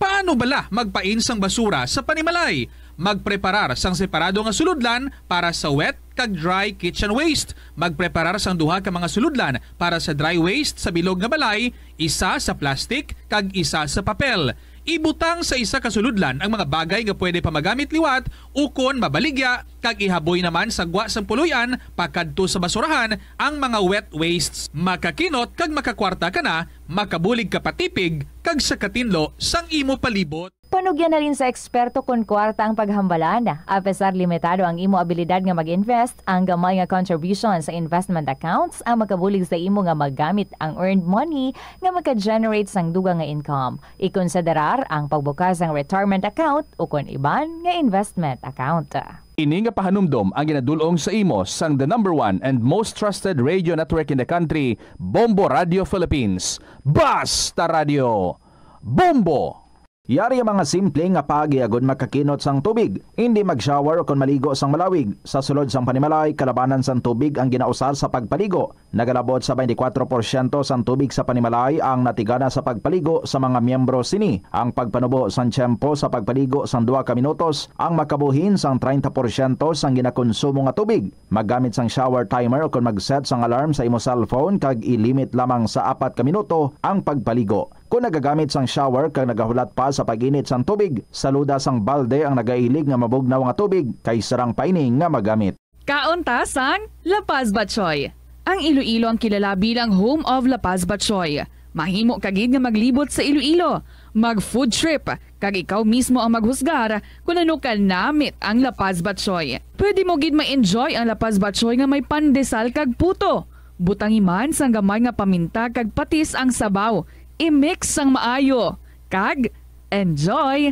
Paano bala magpain sang basura sa panimalay? Magpreparar sang separado nga sulodlan para sa wet kag dry kitchen waste. Magpreparar sang duha ka mga sulodlan para sa dry waste sa bilog nga balay, isa sa plastic kag isa sa papel. Ibutang sa isa ka sulodlan ang mga bagay nga pwede pa magamit liwat ukon mabaligya, kag ihaboy naman sa gwa sang puloy-an pakadto sa basurahan ang mga wet wastes. Makakinot kag makakwarta ka na, makabulig ka pa tipig kag sa katinlo sang imo palibot. Panugyan halin sa eksperto kon kwarta ang paghambalan. Apesar limitado ang imo abilidad nga mag-invest, ang gamay nga contribution sa investment accounts ang makabulig sa imo nga magamit ang earned money nga maka-generate sang dugang nga income. Ikonsiderar ang pagbukas sang retirement account ukon iban nga investment account. Ini nga pahanumdom ang ginadul-ong sa imo sang the number one and most trusted radio network in the country, Bombo Radio Philippines. Basta Radio! Bombo! Yari ang mga simple nga paagi agud makakinot sang tubig. Indi mag-shower o kon maligo sang malawig. Sa sulod sang panimalay, kalabanan sang tubig ang ginausar sa pagpaligo. Nagalabot sa twenty-four porsyento sang tubig sa panimalay ang natigana sa pagpaligo sa mga miyembro sini. Ang pagpanubo sang tiyempo sa pagpaligo sang duha ka minutos ang makabuhin sang treinta porsyento sang ginakonsumo nga tubig. Maggamit sang shower timer o kon mag-set sang alarm sa imo cellphone kag i-limit lamang sa apat ka minuto ang pagpaligo. Kon nagagamit sang shower kag nagahulat pa sa pag-init sang tubig, saluda sang balde ang nagailig nga mabugnaw nga tubig kay sarang pa ini nga magamit. Kaon ta sang La Paz Batchoy. Ang Iloilo ang kilala bilang home of La Paz Batchoy. Mahimo ka gid nga maglibot sa Iloilo, mag-food trip, kag ikaw mismo ang maghusgar kon ano ka namit ang La Paz Batchoy. Pwede mo gid ma-enjoy ang La Paz Batchoy nga may pandesal kag puto. Butangi man sang gamay nga paminta kag patis ang sabaw. I-mix sang maayo. Kag enjoy!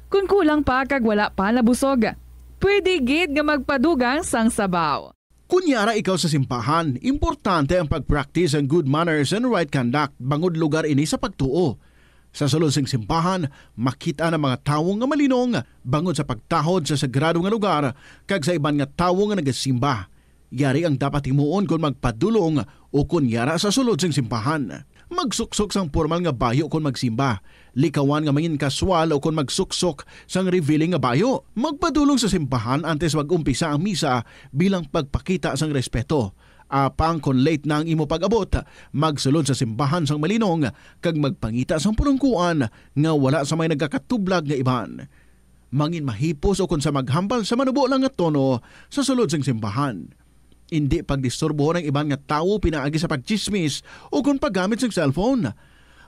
Kon kulang pa kag wala pa nabusog, pwede gid nga magpadugang sang sabaw. Kon yara ikaw sa simbahan, importante ang pag-practice ang good manners and right conduct bangod lugar ini sa pagtuo. Sa sulod sing simbahan, makit-an ang mga tawo nga malinong bangod sa pagtahod sa sagrado nga lugar kag sa iban nga tawo nga nagasimba. Yari ang dapat himuon kon magpadulong o kon yara sa sulod sing simbahan. Magsuksok sang pormal nga bayo kon magsimba. Likawan nga mangin-casual o kon magsuksok sang revealing nga bayo. Magpadulong sa simbahan antes mag-umpisa ang misa bilang pagpakita sang respeto. Apang kon late na ang imo pag-abot, magsulod sa simbahan sang malinong kag magpangita sang pulungkuan nga wala sa may nagakatublag nga iban. Mangin mahipos o kon sa maghambal sa manubo lang nga tono sa sulod sang simbahan. Indi pagdisturbohon ang iban nga tawo pinaagi sa pagtsismis o kon paggamit sang cellphone.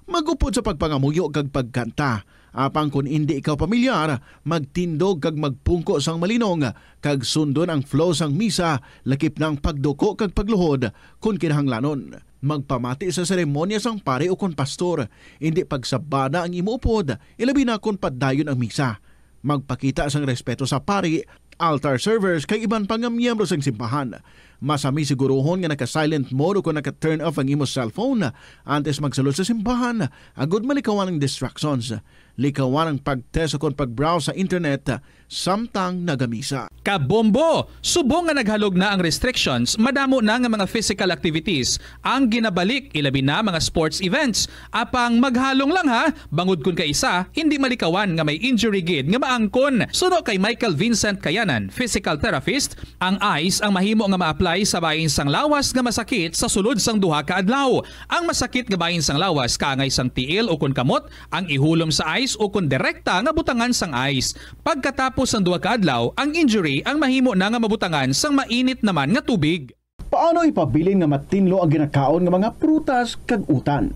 Mag-upod sa pagpangamuyo kag pagkanta, apang kon indi ikaw pamilyar, magtindog kag magpungko sang malinong kag sundon ang flow sang misa, lakip na ang pagduko kag pagluhod kon kinahanglanon. Magpamati sa seremonya sang pari o kon pastor, indi pagsabada ang imo upod, ilabi na kon padayon ang misa. Magpakita sang respeto sa pari, altar servers, kag iban pa nga miyembro sang simbahan. Masami siguruhon nga naka-silent mode o kon naka-turn off ang imo cellphone antes magsulod sa simbahan, agud malikawan ang distractions. Likawan ang pag-test o kon pag-browse sa internet samtang nagamisa. Kabombo! Subong nga naghalog na ang restrictions, madamo na nga mga physical activities ang ginabalik, ilabi na mga sports events. Apang maghalong lang ha, bangod kun kaisa, hindi malikawan nga may injury gid nga maangkon. Suno kay Michael Vincent Kayanan, physical therapist, ang ice ang mahimo nga ma-apply sa bahin sang lawas nga masakit sa sulod sang duha ka adlaw. Ang masakit nga bahin sang lawas kaangay sang tiil o kon kamot ang ihulom sa ice o kon direkta nga butangan sang ice. Pagkatapos sang duha ka adlaw, ang injury ang mahimo na nga mabutangan sang mainit naman nga tubig. Paano ipabilin nga matinlo ang ginakaon nga mga prutas kag utan?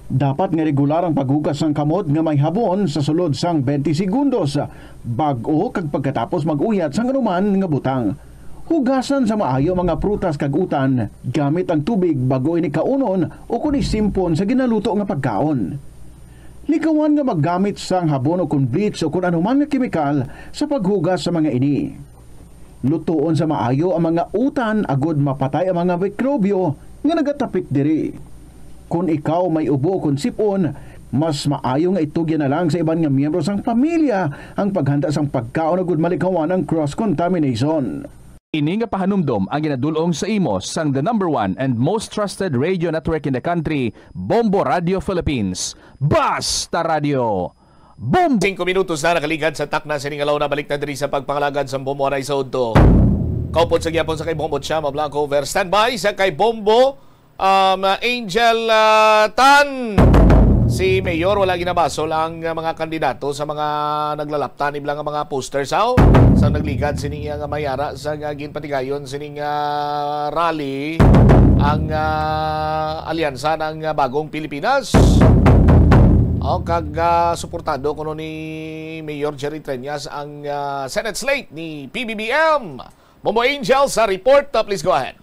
Dapat nga regular ang paghugas sang kamot nga may habon sa sulod sang twenty segundos, bag-o kag pagkatapos mag-uyat sang anuman nga butang. Hugasan sa maayo ang mga prutas kag utan gamit ang tubig bag-o ini kaunon o kon isimpon sa ginaluto nga pagkaon. Likawan nga maggamit sang habon o kon bleach o kon anuman nga kemikal sa paghugas sa mga ini. Lutoon sa maayo ang mga utan agod mapatay ang mga mikrobyo nga nagatapik diri. Kon ikaw may ubo kon sip-on, mas maayo nga itugyan na lang sa iban nga miyembro sang pamilya ang paghanda sang pagkaon agud malikawan ang cross-contamination. Ini nga pahanumdom ang ginadul-ong sa imo sang the number one and most trusted radio network in the country, Bombo Radio Philippines. Basta Radio! Bombo! Singko minutos na nakaligad sa takna sining alaw na. Balik na diri sa pagpangalagad sa Bombo Anay sa Udto. Kaupod sa gyapon sa kay Bombo Chama Blanco over. Standby sa kay Bombo, um, Angel, ah, Tan. Si Mayor wala ginabasol ang, ah, mga kandidato sa mga naglalaptan ibla nga mga poster sa sa nagligad sini nga mayara sa nga ginpatigayon sining, ah, rally ang, ah, alyansa ng, ah, Bagong Pilipinas. O, kag, ah, suportado kuno ni Mayor Jerry Treñas ang, ah, Senate slate ni P B B M. Momo Angel sa report, ah, please go ahead.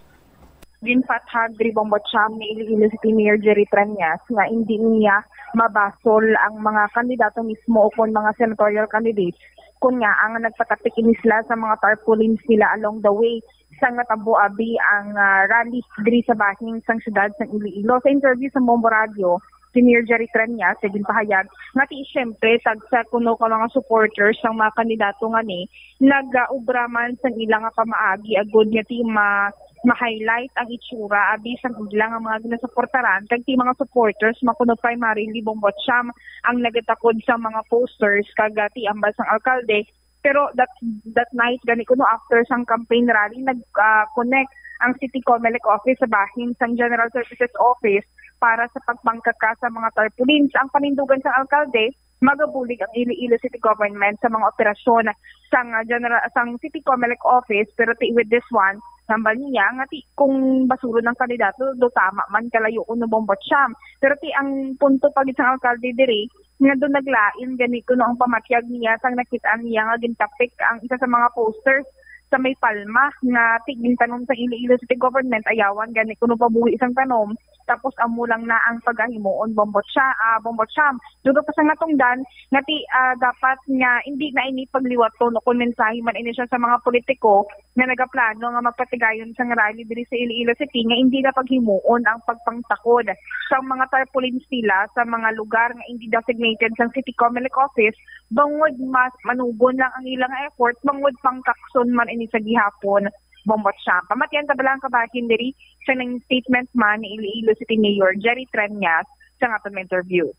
Ginpahayag diri, Bombo Cham, ni Iloilo City Mayor Jerry Treñas nga indi niya mabasol ang mga kandidato mismo o kon mga senatorial candidates, kun nga ang nagpakapit ini sila sa mga tarpaulins nila along the way sa natabo abi ang, ah, rally diri sa bahin sang siyudad sang Iloilo. Sa interview sa Bombo Radio, si Mayor Jerry Treñas, sa ginpahayag nga ti, siyempre, tagsa kuno ka mga supporters sang mga kandidato nga ni nag-ubra man sang ila nga pamaagi agud nga ti ma ma-highlight ang itsura abi sang ila nga mga ginasuportaran, kag ti mga supporters man kuno primarily, Bongbot Sam, ang nagatakod sa mga posters kag, ah, ti ambal sang alkalde. Pero that that night gani kuno, after sang campaign rally, nag, ah, connect ang City Comelec office sa bahin sang General Services Office para sa pagpangkaka sa mga tarpaulins. Ang panindugan sang alkalde, magabulig ang Iloilo City Government sa mga operasyon sang, ah, general, sang City Comelec office, pero ti with this one, hambal niya nga ti kung basuron ang kandidato, do tama man kalayo kuno, Bongbot Sam. Pero ti ang punto pa gid sang alkalde diri, nga do naglain gani kuno ang pamatyag niya sang nakit-an niya nga gintapik ang isa sa mga posters sa may palma nga ti gintanom sa Iloilo City Government, ayawan gani kuno pabuhi sang tanom, tapos amo lang na ang pagahimuon, Bongbot Sam, ah, Bongbot Sam. Dugang pa sang natungdan nga ti, ah, dapat nga indi na ini pagliwaton o kon mensahe man ini siya sa mga politiko nga nagaplano nga magpatigayon sang rally diri sa Iloilo City nga indi na paghimuon ang pagpangtakod sang mga tarpaulins nila sa mga lugar nga indi designated sang City Comelec office, bangod mas manugon lang ang ilang effort, bangod pangkakson man ini sa gihapon, Bongbot Sam. Pamatian ta bala ang kabahin diri sa nang statement man ni Iloilo City Mayor Jerry Treñas sa aton interview.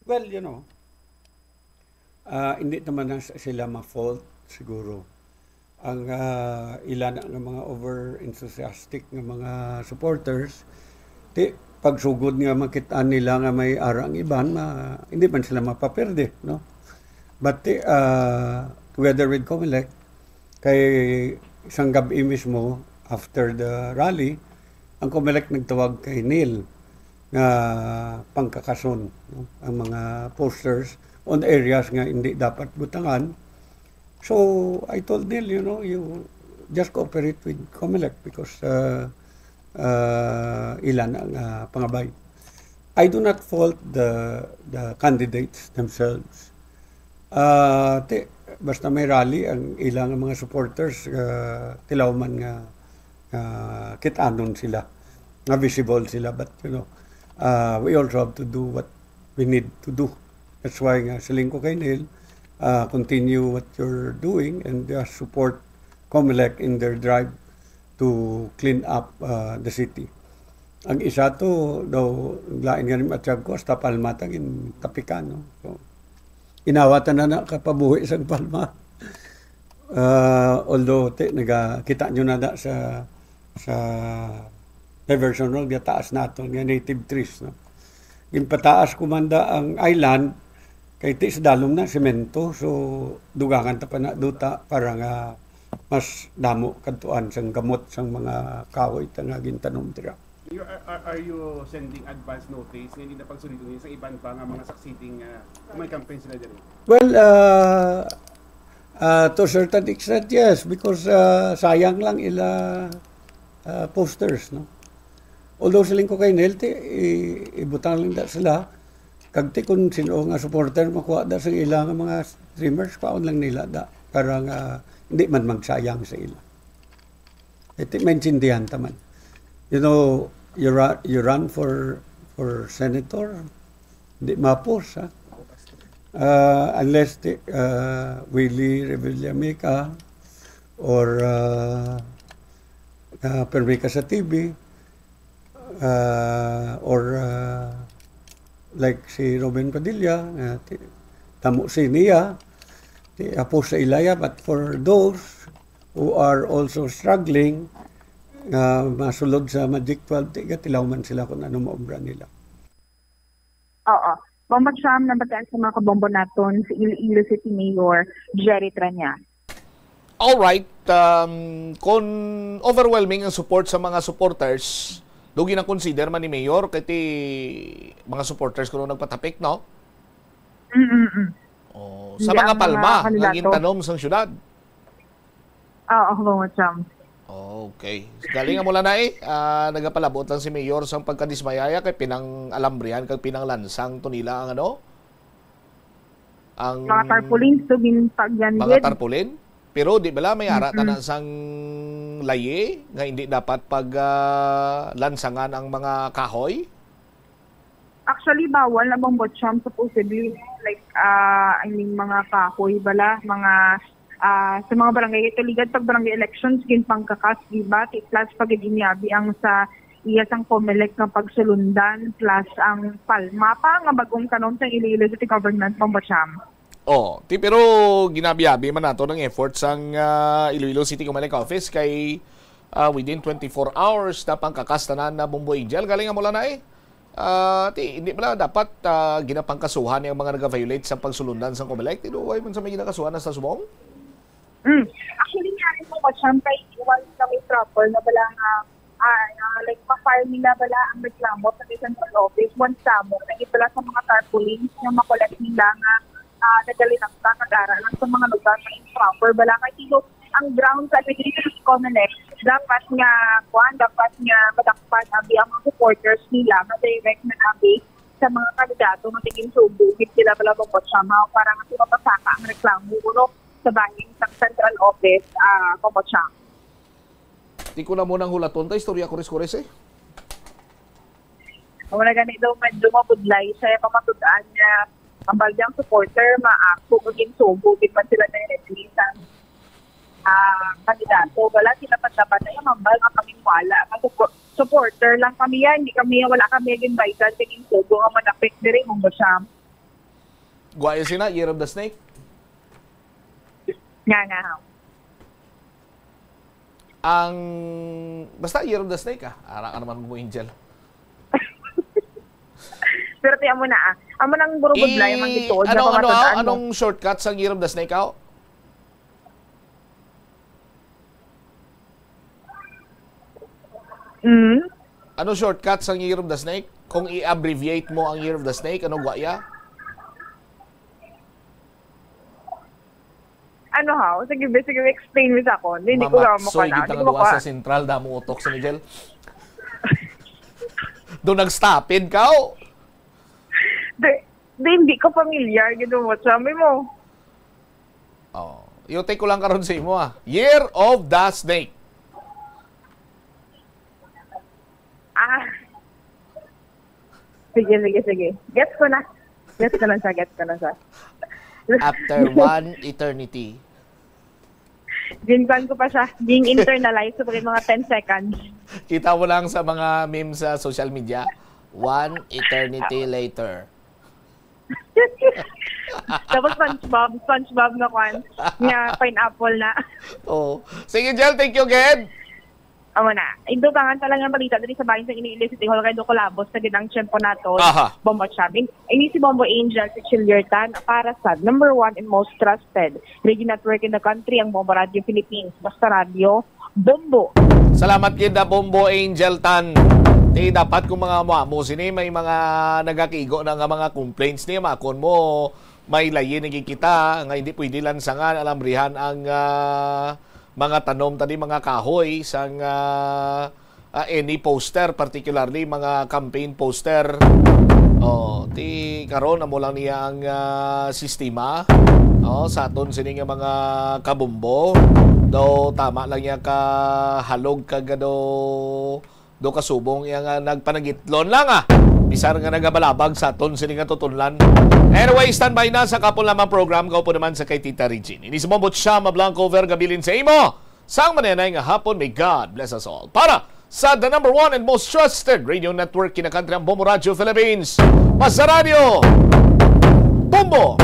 Well, you know, ah, hindi naman na s- sila ma-fault siguro. Ang ah, ila na nga mga over-enthusiastic nga mga supporters, ti pagsugod nga makit-an nila nga may ara ang iban, ma, hindi man sila mapaperde, no? But ti, ah, together with Comelec, kay isang gabi mismo after the rally, ang Comelec nagtawag kay Neil nga pangkakason, no, ang mga posters on areas nga hindi dapat butangan. So I told Neil, you know, you just cooperate with Comelec because uh, uh, ila na nga pangabay. I do not fault the the candidates themselves. Ah, ti, basta may rally, ang ilang mga supporters, ah, tilaw man nga, ah, kit-anon sila, nga visible sila. But, you know, ah, we also have to do what we need to do. That's why nga siling ko kay Neil, ah, continue what you're doing and just support Comelec in their drive to clean up uh, the city. Ang isa to daw, lain nga ni Matiag ko, hasta Palma ta gintapikan, no? So, inawatan na na kapabuhi sa Palma. Uh, although, te, nagakita nyo na na sa sa diversion road, nga taas naton nga native trees, no? Ginpataas kumanda ang island, kay ti sa dalom na semento, so dugangan ta pa na duta para nga mas damo kadtuan sang gamot sang mga kahoy ta nga gintanom dira. You are, are, are you sending advance notice nga hindi na pagsuliton niya sa iban pa nga mga succeeding uh, may campaign sila diri? Well, uh, uh, to a certain extent, yes, because uh, sayang lang ila uh, posters, no? Although siling ko kay Nel, ti, i- ibutang lang da sila. Kag ti kung sino nga supporter makuha da sa ila nga mga streamers, paon lang nila da para nga hindi man magsayang sa ila. Iti maintindihan ta man. You know, you run, you run for for senator, di mapos, ha? Uh, unless ti, uh, Willie Revillamica or uh, uh, permi ka sa T V, uh, or uh, like si Robin Padilla, uh, ti, tamo si niya, ti, apo sa ilaya, but for those who are also struggling, uh, masulod sa Magic twelve, ti, gatilaw man sila kung ano maobra nila. Oo. Bomba Cham, nabatian sa mga kabombo naton si Iloilo City Mayor Jerry Tranya. Alright, um, kung overwhelming ang support sa mga supporters, do gina-consider man ni Mayor kay ti mga supporters kuno nagpatapik, no? Mm-mm. Oh, sa Hindi mga ang mga palma nga kandidato. Gintanom sang syudad. Oo, Bongo Cham. Okay. Galing mo lang na eh. Ah, nagapalabot lang si Mayor sang pagkadismayaya kay pinang-alambrihan kag pinanglansang to nila ang ano? Ang Mga tarpaulins to ginpagyan mga gid. Tarpaulin? Pero di bala may ara ta na sang layi nga hindi dapat pag ah, lansangan ang mga kahoy? Actually, bawal na, Bombo Cham, supposedly, like, ah, I mean, mga kahoy bala, mga, ah, sa mga barangay, ito ligad pag barangay elections, ginpangkakas, di ba? Ti-, plus pag ginyabi ang sa iya sang Comelec nga pagsulundan, plus ang palma pa nga bagong tanom sa Iloilo City Government, Bombo Cham. Oh, ti, pero ginabi-abi man nato ng effort sang, ah, Iloilo City Comelec Office kay, ah, within twenty-four hours na pangkakas tanan na, Bombo Angel. Galing nga mula na eh. Ah, ti, hindi pala dapat, ah, ginapangkasuhan yung mga nag-violate sa pagsulundan sa Comelec? Tinuway man sa may ginakasuhan na sa subong? Mm. Actually, nga rin mo, Boss Sam, kay once na may proper na bala nga, ah, na, like, ma-file nila bala ang reklamo sa may central office, once sa mo, na ito lang sa mga tarpaulins nga makolek nila nga, ah, nagalinang ka, kagara lang sa mga lugar na improper bala. Kay sino, ang ground sa administration Comelec, dapat nga, kuan, dapat nga madakpan abi ang mga supporters nila, madirect na abi sa mga kandidato nga tiging sugo, gid sila bala, Bombo Cham, para nga sila pasaka ang reklamo, kuno sa bahin sa central office, ah, Bombo Cham. Di ko na mo nang hulaton ta, istorya kores-kores eh. Wala gani daw, medyo mabudlay siya, pamatud-an niya. Ang balyang supporter, maako, maging sugo, di man sila na-release ang, ah, kandidato. Wala sila pagdapat na yung mambal nga kaming wala. Ang suppo-, supporter lang kami yan. Hindi kami, wala kami nag-invite sa tiging sugo nga manapik diri, Bombo Cham. Guwaya sina, Year of the Snake? Nga, nga. Ang, basta Year of the Snake, ah. Ara ka naman mo, Angel. Pero ti amo na, ah. Amo nang burubudlay, I-, mang ito, ano, na ano, pamatud-an mo. Anong shortcut sa Year of the Snake, ah? Mm. Ano shortcut sa Year of the Snake? Kung i-abbreviate mo ang Year of the Snake, ano guwaya? Ano, ha? Sige, be, sige, explain mo sa ako. Hindi, hindi ko lang Mamatsoy makala. Kita Hindi nga ko duha maka- sa sentral, damo utok sa Miguel. Doon nagstapid ka, oh. Di, di, hindi ko familiar. Gino mo, sabi mo. Oh, yung take ko lang karon sa imo, ah. Year of the Snake. Ah. Sige, sige, sige. Gets ko na. Gets ko na siya, gets ko na siya. After one eternity. Ginkuan ko pa siya. Ging-internalize ko pa yung mga ten seconds. Kita mo lang sa mga memes sa social media. One eternity later. Tapos SpongeBob, SpongeBob nga kwan, nga pineapple na. Oh. Sige, Jel, thank you again. Amo na. Indugangan talaga ang balita diri sa bahin sa Iloilo City Hall kay do kulabos na gid ang tiyempo nato. Aha. Bombo Cham. Ini si Bombo Angel, si Chillier Tan, para sa number one and most trusted radio network in the country, ang Bombo Radio Philippines. Basta Radio, Bombo. Salamat gid na, Bombo Angel Tan. Ti dapat kung mga amo-amo sini, may mga nagakigo na nga mga complaints ni, makon mo, may layi na gid kita nga hindi pwede lansangan, alamrihan ang, ah, mga tanom tani, mga kahoy sang, ah, ah, any poster, particularly mga campaign poster. Oh, ti karon amo lang niya ang, ah, sistema. Oh, sa aton sini nga mga kabombo. Daw tama lang niya ka halog kag daw do kasubong iya nga nagpanagitlon lang, ah. Bisan nga nagabalabag sa aton sini nga tutunlan. Anyway, standby na sa kapon lamang program. Kaupo naman sa kay Tita Regine. Ini si Bombo Chama Blanco, over gabilin sa imo. Sang manenay nga hapon, may God bless us all. Para sa the number one and most trusted radio network, kinakantri ang Bombo Radio Philippines. Basta Radio, Bombo!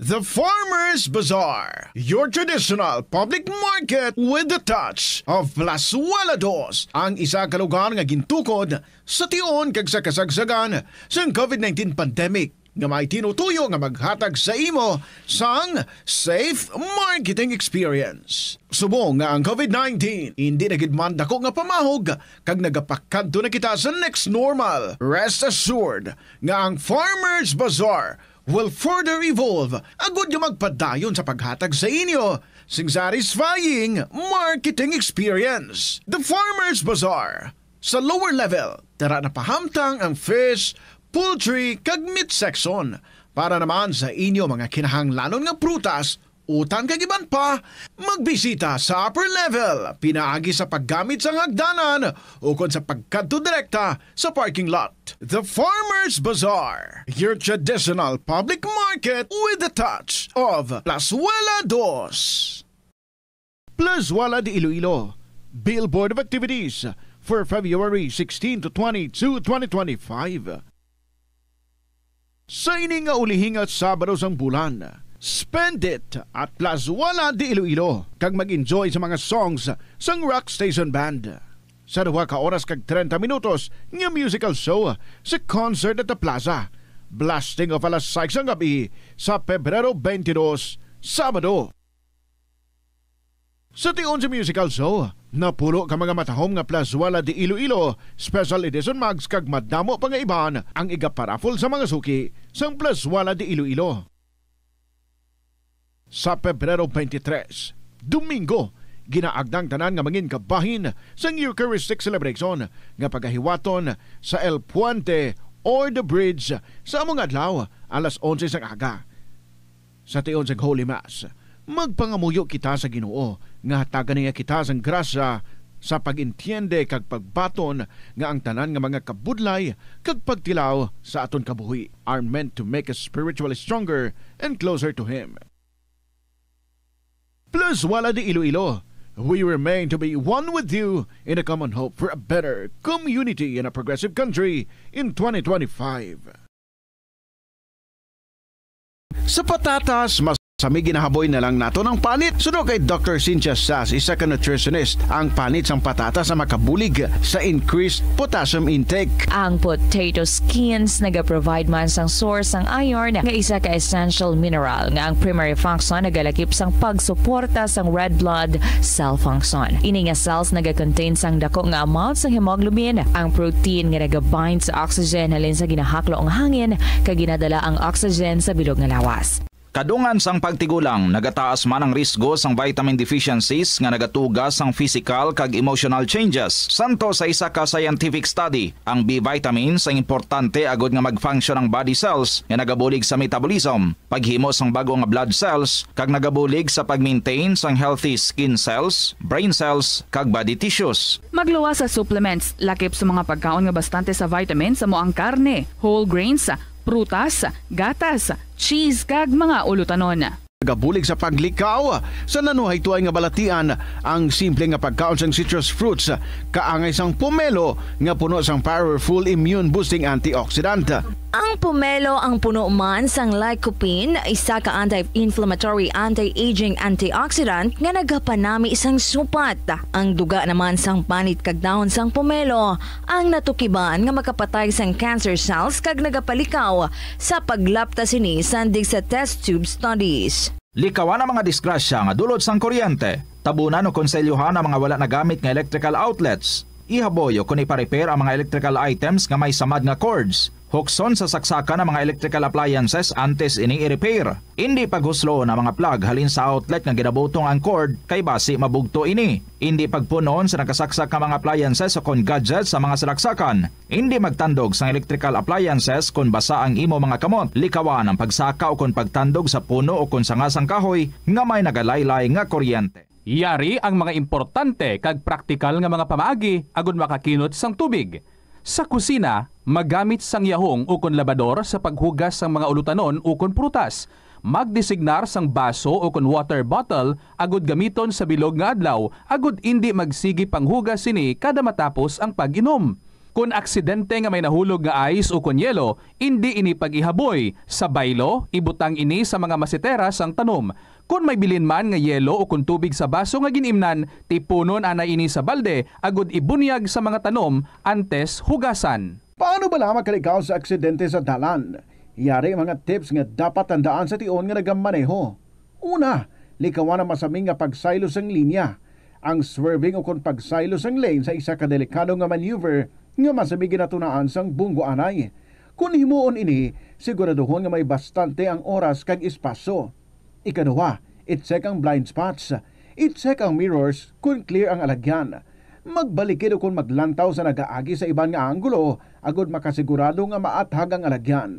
The Farmers Bazaar, your traditional public market with the touch of Plazuela Dos, ang isa ka lugar nga gintukod sa tion kag sa kasagsagan sang covid nineteen pandemic, nga may tinutuyo nga maghatag sa imo sang safe marketing experience. Subong nga ang covid nineteen hindi na gid man dako nga pamahog kag nagapakadto na kita sa next normal, rest assured nga ang Farmers Bazaar will further evolve agud nga magpadayon sa paghatag sa inyo sing satisfying marketing experience. The Farmers Bazaar, sa lower level, tara na pahamtang ang fish, poultry, kag meat section. Para naman sa inyo mga kinahanglanon nga prutas, Utang kag iban pa, magbisita sa upper level pinaagi sa paggamit sang hagdanan ukon sa pagkadto direkta sa parking lot. The Farmers Bazaar, your traditional public market with a touch of Plazuela Dos. Plazuela de Iloilo, Billboard of Activities for February sixteen to twenty-two, twenty twenty-five. Sa ini nga ulihi nga Sabado sang bulan, spend it at Plazuela de Iloilo kag mag-enjoy sa mga songs sang Rock Station Band. Sa duha ka oras kag treinta minutos nga musical show sa concert at the plaza, blasting off alas sais sang gab-i sa Pebrero twenty-two, Sabado. Sa tion sa musical show, napulo ka mga matahom nga Plazuela de Iloilo Special Edition mugs kag madamo pa nga iban ang igaparaffle sa mga suki sang Plazuela de Iloilo. Sa Pebrero twenty-three, Domingo, ginaagda ang tanan nga mangin kabahin sang Eucharistic Celebration nga pagahiwaton sa El Puente or the Bridge sa amo nga adlaw, alas onse sang aga. Sa tion sang Holy Mass, magpangamuyo kita sa Ginoo nga hatagan niya kita sang grasya sa pag-entiende kag pagbaton nga ang tanan nga mga kabudlay kag pagtilaw sa aton kabuhi are meant to make us spiritually stronger and closer to Him. Plazuela de Iloilo, we remain to be one with you in a common hope for a better community and a progressive country in twenty twenty-five. Sa patatas, mas kami ginahaboy na lang nato ang panit. Suno kay Doctor Cynthia Sas, isa ka nutritionist, ang panit sang patatas ang makabulig sa increased potassium intake. Ang potato skins nagaprovide man sang source sang iron, nga isa ka essential mineral nga ang primary function nagalakip sang pagsuporta sang red blood cell function. Ini nga cells nagakontain sang dako nga amount sang hemoglobin, ang protein nga nagabind sa oxygen halin sa ginahaklo ang hangin kag ginadala ang oxygen sa bilog nga lawas. Kadungan sang pagtigulang, nagataas man ang risgo sang vitamin deficiencies nga nagatuga sang physical kag emotional changes. Santo sa isa ka scientific study, ang B vitamins ang importante agud nga mag-function ang body cells nga nagabulig sa metabolism, paghimo sang bag-o nga blood cells, kag nagabulig sa pag-maintain sang healthy skin cells, brain cells, kag body tissues. Magluwas sa supplements, lakip sa mga pagkaon nga bastante sa vitamins amo ang karne, whole grains, prutas, gatas, cheese, kag mga ulutanon. Nagabulig sa paglikaw sa nanuhaytoay nga balatian ang simple nga pagkaon sang citrus fruits, kaangay sang pomelo nga puno sang powerful immune-boosting antioxidant. Ang pomelo ang puno man sang lycopene, isa ka anti-inflammatory, anti-aging antioxidant nga nagapanami sang supat. Ang duga naman sang panit kag dahon sang pomelo ang natukiban nga makapatay sang cancer cells kag nagapalikaw sa paglapta sini sandig sa test tube studies. Likawan ang mga disgrasya nga dulot sang kuryente. Tabunan o konselyohan ang mga wala nagamit nga electrical outlets. Ihaboy o kon ipa-repair ang mga electrical items nga may samad nga cords. Hukson sa saksakan ang mga electrical appliances antes ini i-repair. Indi paghusloon ang mga plug halin sa outlet nga ginabutong ang cord, kay basi mabugto ini. Indi pagpun-on sa nakasaksak nga mga appliances o kon gadgets sa mga salaksakan. Indi magtandog sang electrical appliances kon basa ang imo mga kamot. Likawan ang pagsaka o kon pagtandog sa puno o kon sanga sang kahoy nga may nagalaylay nga kuryente. Yari ang mga importante kag praktikal nga mga pamaagi agud makakinot sang tubig. Sa kusina, magamit sang yahong ukon labador sa paghugas sang mga ulutanon ukon prutas. Magdesignar sang baso ukon water bottle agud gamiton sa bilog nga adlaw agud indi magsigi panghugas sini kada matapos ang pag-inom. Kon aksidente nga may nahulog nga ice ukon yelo, indi ini pag-ihaboy. Sa baylo, ibutang ini sa mga masetera sang tanom. Kon may bilin man nga yelo ukon tubig sa baso nga gin-imnan, tipunon anay ini sa balde agud ibunyag sa mga tanom antes hugasan. Paano bala makalikaw sa aksidente sa dalan? Yari ang mga tips nga dapat tandaan sa tion nga nagamaneho. Una, likawan ang masami nga pagsaylo sang linya. Ang swerving ukon pagsaylo sang lane sa isa ka delikado nga maneuver nga masami ginatunaan sang bunggo anay. Kon himuon ini, siguraduhon nga may bastante ang oras kag espasyo. Ikaduha, i-check ang blind spots. I-check ang mirrors kon clear ang alagyan. Magbalikid ukon maglantaw sa nagaagi sa iban nga anggulo agud makasigurado nga maathag ang alagyan.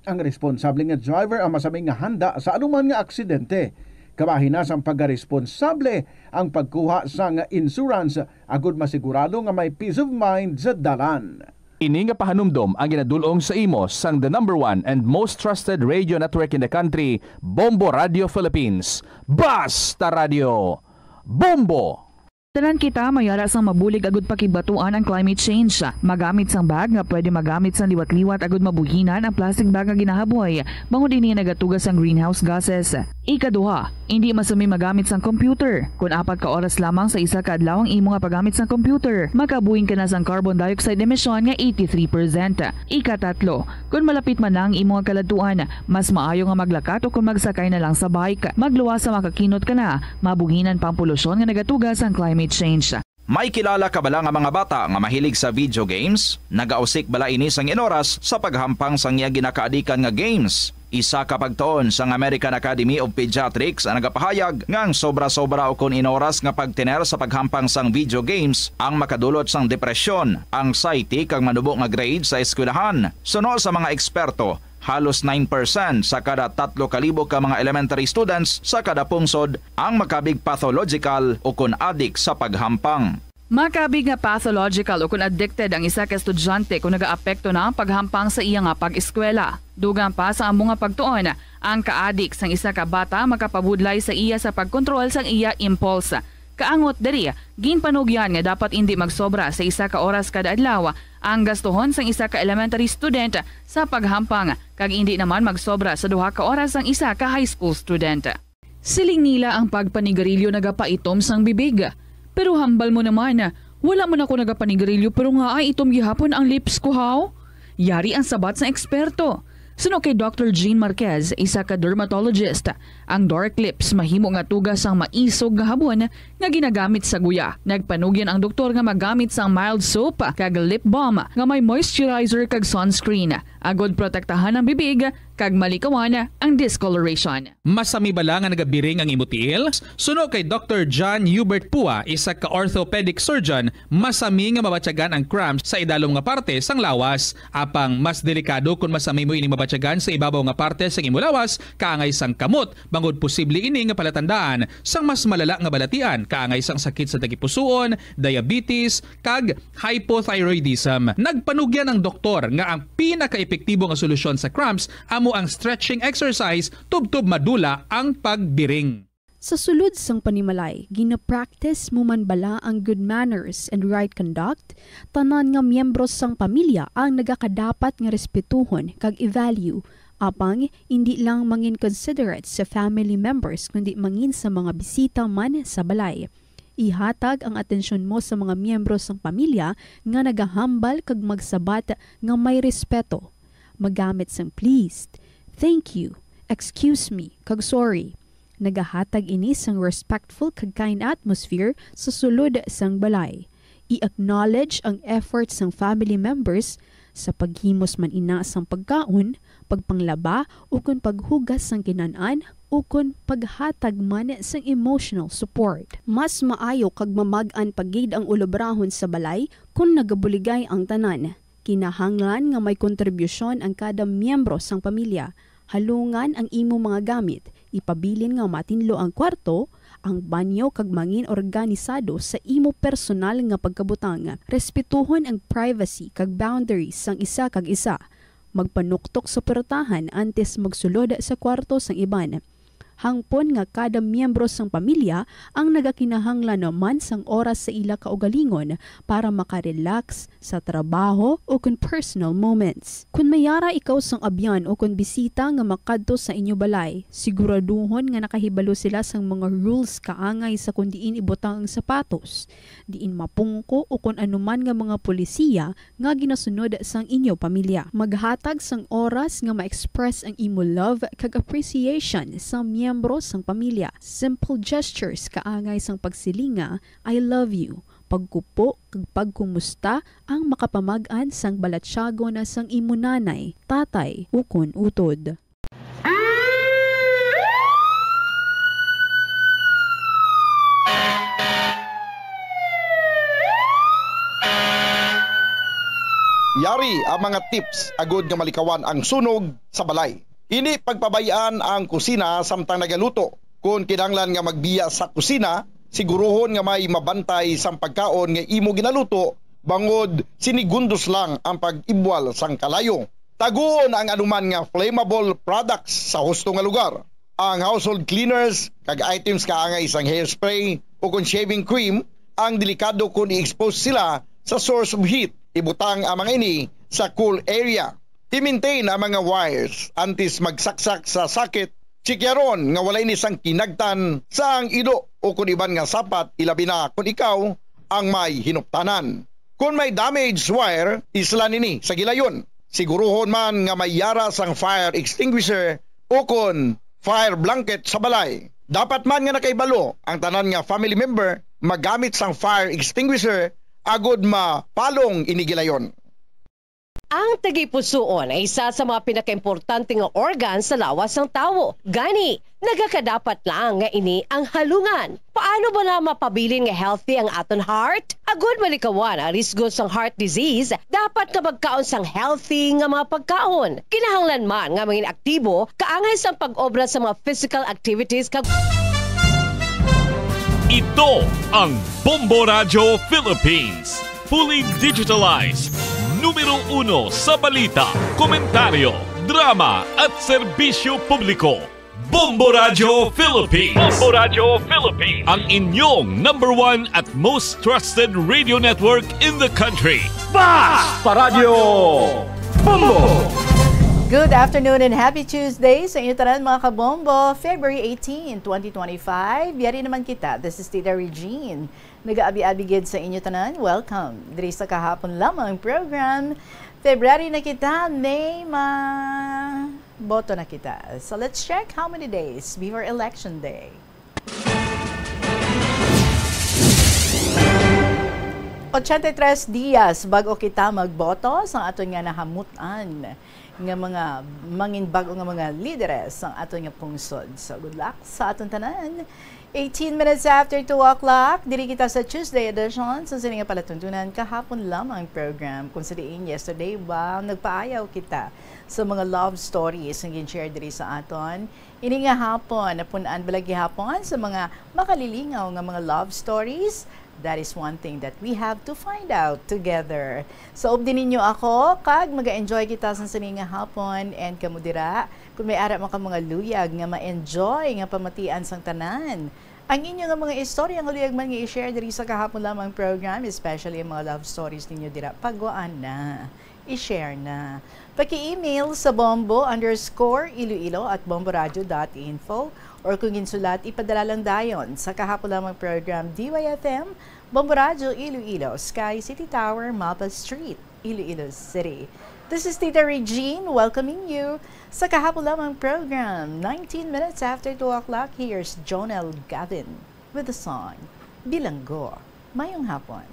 Ang responsable nga driver ang masami nga handa sa anuman nga aksidente, Kabahin na sang pagkaresponsable ang pagkuha sang insurance agud masigurado nga may peace of mind sa dalan. Ini nga pahanumdom ang ginadul-ong sa imo sang the number one and most trusted radio network in the country, Bombo Radio Philippines. Basta Radio, Bombo! Tanan kita may ara sang mabulig agud pakigbatuan ang climate change. Magamit sang bag nga pwede magamit sang liwat-liwat agud mabuhinan ang plastic bag nga ginahaboy, bangod ini nagatuga sang greenhouse gases. Ikaduha, indi masami magamit sang computer. Kon apat ka oras lamang sa isa ka adlaw ang imo nga paggamit sang computer, makabuhing ka na sang carbon dioxide emission nga eighty-three percent. Ikatatlo, kon malapit man na ang imo nga kaladtuan, mas maayo nga maglakat o kon magsakay na lang sa bike. Magluwas sa makakinot ka na, mabuhinan pa ang polusyon nga nagatuga sang climate change. May kilala ka bala nga mga bata nga mahilig sa video games? Nagausik bala ini sang inoras sa paghampang sang iya ginakaadikan nga games? Isa ka pagtuon sang American Academy of Pediatrics ang nagapahayag nga ang sobra-sobra ukon inoras nga pagtener sa paghampang sang video games ang makadulot sang depresyon, anxiety, kag manubo nga grade sa eskwelahan. Suno sa mga eksperto, halos nine percent sa kada tatlo ka libo ka mga elementary students sa kada pungsod ang makabig pathological ukon adik sa paghampang. Makabig nga pathological ukon addicted ang isa ka estudyante kon nagaapekto na ang paghampang sa iya nga pag-eskwela. Dugang pa sa amo nga pagtuon, ang kaadik sang isa ka bata makapabudlay sa iya sa pagkontrol sang iya impulse. Kaangot diri, ginpanugyan nga dapat indi magsobra sa isa ka oras kada adlaw ang gastuhon sang isa ka elementary student sa paghampang, kag indi naman magsobra sa duha ka oras ang isa ka high school student. Siling nila ang pagpanigarilyo nagapaitom sang bibig. Pero hambal mo naman, wala man ako nagapanigarilyo pero nga ay itom gihapon ang lips ko, haw? Yari ang sabat sang eksperto. Suno kay Doctor Jean Marquez, isa ka dermatologist, ang dark lips mahimo nga tuga sang maisog nga habon nga ginagamit sa guya. Nagpanugyan ang doktor nga magamit sang mild soap kag lip balm nga may moisturizer kag sunscreen agod protektahan ang bibig kag malikawan ang discoloration. Masami bala nga nagabiring ang imo tiil? Suno kay Doctor John Hubert Pua, isa ka orthopedic surgeon, masami nga mabatyagan ang cramps sa idalom nga parte sang lawas. Apang mas delikado kon masami mo ini mabatyagan sa ibabaw nga parte sang imo lawas, kaangay sang kamot, bangod posible ini nga palatandaan sang mas malala nga balatian, kaangay sang sakit sa tagipusoon, diabetes, kag hypothyroidism. Nagpanugyan ang doktor nga ang pinakaepektibo nga solusyon sa cramps amo ang stretching exercise tubtob madula ang pagbiring. Sa sulod sang panimalay, gina-practice mo man bala ang good manners and right conduct? Tanan nga miyembro sang pamilya ang nagakadapat nga respetuhon kag i-value. Apang indi lang mangin considerate sa family members, kundi mangin sa mga bisita man sa balay. Ihatag ang atensyon mo sa mga miyembro sang pamilya nga nagahambal kag magsabat nga may respeto. Magamit sang please, thank you, excuse me, kag sorry. Nagahatag ini sang respectful kag kind atmosphere sa sulod sang balay. I-acknowledge ang effort sang family members sa paghimos man ina sang pagkaon, pagpanglaba, ukon paghugas sang kinan-an, ukon paghatag man sang emotional support. Mas maayo kag mamag-an pa gid ang ulobrahon sa balay kon nagabuligay ang tanan. Kinahanglan nga may kontribusyon ang kada miyembro sang pamilya. Halungan ang imo mga gamit, ipabilin nga matinlo ang kwarto, ang banyo, kag mangin organisado sa imo personal nga pagkabutang. Respetuhon ang privacy kag boundaries sang isa kag isa. Magpanuktok sa portahan antes magsulod sa kwarto sang iban. Hangpon nga kada miyembro sang pamilya ang nagakinahanglan naman sang oras sa ila kaugalingon para makarelax sa trabaho o kon personal moments. Kon may ara ikaw sang abyan o kon bisita nga makadto sa inyo balay, siguraduhon nga nakahibalo sila sang mga rules kaangay sa kon diin ibutang ang sapatos, diin mapungko, o kon anuman nga mga polisiya nga ginasunod sang inyo pamilya. Maghatag sang oras nga ma-express ang imo love kag appreciation sa miyembro sang pamilya. Simple gestures kaangay sang pagsiling nga, "I love you," pagkupo, kag pagkumusta ang makapamag-an sang balatyagon sang imo nanay, tatay, ukon utod. Yari ang mga tips agud nga malikawan ang sunog sa balay. Indi pagpabay-an ang kusina samtang nagaluto. Kon kinahanglan nga magbiya sa kusina, siguruhon nga may mabantay sang pagkaon nga imo ginaluto, bangod sinigundos lang ang pag-ibwal sang kalayo. Taguon ang anuman nga flammable products sa husto nga lugar. Ang household cleaners kag items kaangay sang hairspray o kon shaving cream ang delikado kon i-expose sila sa source of heat. Ibutang ang mga ini sa cool area. I-maintain ang mga wires antes magsaksak sa socket. Tsikyaron nga wala ini sang kinagtan sa ang ido o kon iban nga sapat, ilabi na kon ikaw ang may hinuptanan. Kon may damaged wire, islan ini sa gilayon. Siguruhon man nga may yara sang fire extinguisher o kon fire blanket sa balay. Dapat man nga nakahibalo ang tanan nga family member magamit sang fire extinguisher agod mapalong ini gilayon. Ang tagipusoon ay isa sa mga pinakaimportante nga organ sa lawas sang tawo. Gani, nagakadapat lang nga ini ang halungan. Paano bala mapabilin nga healthy ang aton heart? Agud malikawan ang risgo sang heart disease, dapat nga magkaon sang healthy nga mga pagkaon. Kinahanglan man nga mangin aktibo kaangay sang pag-obra sa mga physical activities kag Ito ang Bombo Radyo Philippines. Fully digitalized. Numero uno sa balita, komentaryo, drama at serbisyo publiko. Bombo Radyo Philippines. Bombo Radyo Philippines. Ang inyong number one at most trusted radio network in the country. Bas Paradyo Bombo! Good afternoon and happy Tuesday sa inyo tanan, mga kabombo. February eighteen, twenty twenty-five. Yari naman kita. This is Tita Regine. Nagaabi-abi gid sa inyo tanan. Welcome diri sa kahapon lamang program. February na kita, May ma boto na kita. So let's check how many days before election day. Ochenta y tres dias bago kita magboto sa aton nga nahamutan nga mga mangin bag-o nga mga lideres sang aton nga pungsod. So good luck sa aton tanan. Eighteen minutes after two o'clock, diri kita sa Tuesday edition sa sini nga palatuntunan kahapon lamang program. Kung sa diin yesterday, wow, nagpaayaw kita sa mga love stories nga gin-share diri sa aton. Ini nga hapon, napun-an bala gihapon sa mga makalilingaw nga mga love stories. That is one thing that we have to find out together. So, updi ninyo ako, kag mag-enjoy kita sa sini nga hapon, and kamo dira, kung may ara man ka mga luyag nga ma-enjoy nga pamatian sang tanan, ang inyo nga mga istorya nga luyag man nga i-share diri sa kahapon lamang program, especially ang mga love stories ninyo dira, pagwaan na, i-share na. Paki-email sa bombo underscore iloilo at bomboradio dot info, or kung ginsulat, ipadala lang dayon sa kahapon lamang program, D Y F M, Bombo Radyo Iloilo, Sky City Tower, Mapa Street, Iloilo City. This is Tita Regine welcoming you sa kahapon lamang program. Nineteen minutes after two o'clock, here's Jonel Gavin with the song Bilanggo. Mayong hapon.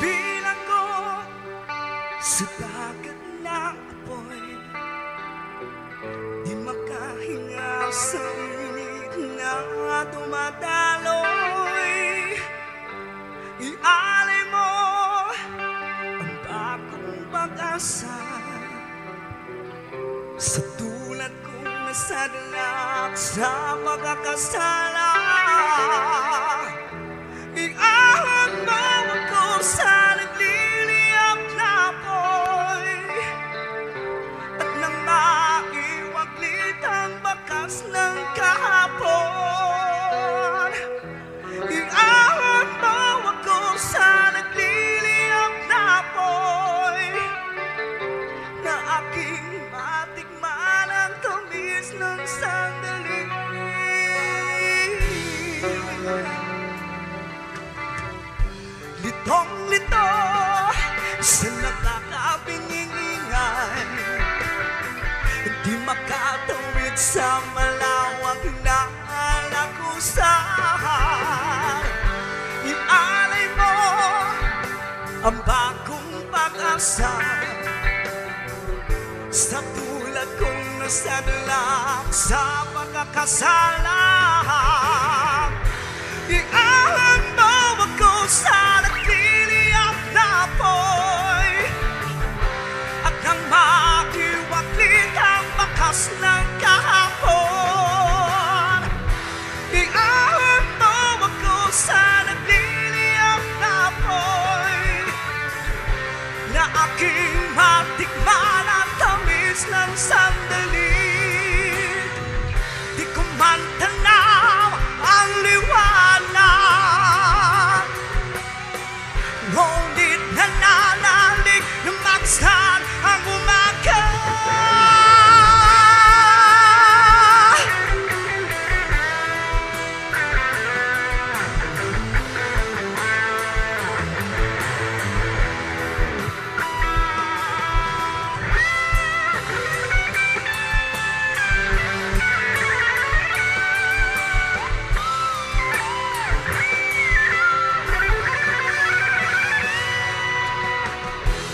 Bilanggo sa dagat nga apoy, di makahingaw sa init na dumadaloy. Ialay mo ang bagong pag-asa sa tulad kong nasadlak sa pagkakasala. Iahon mo ako sa nagliliyab na apoy, at nang maiwaglit ang bakas ng kahapon, iahon mo ako sa nagliliyab na apoy, na aking matikman ang tamis ng sandali. Litong-lito sa nakakabingingan, di makatawid sa malawak na lagusan. Ialay mo ang bagong pag-asa sa tulad kong Sa dula sa pagkakasala, iahon mo ako sa nagliliyab na apoy, at nang makiwaglit ang bakas ng kahapon, iahon mo ako sa nagliliyab na apoy, na aking matikman ang tamis ng sandali. Di ko man tanaw ang liwanag, ngunit nananalig na magsan ang umaga.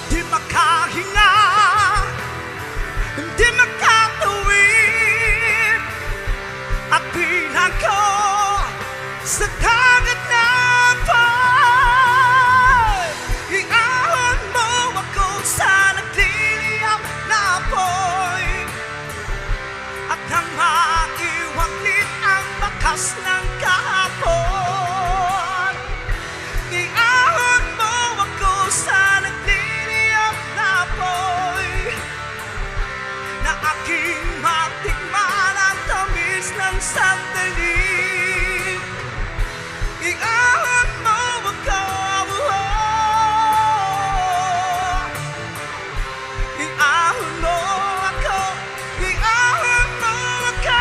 Di makahinga, di makatawid, at bilang ko sa dagat na apoy, iahon mo ako sa nagliliyab na apoy, at nang maiwaglit ang bakas ng kahapon, iahon mo ako sa nagliliyab na apoy, na aking matikman ang tamis ng sandali. Iahon mo ako, oh. Iahon mo ako, iahon mo ako.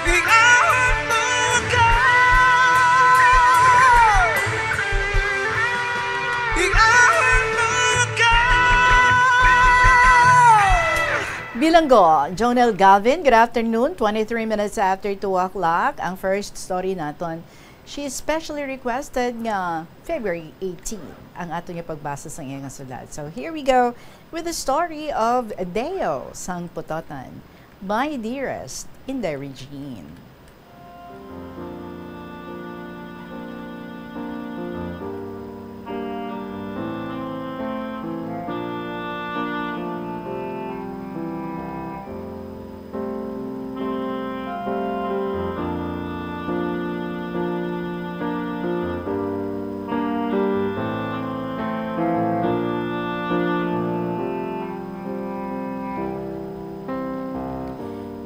Iahon mo ako, iahon mo ako. Bilanggo, Jonel Galvin, good afternoon. Twenty-three minutes after two o'clock, ang first story naton. She specially requested nga February eighteen ang ato niya pagbasa sang iya nga sulat. So here we go with the story of Deo sang Pototan. My dearest Inday Regine.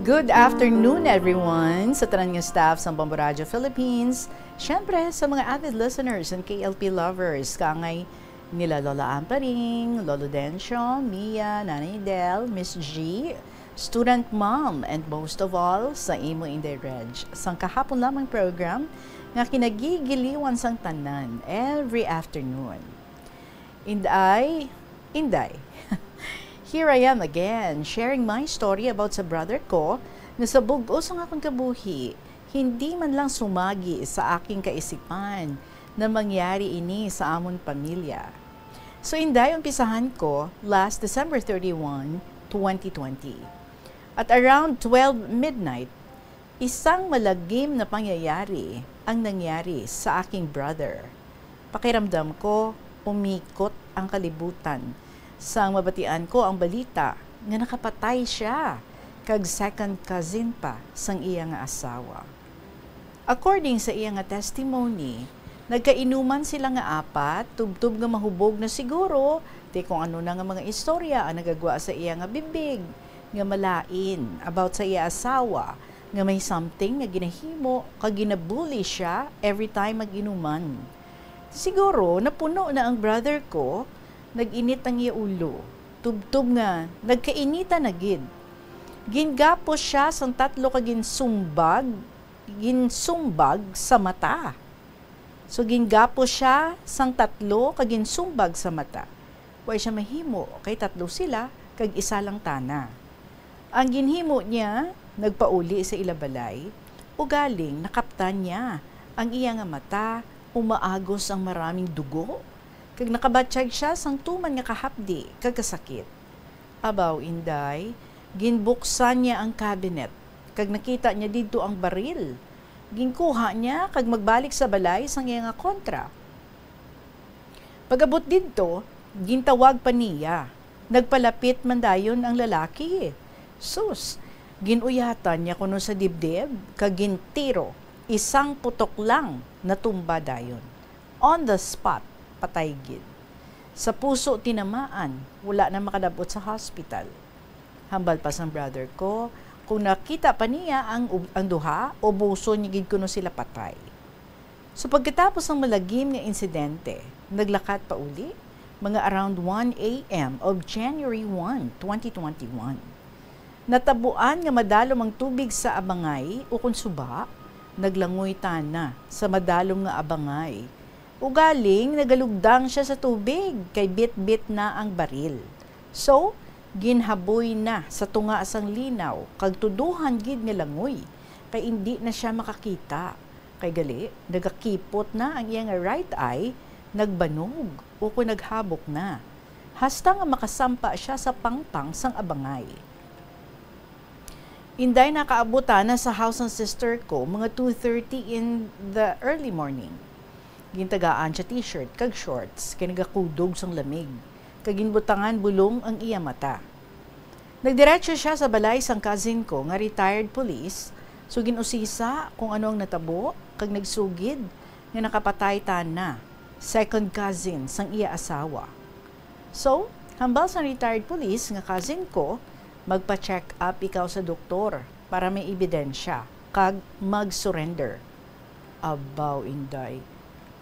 Good afternoon, everyone, sa tanan nga staff sang Bombo Radio Philippines. Siyempre, sa mga avid listeners and K L P lovers, kaangay nila Lola Amparing, Lolo Dencio, Mia, Nanay Del, Miss G, student mom, and most of all, sa imo, Inday Reg, sang kahapon lamang program nga kinagigiliwan sang tanan every afternoon. Inday, Inday. Here I am again, sharing my story about sa brother ko nga sa bug-os ang akon kabuhi, hindi man lang sumagi sa aking kaisipan na mangyari ini sa amon pamilya. So, Inday, umpisahan ko last December thirty-one, twenty twenty. At around twelve midnight, isang malagim na pangyayari ang nangyari sa aking brother. Pakiramdam ko, umikot ang kalibutan sang mabatian ko ang balita nga nakapatay sia kag second cousin pa sang iya nga asawa. According sa iya nga testimony, nagkainuman sila nga apat, tubtob nga mahubog na siguro, ti kung ano na nga mga istorya ang nagagwa sa iya nga bibig, nga malain about sa iya asawa, nga may something nga ginahimo kag ginabully siya every time mag-inuman. Siguro, napuno na ang brother ko, nag-init ang iya ulo. Tubtob nga, nagkainita na gid. Gingapos siya sang tatlo ka ginsumbag, ginsumbag sa mata. So, gingapos siya sang tatlo ka ginsumbag sa mata. Wa siya mahimo, kay tatlo sila, kag isa lang tana. Ang ginhimo niya, nagpauli sa ila balay, ugaling nakaptan niya ang iya nga mata, umaagos ang maraming dugo. kag nakabatyag sia sang tuman nga kahapdi kag kasakit. Abaw, Inday, ginbuksan niya ang cabinet, kag nakita niya didto ang baril. Ginkuha niya kag magbalik sa balay sang iya nga kontra. Pag-abot didto, gintawag pa niya. Nagpalapit man dayon ang lalaki. Sus, gin-uyatan niya kuno sa dibdib, kag gintiro. Isang putok lang, natumba dayon. On the spot, patay gid. Sa puso tinamaan, wala na makadab-ot sa hospital. Hambal pa sang brother ko, kung nakita pa niya ang, ang duha, ubuson niya gid kuno sila patay. So, pagkatapos sang malagim nga insidente, naglakat pa uli, mga around one a m of January one, twenty twenty-one. Natabuan nga madalom ang tubig sa abangay ukon suba, naglangoy tana sa madalom nga abangay. Ugaling nagalugdang sia sa tubig, kay bitbit na ang baril. So, ginhaboy na sa tunga sang linaw, kag tuduhan gid nga langoy, kay indi na sia makakita. Kay gali, nagakipot na ang iya nga right eye, nagbanog, ukon naghabok na, hasta nga makasampa sia sa pangpang sang abangay. Inday, nakaabot tana sa house sang sister ko mga two thirty in the early morning. Gintagaan sia t-shirt kag shorts kay nagakudog sang lamig, kag ginbutangan bulong ang iya mata. Nagdiretso sia sa balay sang cousin ko nga retired police, so gin-usisa kung ano ang natabo, kag nagsugid nga nakapatay tana, second cousin sang iya asawa. So, hambal sang retired police nga cousin ko, magpa-check up ikaw sa doktor para may ebidensya kag mag-surrender. Abaw, Inday,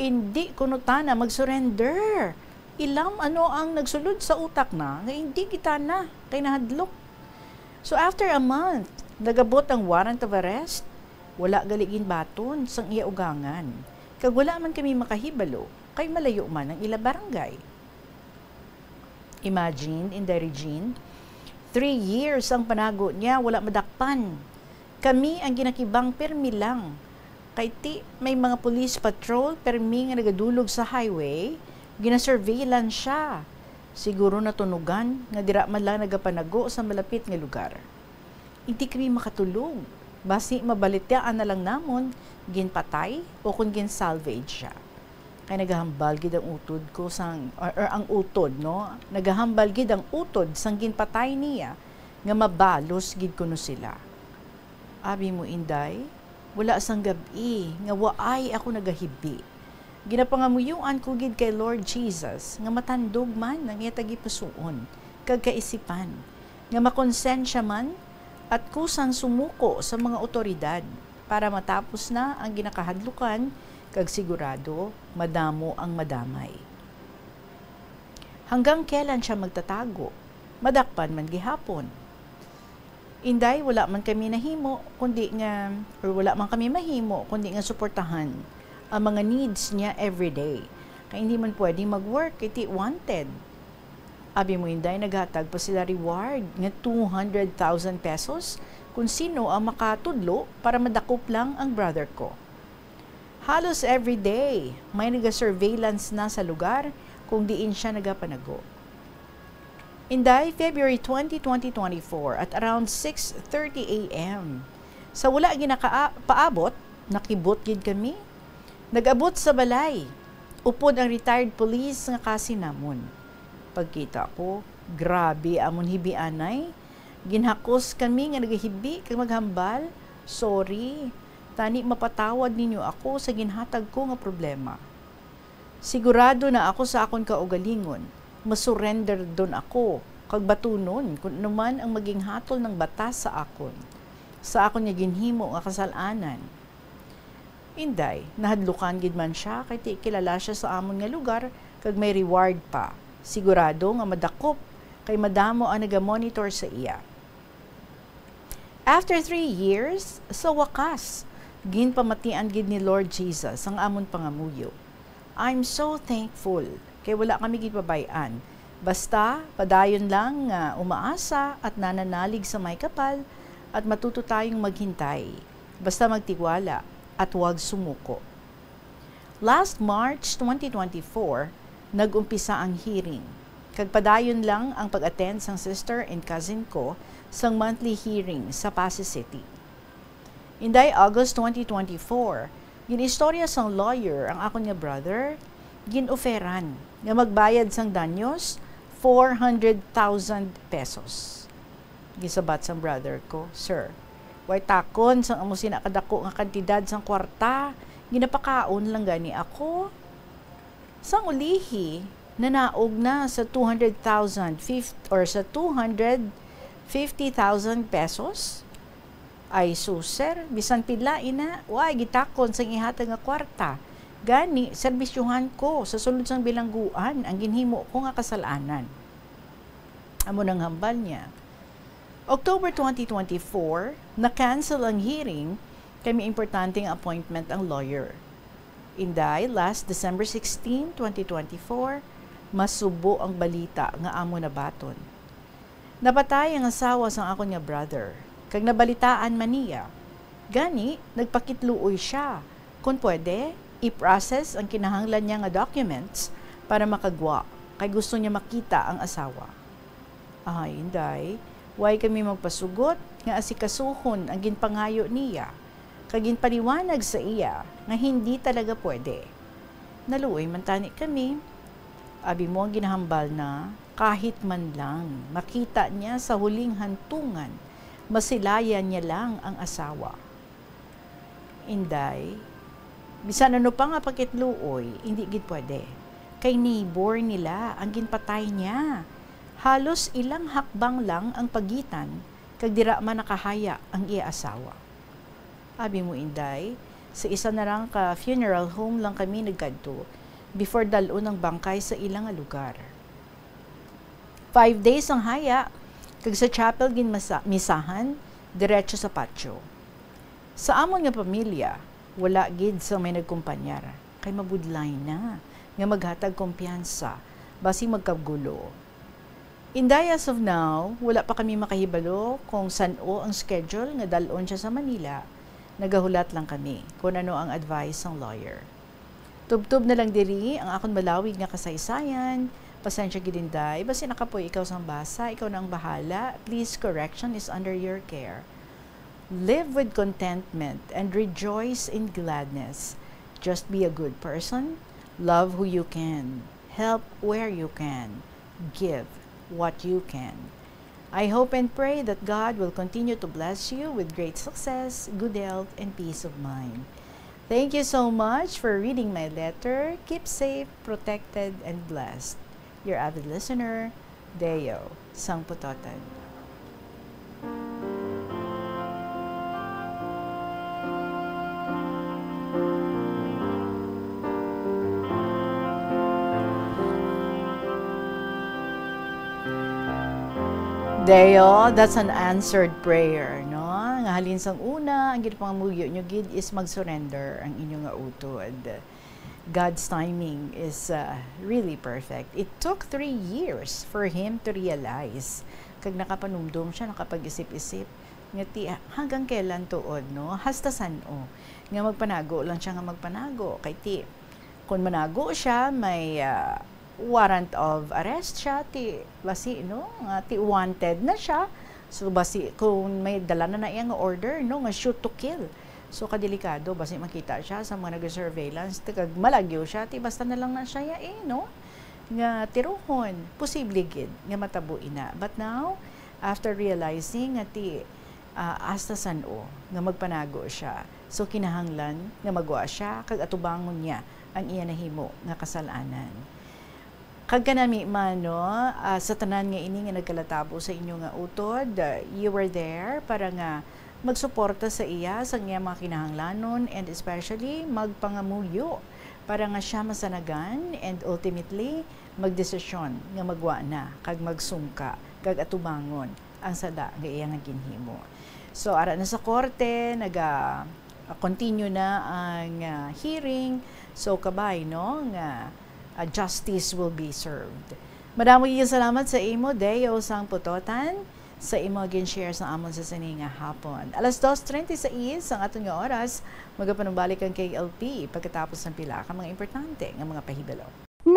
indi kuno tana mag-surrender. Ilam ano ang nagsulod sa utak na nga indi kita na kay nahadlok. So, after a month, nagabot ang warrant of arrest. Wala gali ginbaton sang iya ugangan, kag wala man kami makahibalo kay malayo man ang ila barangay. Imagine, Inday Regine, three years ang panago niya, wala madakpan. Kami ang ginakibang pirmi lang. Kay ti may mga police patrol pirmi nga nagadulog sa highway, ginasurveillance siya. Siguro natunugan nga dira man lang nagapanago sa malapit nga lugar. Indi kami makatulog. Basi mabalitaan na lang namon ginpatay o kon gin-salvage siya. Kay nagahambal gid ang utod ko sang, or, or ang utod, no? Nagahambal gid ang utod sang ginpatay niya nga mabalos gid kuno sila. Abi mo, Inday, wala sang gab-i nga waay ako nagahibi. Ginapangamuyoan ko gid kay Lord Jesus nga matandog man ang iya tagipusoon kag kaisipan, nga makonsensya man at kusang sumuko sa mga awtoridad para matapos na ang ginakahadlukan kag sigurado madamo ang madamay. Hanggang kailan siya magtatago? Madakpan man gihapon. Inday, wala man kami nahimo kundi nga, or wala man kami mahimo kundi nga suportahan ang mga needs niya everyday. Kay hindi man pwede mag-work, kay ti wanted. Abi mo, Inday, naghatag pa sila reward nga two hundred thousand pesos kung sino ang makatudlo para madakop lang ang brother ko. Halos every day, may naga-surveillance na sa lugar kung diin siya nagapanago. Inday, February twenty, twenty twenty-four, at around six thirty a m, sa wala ginaka-, paabot, nakibot gid kami. Nag-abot sa balay, upod ang retired police nga cousin namon. Pagkita ko, grabe amon hibianay. Ginhakos kami nga nagahibi kag maghambal, "Sorry, tani mapatawad ninyo ako sa ginhatag ko nga problema. Sigurado na ako sa akon kaugalingon, masurrender-don ako kag batunon kon ano man ang maging hatol ng batas sa akon, sa akon nga ginhimo nga kasal-anan." Inday, nahadlukan gid man sia kay ti kilala sia sa amon nga lugar kag may reward pa. Sigurado nga madakop kay madamo ang naga-monitor sa iya. After three years, sa wakas, ginpamatian gid ni Lord Jesus ang amon pangamuyo. I'm so thankful kay wala kami gipabay-an. Basta, padayon lang nga umaasa at nananalig sa may kapal, at matuto tayong maghintay. Basta magtiwala at huwag sumuko. Last March twenty twenty-four, nag-umpisa ang hearing, kag padayon lang ang pag-attend sang sister and cousin ko sang monthly hearing sa Passi City. Inday August twenty twenty-four, gin-istorya sang lawyer ang akon nga brother, gin-oferan nga magbayad sang danyos four hundred thousand pesos. Gisabat sang brother ko, "Sir, way takon sang amo sina kadako nga kantidad sang kwarta, ginapakaon lang gani ako." Sang ulihi, nanaog na sa two hundred thousand fif-, or sa two hundred fifty thousand pesos. Ay sus, sir, bisan pila ina, wa gitakon sang ihatag nga kwarta. Gani, serbisyohan ko sa sulod sang bilangguan ang ginhimo ko nga kasalanan. Amo nang hambal niya. October twenty twenty-four, na-cancel ang hearing kay may importante nga appointment ang lawyer. Inday, last December sixteen, twenty twenty-four, masubo ang balita nga amo nabaton. Napatay ang asawa sang akon nga brother, kag nabalitaan man niya. Gani, nagpakitluoy sia kon pwede, i-process ang kinahanglan niya nga documents para makagwa, kay gusto niya makita ang asawa. Ay, Inday, way kami magpasugot nga asikasuhon ang ginpangayo niya, kag ginpaliwanag sa iya nga hindi talaga pwede. Naluoy man tani kami. Abi mo ang ginahambal na, kahit man lang makita niya sa huling hantungan, masilayan niya lang ang asawa. Inday, bisan ano pa nga pakitluoy, hindi gid pwede. Kay neighbor nila ang ginpatay niya. Halos ilang hakbang lang ang pagitan, kag dira man nakahaya ang iya asawa. Abi mo, Inday, sa isa na lang ka funeral home lang kami nagkadto before dal-on ang bangkay sa ila nga lugar. Five days ang haya, kag sa chapel gin masa-, misahan, diretso sa patio. Sa amon nga pamilya, wala gid sa may nagkumpanyar, kay mabudlay na nga maghatag kumpiyansa, basi magkagulo. Inday, as of now, wala pa kami makahibalo kung san-o ang schedule nga dal-on siya sa Manila. Nagahulat lang kami kung ano ang advice sang lawyer. Tubtob na lang diri ang akon malawig nga kasaysayan. Pasensya gid, Inday, basi nakapoy ikaw sang basa, ikaw na ang bahala. Please, correction is under your care. Live with contentment and rejoice in gladness. Just be a good person, love who you can, help where you can, give what you can. I hope and pray that God will continue to bless you with great success, good health, and peace of mind. Thank you so much for reading my letter. Keep safe, protected, and blessed. Your avid listener, Deo, sang Putotan. Deo, that's an answered prayer, no? Nga halin sang una, ang ginapangamuyo nyo gid is mag-surrender ang inyo nga utod. God's timing is, uh, really perfect. It took three years for him to realize. Kag nakapanumdom siya, nakapag-isip-isip, nga ti, hanggang kailan tuod, no? Hasta san-o nga magpanago lang siya nga magpanago. Kay ti, kung manago siya, may, uh, warrant of arrest siya, ti, basi, no? Nga ti wanted na siya. So, basi, kung may dala na na iya nga order, no? Nga shoot to kill. So, kadelikado, basi makita siya sa mga nag-surveillance, ti kag malagyo siya, ti basta na lang na siya ya, eh, no? Nga tirohon, posible gid nga matabo ina. But now, after realizing nga ti, ah, hasta san-o nga magpanago siya, so kinahanglan nga magwa siya kag atubangon niya ang iya nahimo nga kasal-anan. Kag kanami man, no, ah, sa tanan nga ini nga nagkalatabo sa inyo nga utod, ah, you were there para nga magsuporta sa iya sa iya mga kinahanglanon, and especially magpangamuyo para nga siya masanagan and ultimately magdesisyon nga magwa na kag magsungka kag atubangon ang sala nga iya nga ginhimo. So, ara na sa korte, naga, ah, continue na ang, ah, hearing. So, kabay, no, nga, ah, justice will be served. Madamo gyud salamat sa imo, Deo sang Putotan, sa imo gin-share sa amon sa sini nga hapon. Alas dos treinta y seis ang aton nga oras, magapanumbalik ang K L P pagkatapos ng pila ka mga importante nga mga pahibalo.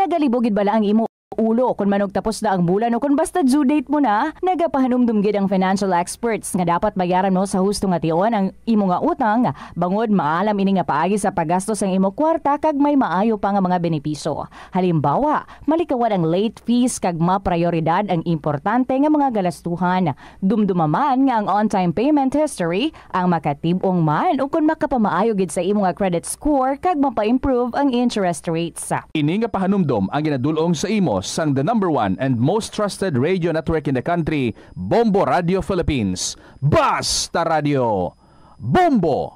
Nagalibo gid bala ang imo ulo kon manugtapos na ang bulan o kon basta due date mo na? Nagapahanumdom gid ang financial experts nga dapat bayaran mo sa husto nga tion ang imo nga utang, bangod maalam ini nga paagi sa paggasto sang imo kwarta kag may maayo pa nga mga benepisyo. Halimbawa, malikawan ang late fees kag maprayoridad ang importante nga mga galastuhan. Dumduma man nga ang on-time payment history ang makatib-ong man ukon makapamaayo gid sa imo nga credit score kag mapa-improve ang interest rates. Ini nga pahanumdom ang ginadul-ong sa imo sang the number one and most trusted radio network in the country, Bombo Radio Philippines. Basta Radio Bombo!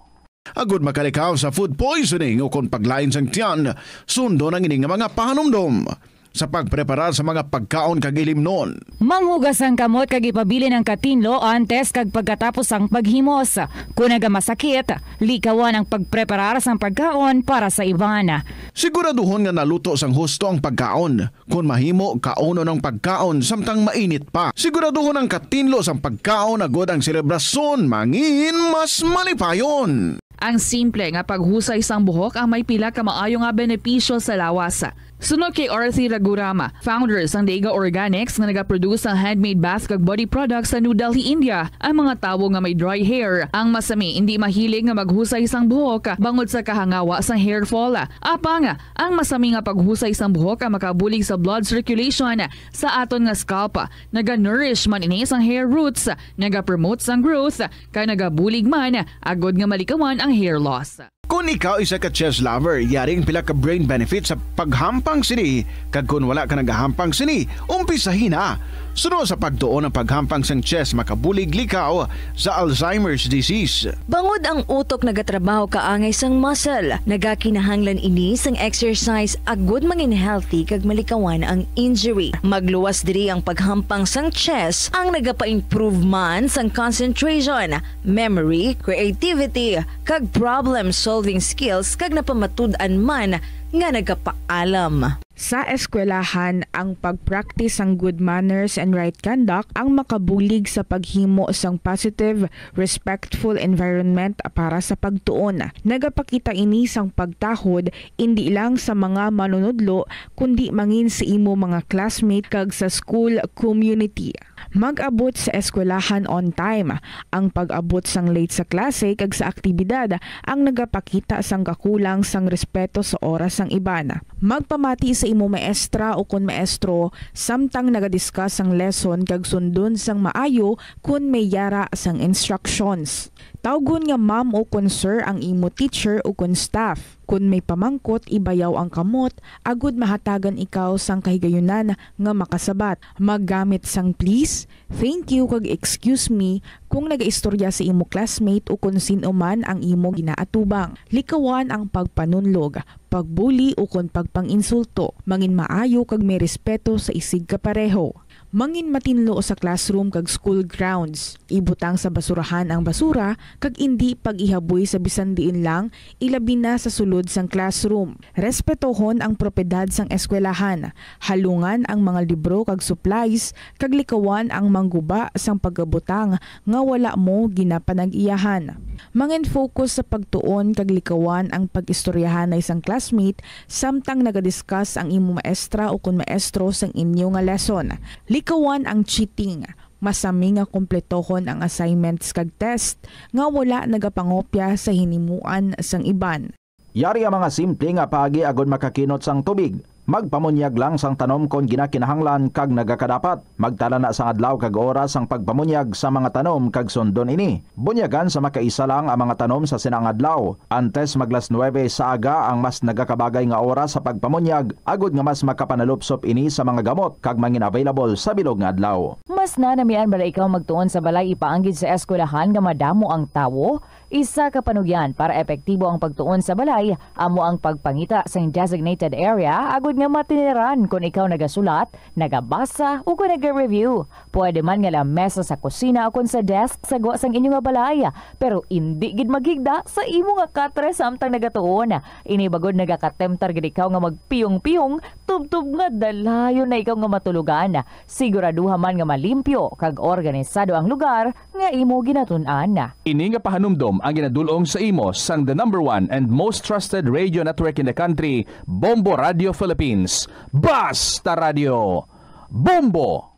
Agud makalikaw sa food poisoning ukon paglain sang tiyan, sundon ang ini nga mga pahanumdom sa pagpreparar sa mga pagkaon kag ilimnon. Manghugas ang kamot kag ipabilin ang katinlo antes kag pagkatapos sang paghimos. Kon nagamasakit, likawan ang pagpreparar sang pagkaon para sa iban. Siguraduhon nga naluto sang husto ang pagkaon. Kon mahimo, kaunon ang pagkaon samtang mainit pa. Siguraduhon ang katinlo sang pagkaon agud ang selebrasyon mangin mas malipayon. Ang simple nga paghusay sang buhok ang may pila ka maayo nga benepisyo sa lawas. Suno kay Arthi Ragurama, founder sang Daiga Organics nga nagaproduce sang handmade bath kag body products sa New Delhi, India, ang mga tawo nga may dry hair, ang masami indi mahilig nga maghusay sang buhok bangod sa kahangawa sang hair fall. Apang, ang masami nga paghusay sang buhok ang makabulig sa blood circulation sa aton nga scalp. Naga-nourish man ini sang hair roots, nagapromote sang growth, kag nagabulig man agud nga malikawan ang hair loss. Kon ikaw isa ka chess lover, yari ang pila ka brain benefits sa paghampang sini, kag kon wala ka nagahampang sini, umpisahi na. Suno sa pagtuon ang paghampang sang chess makabulig likaw sa Alzheimer's disease. Bangod ang utok nagatrabaho kaangay sang muscle, nagakinahanglan ini sang exercise agud mangin healthy kag malikawan ang injury. Magluwas diri ang paghampang sang chess ang nagapa-improve man sang concentration, memory, creativity, kag problem-solving skills kag napamatud-an man nga nagapaalam. Sa eskwelahan, ang pag-practice sang good manners and right conduct ang makabulig sa paghimo sang positive, respectful environment para sa pagtuon. Nagapakita ini sang pagtahod indi lang sa mga manunudlo, kundi mangin sa imo mga classmate kag sa school community. Mag-abot sa eskwelahan on time. Ang pag-abot sang late sa klase kag sa aktibidad ang nagapakita sang kakulang sang respeto sa oras sang iban. Magpamati sa imo maestra ukon maestro samtang nagadiscuss sang lesson kag sundon sang maayo kon may yara sang instructions. Tawgon nga ma'am ukon sir ang imo teacher ukon staff. Kon may pamangkot, ibayaw ang kamot agud mahatagan ikaw sang kahigayunan nga makasabat. Maggamit sang please, thank you, kag excuse me kon nagaistorya sa imo classmate ukon sin-o man ang imo ginaatubang. Likawan ang pagpanunlog, pagbuli, ukon pagpang-insulto. Mangin maayo kag may respeto sa isigkapareho. Mangin matinlo sa classroom kag school grounds. Ibutang sa basurahan ang basura kag indi pag-ihaboy sa bisan diin lang, ilabi na sa sulod sang classroom. Respetohon ang propiedad sang eskwelahan. Halungan ang mga libro kag supplies, kag likawan ang mangguba sang pagabutang nga wala mo ginapanag-iyahan. Mangin-focus sa pagtuon kag likawan ang pag-istoryahanay sang classmate samtang nagadiscuss ang imo maestra ukon maestro sang inyo nga lesson. Likawan ang cheating. Masami nga kumpletohon ang assignments kag test nga wala nagapangopya sa hinimuan sang iban. Yari ang mga simple nga paagi agud makakinot sang tubig. Magpamunyag lang sang tanom kon ginakinahanglan kag nagakadapat. Magtala na sang adlaw kag oras sang pagpamunyag sa mga tanom kag sundon ini. Bunyagan sa makaisa lang ang mga tanom sa sina nga adlaw. Antes mag las nuebe sa aga ang mas nagakabagay nga oras sa pagpamunyag, agud nga mas makapanalupsop ini sa mga gamot kag mangin-available sa bilog nga adlaw. Mas nanamian bala ikaw magtuon sa balay ipaanggid sa eskwelahan nga madamo ang tawo? Isa ka panugyan para epektibo ang pagtuon sa balay amo ang pagpangita sang designated area agud nga matiniran kon ikaw nagasulat, nagabasa, o kon naga-review. Pwede man nga lamesa sa kusina o kon sa desk sa gwa sang inyo nga balay, pero indi gid maghigda sa imo nga katre samtang nagatuon. Ini bagod nagakatemptar gid ikaw nga magpiyong-piyong, tubtob nga dalayon na ikaw nga matulogan. Siguraduha man nga mali limpyo kag organisado ang lugar nga imo ginatun-an. Ini nga pahanumdom ang ginadul-ong sa imo sang the number one and most trusted radio network in the country, Bombo Radio Philippines. Basta Radio, Bombo!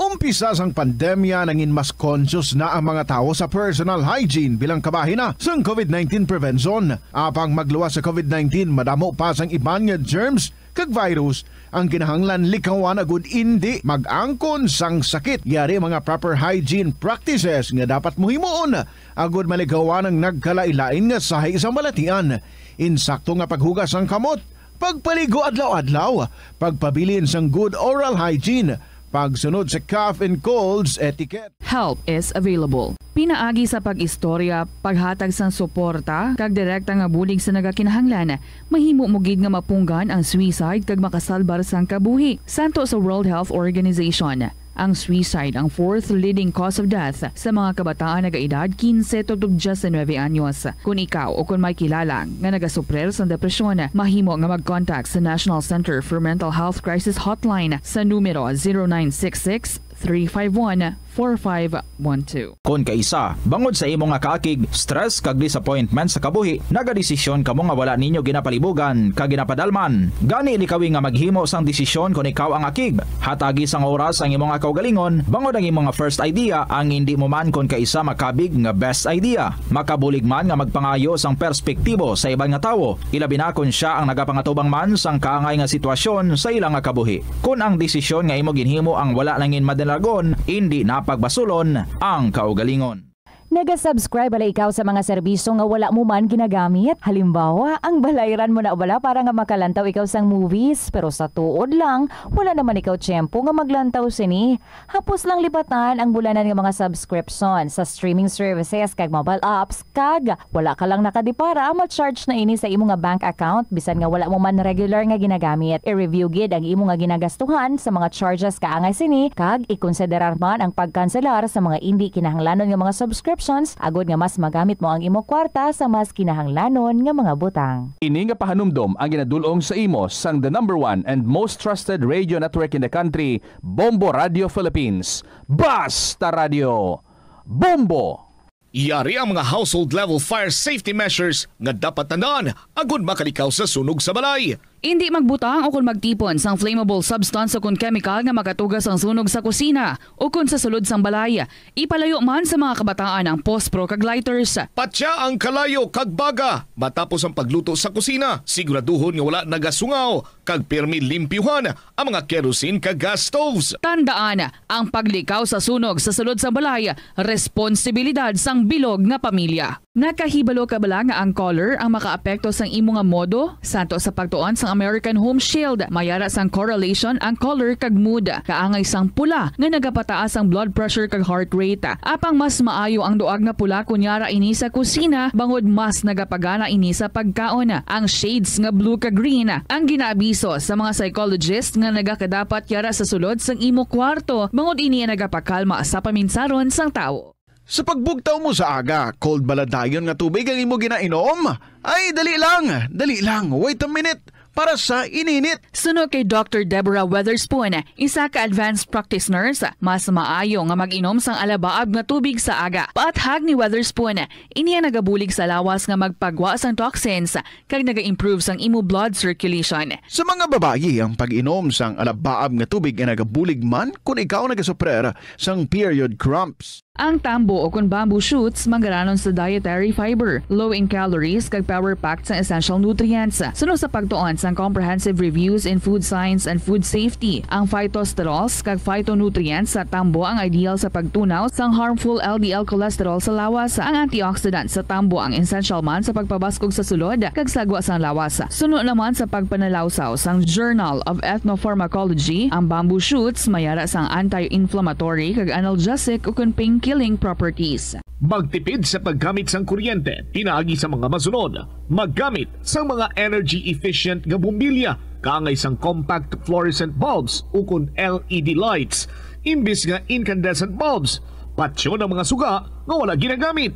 Umpisa sang pandemya, nangin mas conscious na ang mga tawo sa personal hygiene bilang kabahin na sang covid nineteen prevention. Apang magluwas sa covid nineteen, madamo pa sang iban nga germs kag virus ang kinahanglan likawan agud indi mag-angkon sang sakit. Yari ang mga proper hygiene practices nga dapat mo himuon agud malikawan ang nagkalain-lain nga sahi sang balatian. Insakto nga paghugas sang kamot, pagpaligo adlaw-adlaw, pagpabilin sang good oral hygiene, pagsunod sa cough and colds etiquette. Help is available. Pinaagi sa pag-istorya, paghatag sang suporta, kag direkta nga bulig sa nagakinahanglan, mahimo mo gid nga mapunggan ang suicide kag makasalbar sang kabuhi. Santo sa World Health Organization, ang suicide ang fourth leading cause of death sa mga kabataan nagaedad quince tubtob diecinuebe anyos. Kon ikaw o kon may kilala nga nagasuprir sang depresyon, mahimo nga mag-contact sa National Center for Mental Health Crisis Hotline sa numero zero nine six six, three five one, four five one two. Kon kaisa, bangod sa imo nga kaakig, stress kag disappointment sa kabuhi, nagadesisyon kamo nga wala ninyo ginapalibugan kag ginapadalman. Gani, likawi nga maghimo sang desisyon kon ikaw ang akig. Hatagi sang oras ang imo nga kaugalingon, bangod ang imo nga first idea ang indi mo man kon kaisa makabig nga best idea. Makabulig man nga magpangayo sang perspektibo sa iban nga tawo, ilabi na kon sia ang nagapangatubang man sang kaangay nga sitwasyon sa ila nga kabuhi. Kon ang desisyon nga imo ginhimo ang wala nangin madalagon, indi na pagbasulon ang kaugalingon. Naga-subscribe bala ikaw sa mga serbisyo nga wala mo man ginagamit? Halimbawa, ang balayran mo na bala para nga makalantaw ikaw sang movies, pero sa tuod lang, wala naman ikaw tiyempo nga maglantaw sini. Hapos lang lipatan ang bulanan nga mga subscription sa streaming services kag mobile apps, kag wala ka lang nakadipara, ma-charge na ini sa imo nga bank account bisan nga wala mo man regular nga ginagamit. I-review gid ang imo nga ginagastuhan sa mga charges kaangay sini, kag ikonsiderar man ang pagkanselar sa mga indi kinahanglanon nga mga subscriptions agod nga mas magamit mo ang imo kwarta sa mas kinahanglanon nga mga butang. Ini nga pahanumdom ang ginadul-ong sa imo sang the number one and most trusted radio network in the country, Bombo Radio Philippines. Basta Radio, Bombo! Yari ang mga household level fire safety measures nga dapat tandaan agud makalikaw sa sunog sa balay. Indi magbutang o kon magtipon sang flammable substance o kon chemical nga makatuga sang sunog sa kusina o kon sa sulod sang balay. Ipalayo man sa mga kabataan ang pospro kag lighters. Patya ang kalayo kag baga matapos ang pagluto sa kusina. Siguraduhon nga wala nagasungaw kag pirmi limpyuhan ang mga kerosene kag gas stoves. Tandaan, ang paglikaw sa sunog sa sulod sang balay, responsibilidad sang bilog nga pamilya. Nakahibalo ka bala nga ang color ang makaapekto sang imo nga modo? Santo sa pagtuon sang American Home Shield, may ara sang correlation ang color kag mood. Kaangay sang pula nga nagapataas ang blood pressure kag heart rate. Apang mas maayo ang duag nga pula kon yara ini sa kusina, bangod mas nagapagana ini sa pagkaon. Ang shades nga blue kag green ang ginaabiso sa mga psychologist nga nagakadapat yara sa sulod sang imo kwarto, bangod ini ang nagapakalma sa paminsaron sang tawo. Sa pagbugtaw mo sa aga, cold bala dayon nga tubig ang imo ginainom? Ay, dali lang, dali lang, wait a minute, para sa ininit. Suno kay Doctor Deborah Weatherspoon, isa ka advanced practice nurse, mas maayo nga mag-inom sang alabaab nga tubig sa aga. Paathag ni Weatherspoon, ini ang nagabulig sa lawas nga magpagwa sang toxins kag naga-improve sang imo blood circulation. Sa mga babayi, ang pag-inom sang alabaab nga tubig ay nagabulig man kon ikaw nagasuprer sang period cramps. Ang tambo o kon bamboo shoots manggaranon sa dietary fiber, low in calories, kag power-packed sang essential nutrients. Suno sa pagtuon sang Comprehensive Reviews in Food Science and Food Safety, ang phytosterols kag phytonutrients sa tambo ang ideal sa pagtunaw sang harmful L D L cholesterol sa lawas. Ang antioxidant sa tambo ang essential man sa pagpabaskog sa sulod kag sagwa sang lawas. Suno naman sa pagpanalawsaw sang Journal of Ethnopharmacology, ang bamboo shoots may ara sang anti-inflammatory kag analgesic ukon pain-killing properties. Magtipid sa paggamit sang kuryente pinaagi sa mga masunod: maggamit sang mga energy-efficient nga bombilya kaangay sang compact fluorescent bulbs ukon L E D lights imbis nga incandescent bulbs. Patyon ang mga suga nga wala ginagamit.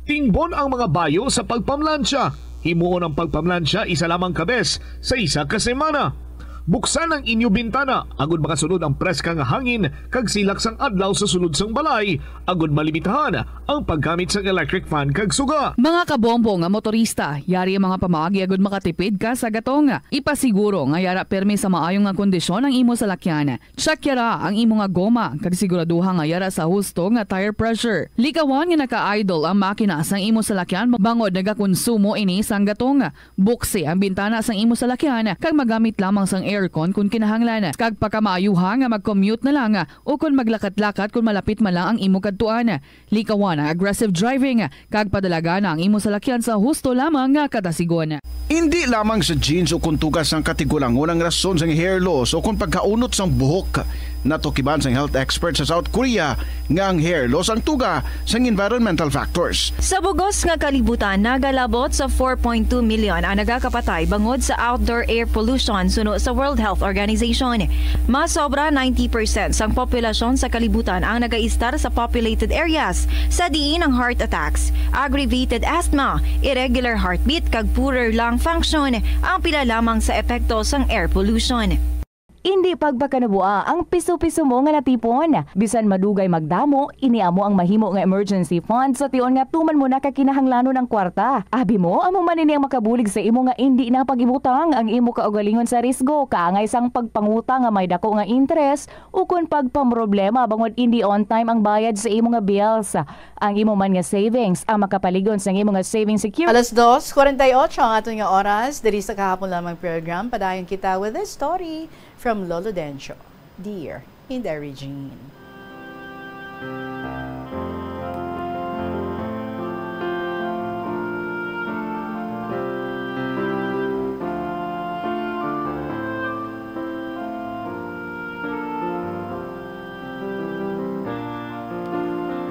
Tingbon ang mga bayo sa pagpamlansya. Himuon ang pagpamlansya isa lamang ka bes sa isa ka semana. Buksan ang inyo bintana agud makasulod ang preska nga hangin kag silak sang adlaw sa sulod sang balay, agud malimitahan ang paggamit sang electric fan kag suga. Mga kabombo nga motorista, yari ang mga pamaagi agud makatipid ka sa gatong. Ipasiguro nga yara pirmi sa maayo nga kondisyon ang imo salakyan. Check yara ang imo nga goma kag siguraduha nga yara sa husto nga tire pressure. Likawan nga naka-idle ang makina sang imo salakyan bangod nagakonsumo ini sang gatong. Buksi ang bintana sang imo salakyan kag magamit lamang sang aircon kon kinahanglan, kag pakamaayuha nga mag-commute na lang o kon maglakat-lakat kon malapit man lang ang imo kadtuan. Likawan ang aggressive driving kag padalagan ang imo salakyan sa husto lamang nga kadasigon. Indi lamang sa genes o kon tuga sang katigulangon ang rason sang hair loss o kon pagkaunot sang buhok. Natukiban sang health expert sa South Korea nga ang hair loss ang tuga sang environmental factors. Sa bugos nga kalibutan, nagalabot sa four point two million ang nagakapatay bangod sa outdoor air pollution, suno sa World Health Organization. Mas sobra ninety percent sang populasyon sa kalibutan ang nagaistar sa populated areas, sa diin ang heart attacks, aggravated asthma, irregular heartbeat, kag poorer lung function ang pila lamang sa epekto sang air pollution. Indi pagpakanabua ang piso-piso mo nga natipon. Bisan madugay magdamo, ini amo ang mahimo nga emergency fund sa tion nga tuman mo na ka kinahanglanon ang kwarta. Abi mo, amo man ini ang makabulig sa imo nga indi na pag-ibutang ang imo kaugalingon sa risgo, kaangay sang pagpangutang nga may dako nga interes, ukon pagpamroblema bangod indi on time ang bayad sa imo nga bills. Ang imo man nga savings ang makapalig-on sang imo nga saving security. Alas dos kuwarenta y ocho ang aton nga oras diri sa Kahapon Lamang program. Padayon kita with this story from Lolo Dencio. Dear Inday Regine.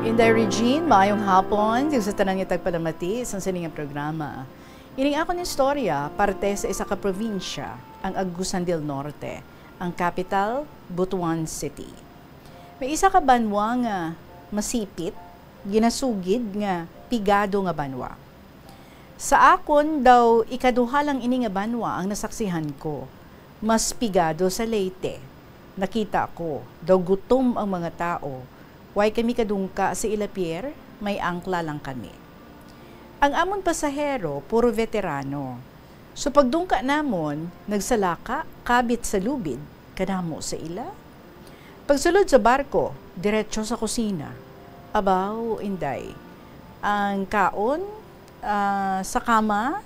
Inday Regine, maayong hapon kag sa tanan nga tagpalamati sang sini nga programa. Ining akon istorya parte sa isa ka probinsya, ang Agusan del Norte, ang kapital, Butuan City. May isa ka banwa nga masipit, ginasugid nga pigado nga banwa. Sa akon, daw ikaduha lang ini nga banwa ang nasaksihan ko. Mas pigado sa Leyte. Nakita ko, daw gutom ang mga tawo. Way kami kadungka sa ila pier, may angkla lang kami. Ang amon pasahero, puro veterano. So pagdungka namon, nagsalaka, kabit sa lubid, kadamo sa ila. Pagsulod sa barko, diretso sa kusina. Abaw, Inday. Ang kaon, ah, sa kama,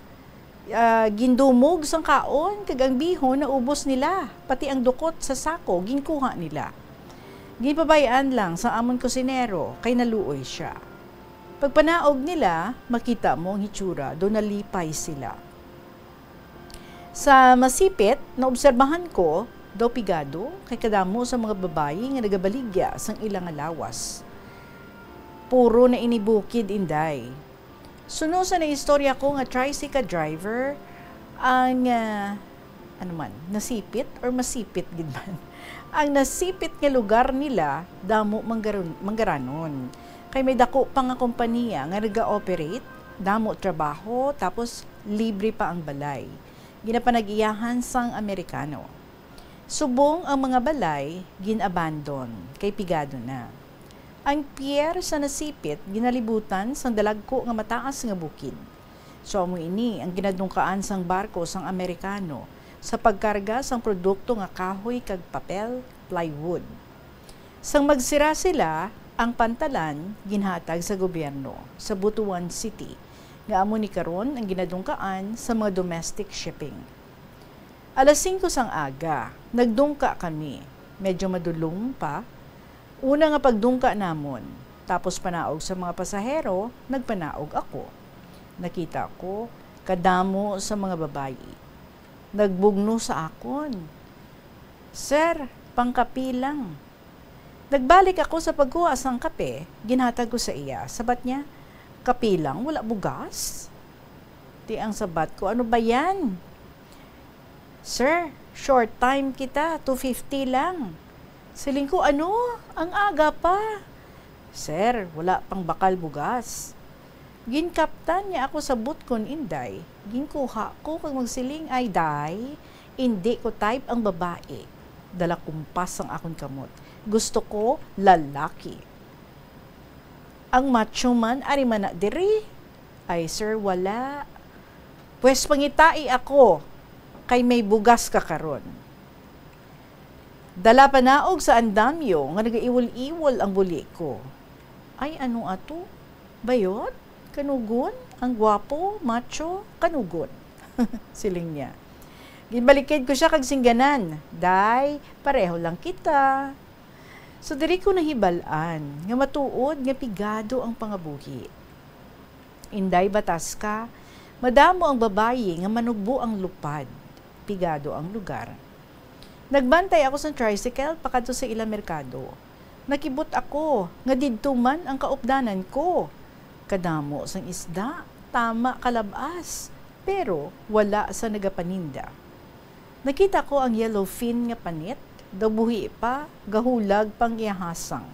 ah, gindumog sang kaon, kag ang bihon naubos nila, pati ang dukot sa sako ginkuha nila. Ginpabay-an lang sang amon kusinero, kay naluoy sia. Pagpanaog nila, makita mo ang hitsura, daw nalipay sila. Sa masipit, naobserbahan ko, daw pigado, kay kadamo sa mga babayi nga nagabaligya sang ila nga lawas. Puro na ini bukid, Inday. Suno sa naistorya ko nga tricycle driver, ang, ah, ano man, nasipit or masipit gid man? Ang nasipit nga lugar nila, damo manggaron-, manggaranon. Kay may dako pa nga kompanya nga naga-operate, damo trabaho, tapos libre pa ang balay. Ginapanag-iyahan sang Amerikano. Subong ang mga balay gin-abandon kay pigado na. Ang pier sa nasipit ginalibutan sang dalagku nga mataas nga bukid. So, amo ini ang ginadungkaan sang barko sang Amerikano sa pagkarga sang produkto nga kahoy kag papel, plywood. Sang magsira sila, ang pantalan ginhatag sa gobyerno sa Butuan City, nga amo ni karon ang ginadungkaan sa mga domestic shipping. Alas singko sang aga, nagdungka kami. Medyo madulom pa. Una nga pagdungka namon, tapos panaog sa mga pasahero, nagpanaog ako. Nakita ko, kadamo sa mga babayi. Nagbugno sa akon. "Sir, pangkape lang." Nagbalik ako sa pagkuha sang kape, ginhatag ko sa iya. Sabat niya, "Kape lang, wala bugas?" Ti ang sabat ko, "Ano ba yan?" "Sir, short time kita, two fifty lang." Siling ko, "Ano? Ang aga pa." "Sir, wala pang bakal bugas." Ginkaptan niya ako sa butkon, Inday. Ginkuha ko kag magsiling, "Ay, day, Indi ko type ang babae. Dala kumpas ang akon kamot. Gusto ko lalaki. Ang macho man, ari man na diri. Ay, sir, wala. Pwes, pangitai ako, kay may bugas ka karon. Dala panaog sa andamyo nga nagaiwol-iwol ang buli ko. Ay, ano ato? Bayot? Kanugon? Ang gwapo? Macho? Kanugon. Siling niya. Ginbalikid ko siya kag singganan, "Day, pareho lang kita." So, diri ko nahibal-an nga matuod nga pigado ang pangabuhi. Inday, batas ka, madamo ang babayi nga manugbo ang lupad, pigado ang lugar. Nagbantay ako sang tricycle pakadto sa ila merkado. Nakibot ako nga didto man ang kaupdanan ko. Kadamo sang isda, tama kalab-as, pero wala sa nagapaninda. Nakita ko ang yellowfin nga panit, daw buhi pa, gahulag pang iya hasang.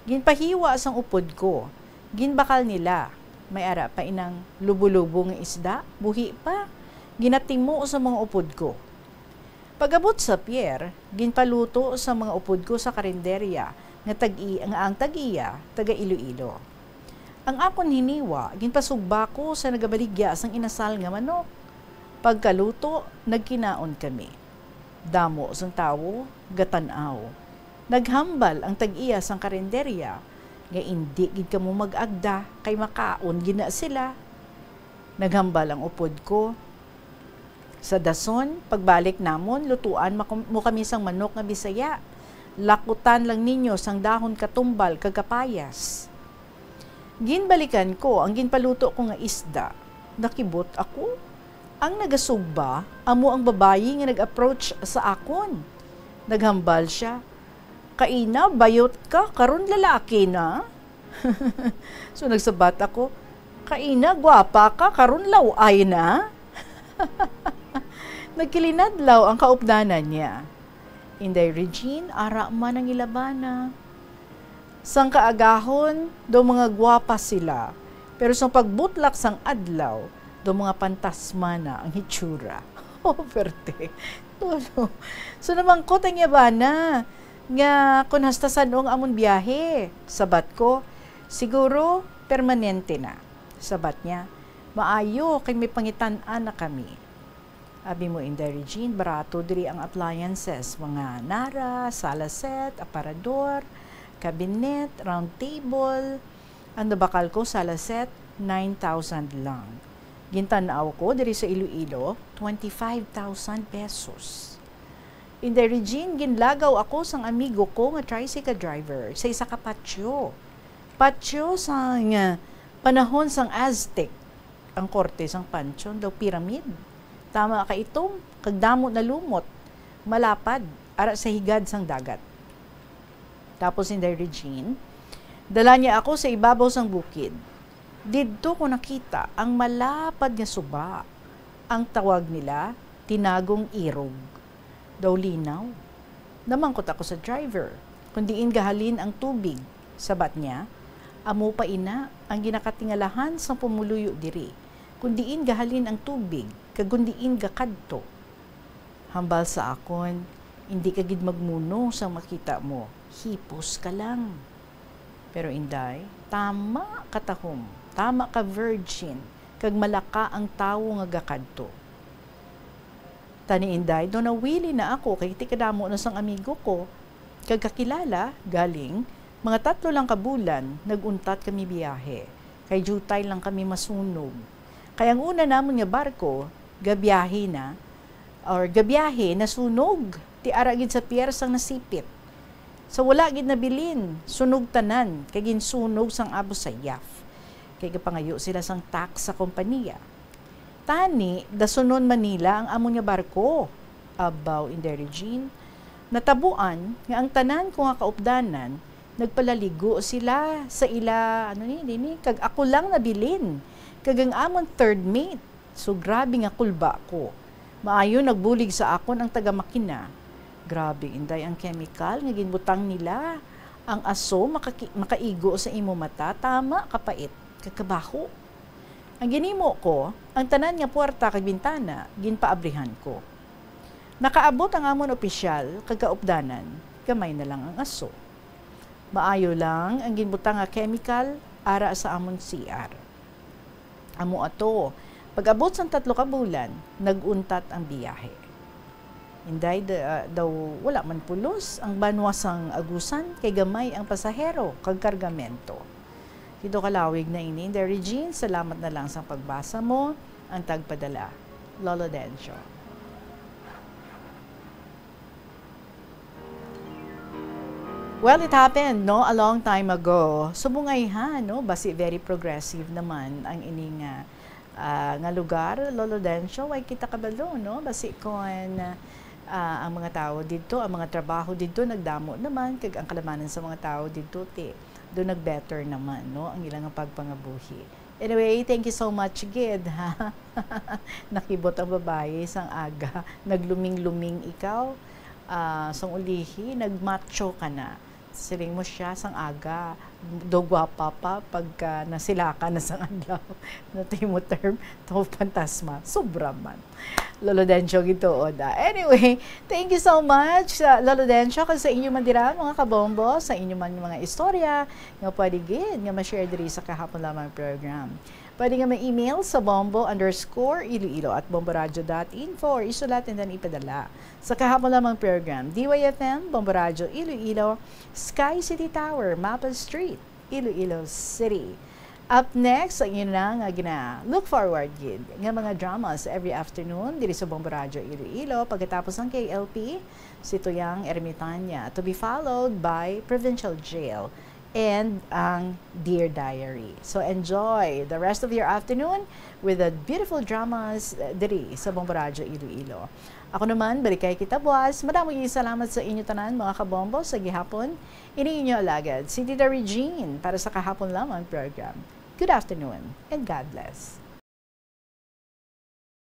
Ginpahiwa sang upod ko, ginbakal nila. May ara pa inang lubo-lubo nga isda, buhi pa, ginatimo sa mga upod ko. Pag-abot sa pier, ginpaluto sa mga upod ko sa karinderya nga tag-i-, nga ang tag-iya taga Iloilo. Ang akon hiniwa, ginpasugba ko sa nagabaligya sang inasal nga manok. Pagkaluto, nagkinaon kami. Damo sang tawo gatan-aw. Naghambal ang tag-iya sang karinderya nga indi gid kamo mag-agda kay makaon gid na sila. Naghambal ang upod ko, "Sa dason, pagbalik namon, lutuan mako-, mo kami sang manok nga Bisaya. Lakutan lang ninyo sang dahon katumbal kag kapayas." Ginbalikan ko ang ginpaluto ko nga isda. Nakibot ako. Ang nagasugba amo ang babayi nga nag-approach sa akon. Naghambal sia, "Kaina, bayot ka, karon lalaki na." So, nagsabat ako, "Kaina, gwapa ka, karon law-ay na." Nagkilinadlaw ang kaupdanan niya. "Inday Regine, ara man ang ilabana. Sang kaagahon, daw mga gwapa sila, pero sang pagbutlak sang adlaw, daw mga pantasma na ang hitsura." Oh, perte. Tulo. So, namangkot ang iya bana nga kung hasta san-o ang amon biyahe. Sabat ko, "Siguro, permanente na." Sabat niya, "Maayo, kay may pangitan-an na kami." Abi mo, Inday Regine, barato diri ang appliances, mga nara, sala set, aparador, cabinet, round table. Ang nabakal ko, sala set, nine thousand lang. Gintan-aw ko diri sa Iloilo, twenty-five thousand pesos. Inday Regine, ginlagaw ako sang amigo ko nga tricycle driver sa isa ka patio. Patio sang, ah, panahon sang Aztec. Ang korte sang patio daw pyramid. Tama ka itom, kag damo na lumot, malapad, ara sa higad sang dagat. Tapos, Inday Regine, dala niya ako sa ibabaw sang bukid. Didto ko nakita ang malapad nga suba. Ang tawag nila, Tinagong Irog. Daw linaw. Namangkot ako sa driver kung diin gahalin ang tubig. Sabat niya, "Amo pa ina ang ginakatingalahan sang pumuluyo diri, kung diin gahalin ang tubig kag kung diin gakadto." Hambal sa akon, "Indi ka gid magmuno sang makita mo, hipos ka lang." Pero, Inday, tama ka tahom, tama ka virgin, kag malaka ang tawo nga gakadto. Tani, Inday, daw nawili na ako kay tikadamo na sang amigo ko, kag kakilala, galing, mga tatlo lang ka bulan, nag-untat kami biyahe, kay diutay lang kami masunog. Kay ang una namon nga barko, gabiyahe na, or gabiyahe, nasunog, ti ara gid sa pier sang nasipit. Sa wala gid nabilin, sunog tanan, kay ginsunog sang Abu Sayyaf. Kay gapangayo sila sang tax sa kompanya. Tani, dasunon man nila ang amon nga barko. Abaw, Inday Regine, natabuan nga ang tanan ko nga kaupdanan, nagpalaligo sila sa ila, ano ni, dini, kag ako lang nabilin, kag ang amon third mate. So, grabe nga kulba ko. Maayo nagbulig sa akon ang taga-makina. Grabe, Inday, ang chemical nga ginbutang nila. Ang aso makaki-, makaigo sa imo mata, tama kapait, kag kabaho. Ang ginhimo ko, ang tanan nga puwerta kag bintana, ginpaabrihan ko. Nakaabot ang amon opisyal kag kaupdanan, gamay na lang ang aso. Maayo lang ang ginbutang nga chemical ara sa amon C R. Amo ato, pag-abot sang tatlo ka bulan, nag-untat ang biyahe. Inday da-, daw wala man pulos ang banwa sang Agusan kay gamay ang pasahero kag kargamento. Dito kalawig na ini, Inday Regine, salamat na lang sa pagbasa mo, ang tagpadala, Lolo Dencio. Well, it happened, no, a long time ago. Subong ayhan, no, basi very progressive naman ang ining, ah, ah, nga lugar, Lolo Dencio. Way kita kabalo, no, basi kon, ah, ang mga tawo didto, ang mga trabaho didto nagdamo naman, kag ang kalamanan sa mga tawo didto ti do nag-better naman, no, ang ilang pagpangabuhi. Anyway, thank you so much gid, ha. Nakibot ang babayi sang aga, nagluming-luming ikaw, ah, sang ulihi, nagmacho ka na. Siling mo siya sang aga, do gwapa pa pagka nasilaka na sang adlaw. Natay mo term, to fantasma. Sobra man. Lolo Dencio gituod, ah. Anyway, thank you so much, ah, Lolo Dencio, kag sa inyo man dira, mga kabombo, sa inyo man mga istorya nga pwede gid nga ma-share diri sa Kahapon Lamang program. Pwede nga ma-email sa bombo underscore iloilo at bomboradio dot info or isulat and then ipadala sa Kahapon Lamang program, D Y F M, Bombo Radio Iloilo, Sky City Tower, Mapa Street, Iloilo City. Up next, ang inyo na nga gina-look forward gid nga mga dramas every afternoon diri sa Bombo Radio Iloilo, pagkatapos ang K L P, Si Tuyang Ermitanya, to be followed by Provincial Jail and ang Dear Diary. So enjoy the rest of your afternoon with the beautiful dramas, uh, diri sa Bombo Radio Iloilo. Ako naman, balikay kita buwas. Madamo nga salamat sa inyo tanan, mga kabombo, sa gihapon. Ini inyo alagad, si Tita Regine, para sa Kahapon Lamang program. Good afternoon and God bless.